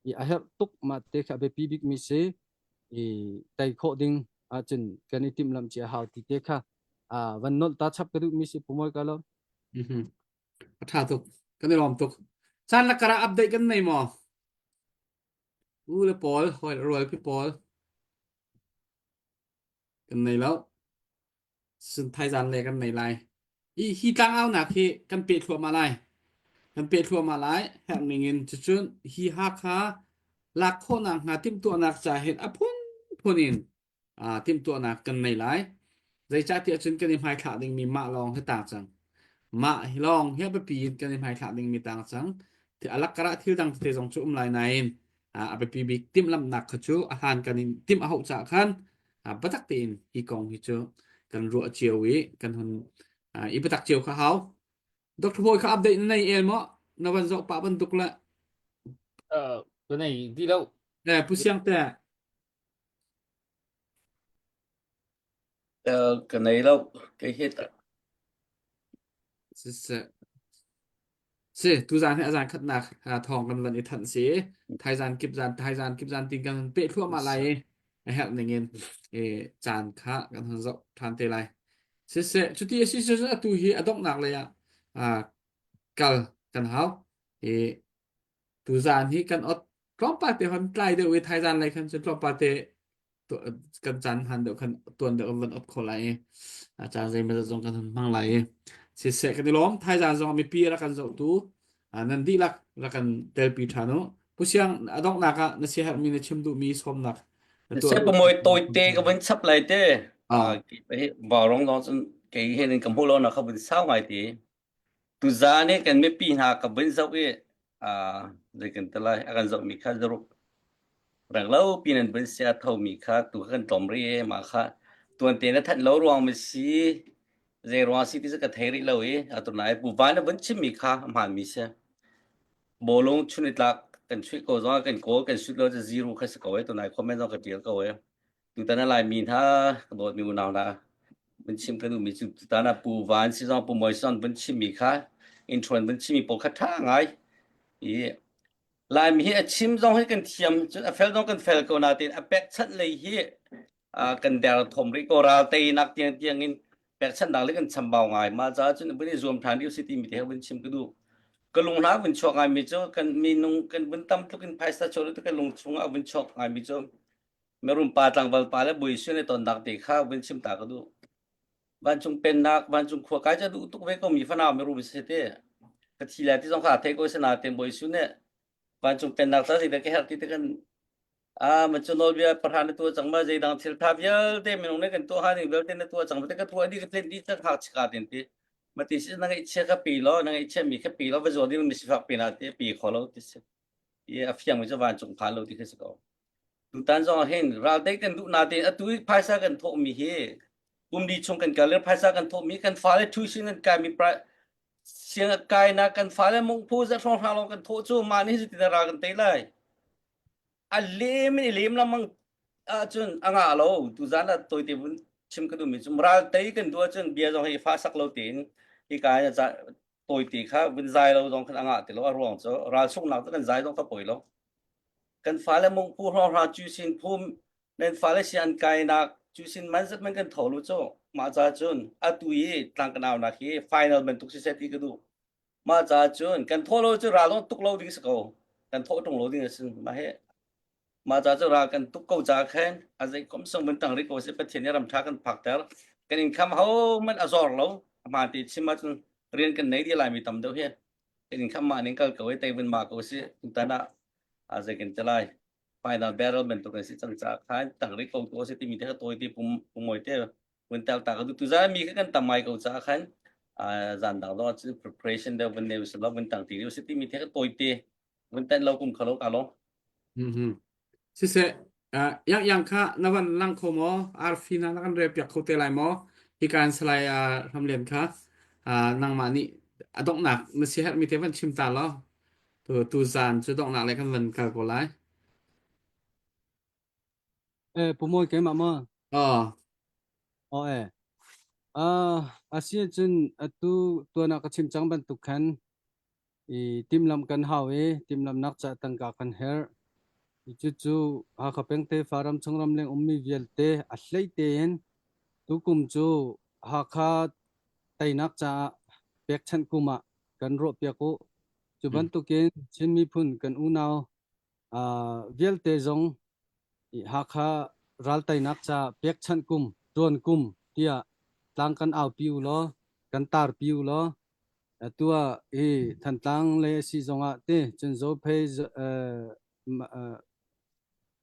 i a herh tuk mah te kha biapi bikmi si i tei khawh ding ahcun kan i timhlamh cia hau ti te kha van nolh ta chap ka duhmi si Pu Mawi ka lo. A ṭha tuk. Kan i lawm tuk. Caan la kara update kan nei maw? U le pawl, hawi le rualpi pawl kan nei lo. Sun thaizan le kan nei lai. Hi, hi tlangaunak hi kan peh thluahmah lai. Kan peh thluahmah lai. Herh ning in cucun hi Hakha lak khawhnak hnga timhtuahnak ca hin a phunphun in timhtuahnak kan nei lai. Zeicahtiah cun kan i hmaithlah dingmi mah lawng hi tang cang. Mah hi lawng hi a biapi in kan i hmaithlah dingmi tang cang. A lakkarah thil dang tete zong cu um lai nain a biapi bik timhlamhnak kha cu a hlan kan in timh a hauh caah khan biatak tein hi kong hi cu kan ruah cio i kan hun i biatak cio kha hau. Dr. Bawi kha update na nei el maw? Na van zoh pah bantuk le. Ka nei ti lo. Eh, Pu Siang te. Ka nei lo. Kei hi Siseh. Si, tuzaan hi a zan khatnak thawng kan van i thanh si. Thaizan kip zan thaizan kip zan tin kan peh thluahmah lai i a herh ning in e caan kha kan hun zoh ṭhan te lai. Siseh, cuti a si cu atu hi a donghnak lei ah kal kan hau. I tuzaan hi kan ot tlawmpal te hon tlai deuh i thaizan lei khan cun tlawmpal te kan caan hman deuh khan tuan deuh kan van op kho lai i a caan zeimawzat zong kan hun hmang lai i siseh kan i lawm thaizan zong mipi rak kan zohtu nan dihlak rak kan telpi ṭhan u Pu Siang a donghnak ah na siaherhmi na chim duhmi sawmnak na tuah Se pamoy toite ka vun chap lai te. Ah. Barong dong cun kei he nin ka hmu lo na kha vun sau ngai ti. Tuzaan i kan mipi hna ka vun zoh i zei kan ti lai a kan zohmi kha zaruk renglo pin an vun sia thomi kha tu kha kan tlawm rih i mah kha tuante na thanh lo ruang mi si zei ruang si ti cu ka thei rih lo i atu nai pu van na vun chimmi kha a hmaanmi si bawlung chun i tlak kan chuih ko zong ah kan kawl kan shoot lo cu zero kha si ko e tunai comment zong ka tial ko e Tutan a Laimi hna ka dawtmi unau hna vun chim ka duhmi cu tutan ah Pu Van si zong Pu Mawi si zong vun chimmi kha intro in vun chimmi pawl kha ṭha ngai i Laimi hi a chim zong hi kan thiam cun a fel zong kan fel ko nain a pekchanh lei hi kan der thom rih ko ral teinak tiang tiang in pekchanhnak le kan chambau ngai mah caah cun vun i zuam ṭhan dih usih timi te he vun chim ka duh ka lung hna vun chuak ngaimi cu kan minung kan vun tam tluk in phaisa chuak kan lung chungah vun chuak ngaimi cu Mirum pa tlangval pa le Bawi Jesuh nih tonnak te kha vun chim ta ka duh. Vancung pennak, vancung khua kai ca duh tuk ve ko mi fanau mirum si te. Ka thi lai ti zong kha thei ko se na te Bawi Jesuh nih vancung pennak ca zeidah ka herh ti te kan a ma cu nawlbia pahra na tuah cang ma zeidang thil tha vialte minung nih kan tuah ha ding vialte na tuah cang ma te ka tuah di ka tlin di cang hak chika tin ti ma ti si na ngaihchia ka pi lo na ngaihchia mi kha pi lo va zuar ding mi sifak pi na te pi kho lo ti si i a fiang mi cu vancung phan lo ti khi si ko Tutan zong ah hin raltei kan duh natein atu i phaisa kan thawhmi hi kum li chung kan kal i phaisa kan thawhmi kan fale tuition kan kaimi siang kainak kan fale mungphu za hrawng lawng kan thawh cu mah nih cutin ral kan tei lai. A lem in i lem lengmang ahcun a ngah lo. Tuzan ah tawite vun chim ka duhmi cu ral tei kan duh ahcun bia zong hi fa sak lo tein hika ah tawite kha vun zai lo zong khan a ngah ti lo a ruang cu ral sunghnak cu kan zai zong kha poi lo. Kan fale mungphu hrawng cu sin phum nan fale si an kainak cu sin man zat man kan tho lu cu. Mah ca cun atu i tlang kan aunak hi final bantuk si seh ti ka duh. Mah ca cun kan thawh lo cu ral tuk lo ding si ko. Kan thawh ṭung lo ding a si. Mah hi mah ca cu ral kan tuk ko ca khan a zei kom sung mun tang ri ko si Pathian nih ram ṭha kan phak ter. Kan income ho man a zor lo. Hmaan ti chim ahcun rian kan nei di laimi tam deuh hi. Kan income mah ning kal ko i tei vun ma ko si. Tutan ah a zei kan ti lai. Final barrel bantuk an si cang caah khan tang ri ko tu a si timi te kha tawi te pum pumoi te vun tel ta ka du tu zan mi kha kan tam ngai ko caah khan zan dang dong cun preparation deuh vun nei silo vun tang ti si timi te kha tawi te vun tan lo kum khalo ka lo Mhm. Siseh, uh, yang yang kha na van lang kho maw? Arfi na na kan rel piak kho te lai maw? Hi kan salai uh, Hramlian kha uh, nangmah nih a donghnak na si herhmi te van chim ta law. Tu tu zan cu donghnak le kan van kal ko lai. Eh, Pu Mawi keimah maw? Oh. Oh eh. Ah, asi cun atu tuan ah ka chim cang bantuk khan i timhlamh kan hau i timhlamhnak ca tangka kan herh. I cucu Hakha peng tefa ram chung ramleng ummi vialte a hlei tein tukum cu Hakha teinak caah pekchanh kum ah kan ruahpiak u. Cu bantukin Chin miphun kan unau uh, vialte zong Hakha ralteinak ca pekchanh kum, tuan kum tiah tlang kan aupi u law, kan tarpi u law, atu ah hi Thantlang le a si zongah te cun Zophei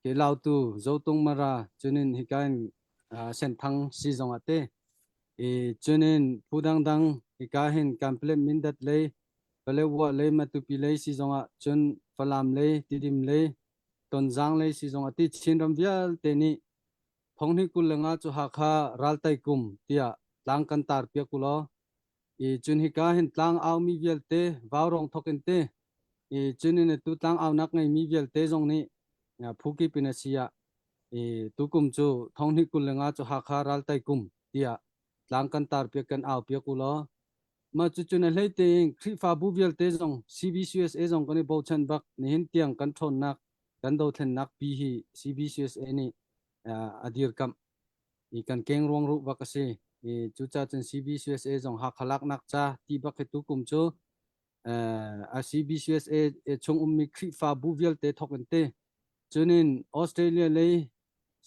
ke Lautu Zotung Mara cunin hika in Senthang si zongah te i cunin phu dangdang hika hin Kanpalet Mindat lei Paletwa lei Matupi lei si zongah cun Falam lei Tidim lei Tonzang lei si zongah ti Chinram vialte nih thonghnih 25 cu Hakha raltai kum tiah tlang kan tar piak u law i cun hika hin tlang aumi vialte vaurawng thok in te i cun in atu tlang aunak ngeimi vialte zong nih phu kip in a si ah i tukum cu thonghnih 25 cu Hakha raltai kum tiah tlang kan tar piak kan au piak u law mah cucun a hlei tein Khrihfabu vialte zong CBCUSA zong kan i bochan bak nihin tiang kan ṭhawnnak kan dothlennak pi hi CBCUSA nih a dirkamh i kan keng ruang ruh bak a si i cucaah cun CBCUSA zong Hakha laknak ca ti bak hi tukum cu a CBCUSA chung ummi Khrihfabu vialte thok in te cunin Australia lei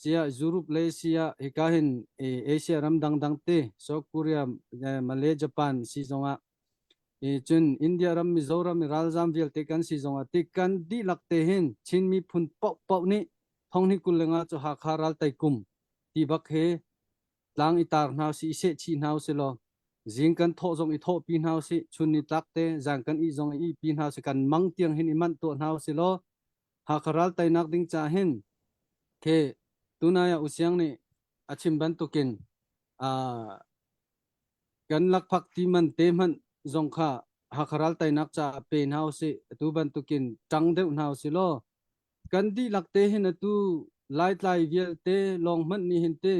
siah Europe lei siah hika hin Asia ram dangdang te South Korea Malay Japan si zongah i cun India ram Mizoram i ralzam vialte kan si zongah ti kan dihlak te hin Chin miphun paohpaoh nih thonghnih 25 cu Hakha ral tei kum ti bak he tlang i tar hna si i seh chih hna usih law zing kan thawh zong i thawhpi hna usih chun ni tlak te zan kan ih zong i ihpi hna usih kan mang tiang hin i manh tuah hna usih law Hakha ral teinak ding ca hin ke tunai ah Usiang nih a chim bantukin uh, kan lakphak ti man te hmanh zong kha Hakha ral teinak caah pe hna usih atu bantukin ṭang deuh hna usih law kan dihlak te hin atu Laitlai vialte lawng hmanh nih hin te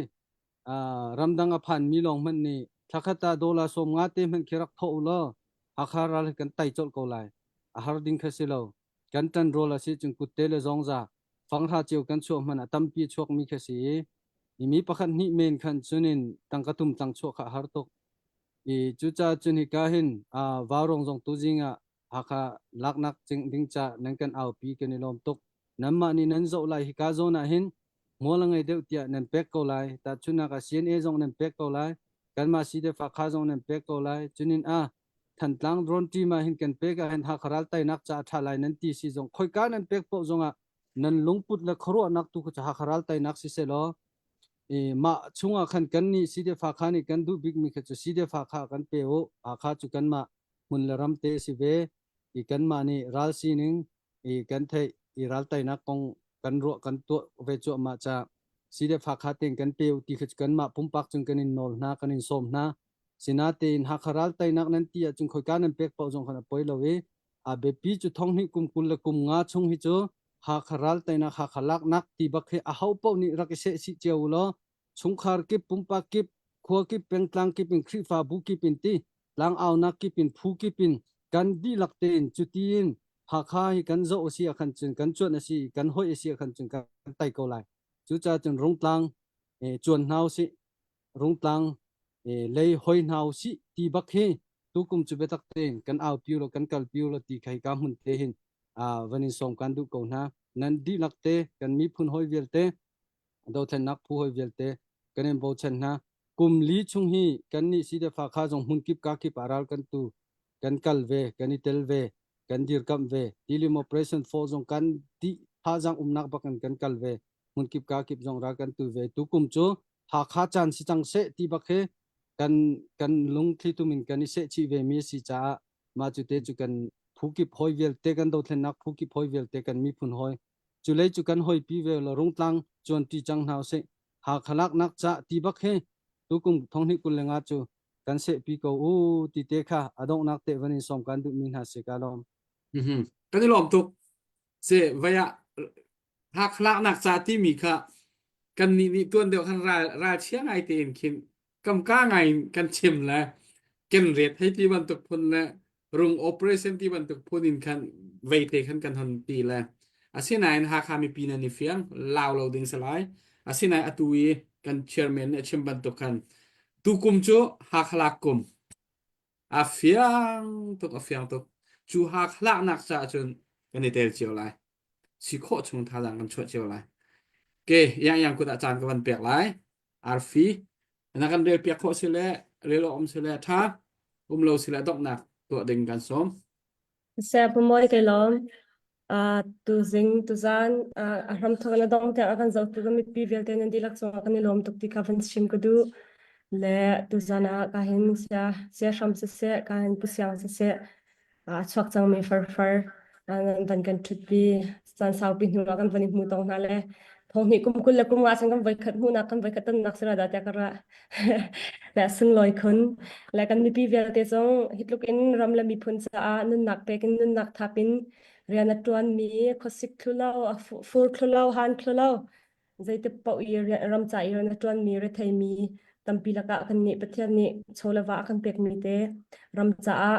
ramdang a phanmi lawng hmanh nih thlakhat ah dollar 50 te hmanh khi rak thawh u law Hakha ral hi kan tai colh ko lai. A har ding kha si lo. Kan ṭan rawl a si cun kutte le zongza fanghra cio kan chuah hmanh ah tampi chuakmi kha si i mi pakhat hnih men khan cunin tangka tum tlang chuah kha a har tuk. I cucaah cun hika hin vaurawng zong tuzing ah Hakha laknak ding ca nan kan aupi kan i lawm tuk. Nanmah nih nan zoh lai hika zawn ah hin hmual a ngei deuh tiah nan pek ko lai. Tahchunhnak ah CNA zong nan pek ko lai. Kanmah CDF-Hakha zong nan pek ko lai. Cunin ah Thantlang drone team ah hin kan pek ah hin Hakha ral teinak ca a ṭha lai nan ti si zong khoika nan pek paoh zong ah nan lungput le khuaruahnak tu kha Hakha ral teinak si seh law i mah chungah khan kan nih CDF Hakha nih kan duh bikmi kha cu CDF Hakha kan pe u Hakha cu kanmah hmun le ram te si ve i kanmah nih ral sining i kan theih i ral teinak kong kan ruah kan tuah ve cuahmah ca CDF Hakha tein kan pe u ti kha cu kanmah pumpak cun kan in nawl hna kan in sawm hna sinatein Hakha ral teinak nan ti ahcun khoika nan pek paoh zong khan a poi lo i a biapi cu thonghnih kum 20 le kum nga chung hi cu Hakha ral teinak Hakha laknak ti bak hi aho paoh nih rak i seh sih cio u law chungkhar kip pumpak kip khua kip pengtlang kip in Khrihfabu kip in ti tlangaunak kip in phu kip in kan dihlak tein cutiin Hakha hi kan zoh a si ah khan cun kan cuanh a si kan hoih a si ah khan cun kan tai ko lai cucaah cun Rungtlang cuan hna usih Rungtlang. Lei hoi hna usih ti bak hi tukum cu biatak tein kan aupi lo kan kalpi lo ti kha hika hmun te hin van in sawm kan duh ko hna. Nan dihlak te kan miphun hawi vialte dothlennak phu hawi vialte kan in bochan hna. Kum li chung hi kan nih CDF kha zong hmun kip ka kip ah ral kan tu kan kal ve kan i tel ve kan dirkamh ve Tilim Operation 4 zong kan di thazang umnak bak in kan kal ve hmun kip ka kip zong ral kan tu ve tukum cu Hakha caan si cang seh ti bak hi kan kan lungthli tum in kan i seh chih ve mi a si caah mah cu te cu kan phu kip hawi vialte kan dothlennak phu kip hawi vialte kan miphun hawi cu lei cu kan hawipi ve lo rungtlang cuanṭi cang hna usih Hakha laknak ca ti bak hi tukum thonghnih 25 cu kan sehpi ko u ti te kha a donghnak te van in sawm kan duhmi hna si ka lawm. Kan i lawm tuk. Se vai ah Hakhalaknak ca timi kha kannih nih tuan deuh khan ral ralchia ngai tein khin kamka ngai in kan chim le kenret hei ti bantuk phun le rung operation ti bantuk phun in khan veite khan kan hon ti le asinain Hakha mipi nan i fiang lau lo ding si lai asinain atu i kan chairman nih a chim bantuk khan tukum cu Hakhalak kum a fiang tuk a fiang tuk cu Hakhalaknak caah cun kan i tel cio lai si khawh chung thazaang kan chuah cio lai. Ke yang yang kut ah caan ka van pek lai. Arfi na kan rel piak khawh si le rel awk um si le tha um lo si le donghnak tuah ding kan sawm. Seh Pamoy kai lawm. Uh, tuzing tuzan uh, a hram thok na dong tiang a kan zohtu kan mipi vialte nan dihlak cungah kan i lawm tuk ti kha van chim ka duh. Le tuzan ah ka hin sia sia hram siseh ka hin pu siang siseh a chuak cangmi farfar nan van kan ṭhutpi caan saupi hnu ah kan van i hmu tong hna le thonghnih kum 20 le kum nga cun kan voikhat hmuhnak kan voikhat tonnak si da tiah ka ruah le sunglawi khun le kan mipi vialte zong hi tluk in ram le miphun caah nunnak pek in nunnak thap in rian a ṭuanmi khuasik thlu lo fur thlu lo han thlu lo zeiti paoh i ram ca i rian a ṭuanmi retheimi tampi lakah kan nih Pathian nih chaw le va a kan pekmi te ram caah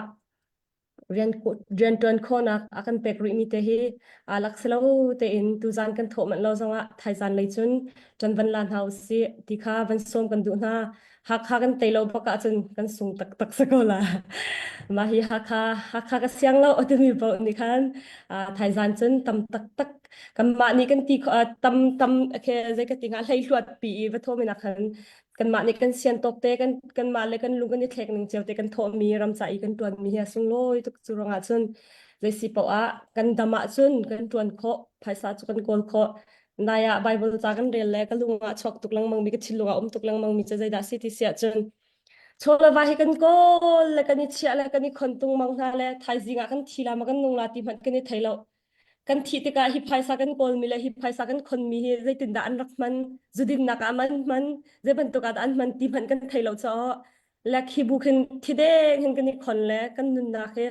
rian rianṭuan khawhnak a kan pek rihmi te hi aa lak si lo tein tuzan kan thawh manh lo zongah thaizan lei cun ṭan van la hna usih ti kha van sawm kan duh hna. Hakha kan tei lo bak ahcun kan sung taktak si ko la. Mah hi Hakha Hakha ka siang lo timi paoh nih khan thaizan cun tam taktak kanmah nih kan ti tam tam okay, zei ka ti hnga hleihluat pi i va thawmi nak khan kanmah nih kan sian tawk te kan kanmah le kan lung kan i thlek ning cio te kan thawhmi ram ca i kan tuanmi hi a sunglawi tuk cu ruangah cun zei si paoh ah kan dam ahcun kan tuan khawh phaisa cu kan kawl khawh nai ah Bible ca kan rel le ka lung ah chuak tuk lengmang mi ka thinlung ah um tuk lengmang mi cu zeidah si ti si ahcun chawlava hi kan kawl le kan i chiah le kan i khon tung mang hna le thaizing ah kan thi la ma kan nung la ti hmanh kan i thei lo kan thih tikah hi phaisa kan kawlmi le hi phaisa kan khonmi hi zeitindah an rak hman zudinnak ah man hman zei bantuk ah dah an hman ti hmanh kan thei lo caah le khi bu khin thi deng hin kan i khon le kan nunnak hi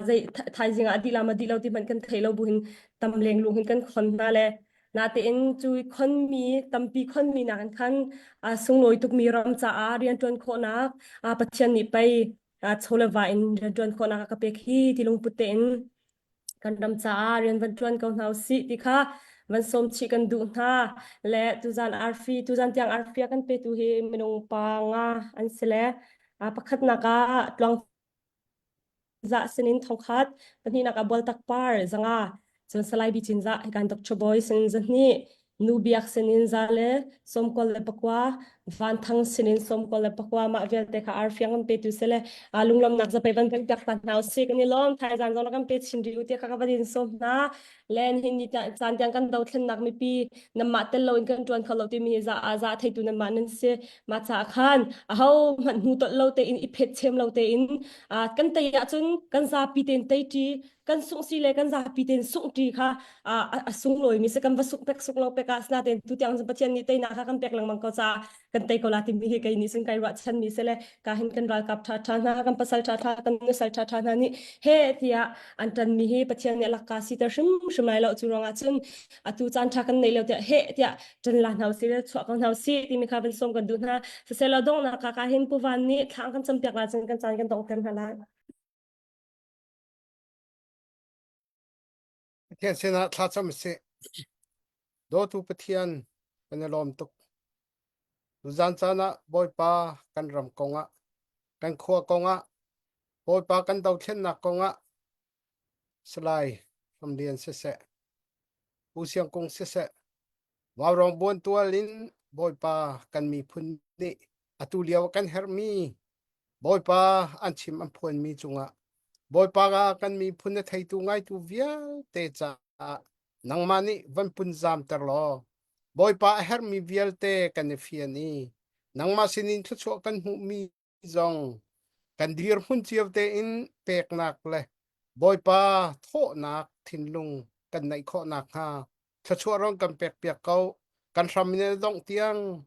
zei thaizing ah dih la ma dih lo ti hmanh kan thei lo bu hin tam leng lung hin kan khon hna le natein cu khonmi tampi khonmi nak in khan sunglawi tukmi ram caah rianṭuan khawhnak Pathian nih pei chawle va in rianṭuan khawhnak a ka pek hi ti lungput tein kan ram caah rian van ṭuan ko hna usih ti kha van sawm chih kan duh hna le tuzan arfi tuzan tiang arfi a kan petu hi minung pa nga an si le pakhatnak ah tluang za sinin thongkhat pahnihnak ah bualtak par zanga cun Salai Bi Cin Za hikan Dr. Boy sin zahnih Nu Biak sinin za le sawmkol le pakua Van Thang sinin sawmkol le pakua mah vialte kha arfiang kan petu sele lunglawmnak zapei van kan piak ta hna usih kan i lawm thaizang zong kan pe chin rih u tiah ka van in sawm hna len hin ni caan tiang kan dothlennak mipi namah tel loin kan tuan kho lo timi za za theitu namah nan si ma cha khan aho hmanh hnu tolh lo tein i phet chem lo tein kan tei ahcun kan zapi tein tei ṭi kan sungh si le kan zapi tein sungh ṭi kha a sunglawi mi si kan va sungh pek sungh lo pek ah asinain tu tiang Pathian nih teinak kha kan pek lengmang ko caah kan tei ko la timi hi kei nih cun kai ruahchan mi si le ka hin kan ralkap ṭha ṭha hna kan pasal ṭha ṭha kan nusal ṭha ṭha hna nih he tiah an ṭan mi hi Pathian nih lakka siter hrimhrim lai lo cu ruangah cun atu caan ṭha kan nei lo tiah he tiah ṭan la hna usih le chuah ko hna usih timi kha van sawm kan duh hna siseh donghnak ka ka hin Pu Van nih thla an kan campiak la cun kan caan kan donghter hna lai. Pathian sinah thlacam sih. Dawtu Pathian, kan i lawm tuk. Tuzan caan ah Bawipa kan ram kongah, kan khua kongah, Bawipa kan dothlennak kongah Salai Ramlian siseh, Pu Siang Kung siseh, Vaurawng buantual in Bawipa kan miphun nih atu lio kan herhmi Bawipa an chim an phuanmi cungah Bawipa kan miphun a theitu ngaitu vialte caah nangmah nih van punzamter law Bawipa a herhmi vialte kan i fian i nangmah sinin thluachuah kan hmuhmi zong kan dirhmun cio tein peknak le Bawipa thawhnak thinlung kan neih khawh nakhnga thluachuah rong kan pekpiak ko. Kan hram in a dongh tiang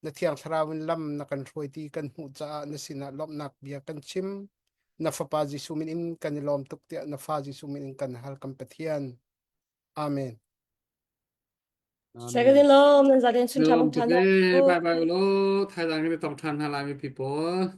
na thiang thlarau in lam na kan hruai ti kan hmuh caah na sinah lawmhnak bia kan chim. Na fapa Jesuh min in kan i lawm tuk tiah na fa Jesuh min in kan hal kan Pathian. Amen. Second in lawm nan zaten chun tha Lawm mong tuk than e. Bye bye lo. Thaizang kan i tong than hna lai mipi pawl.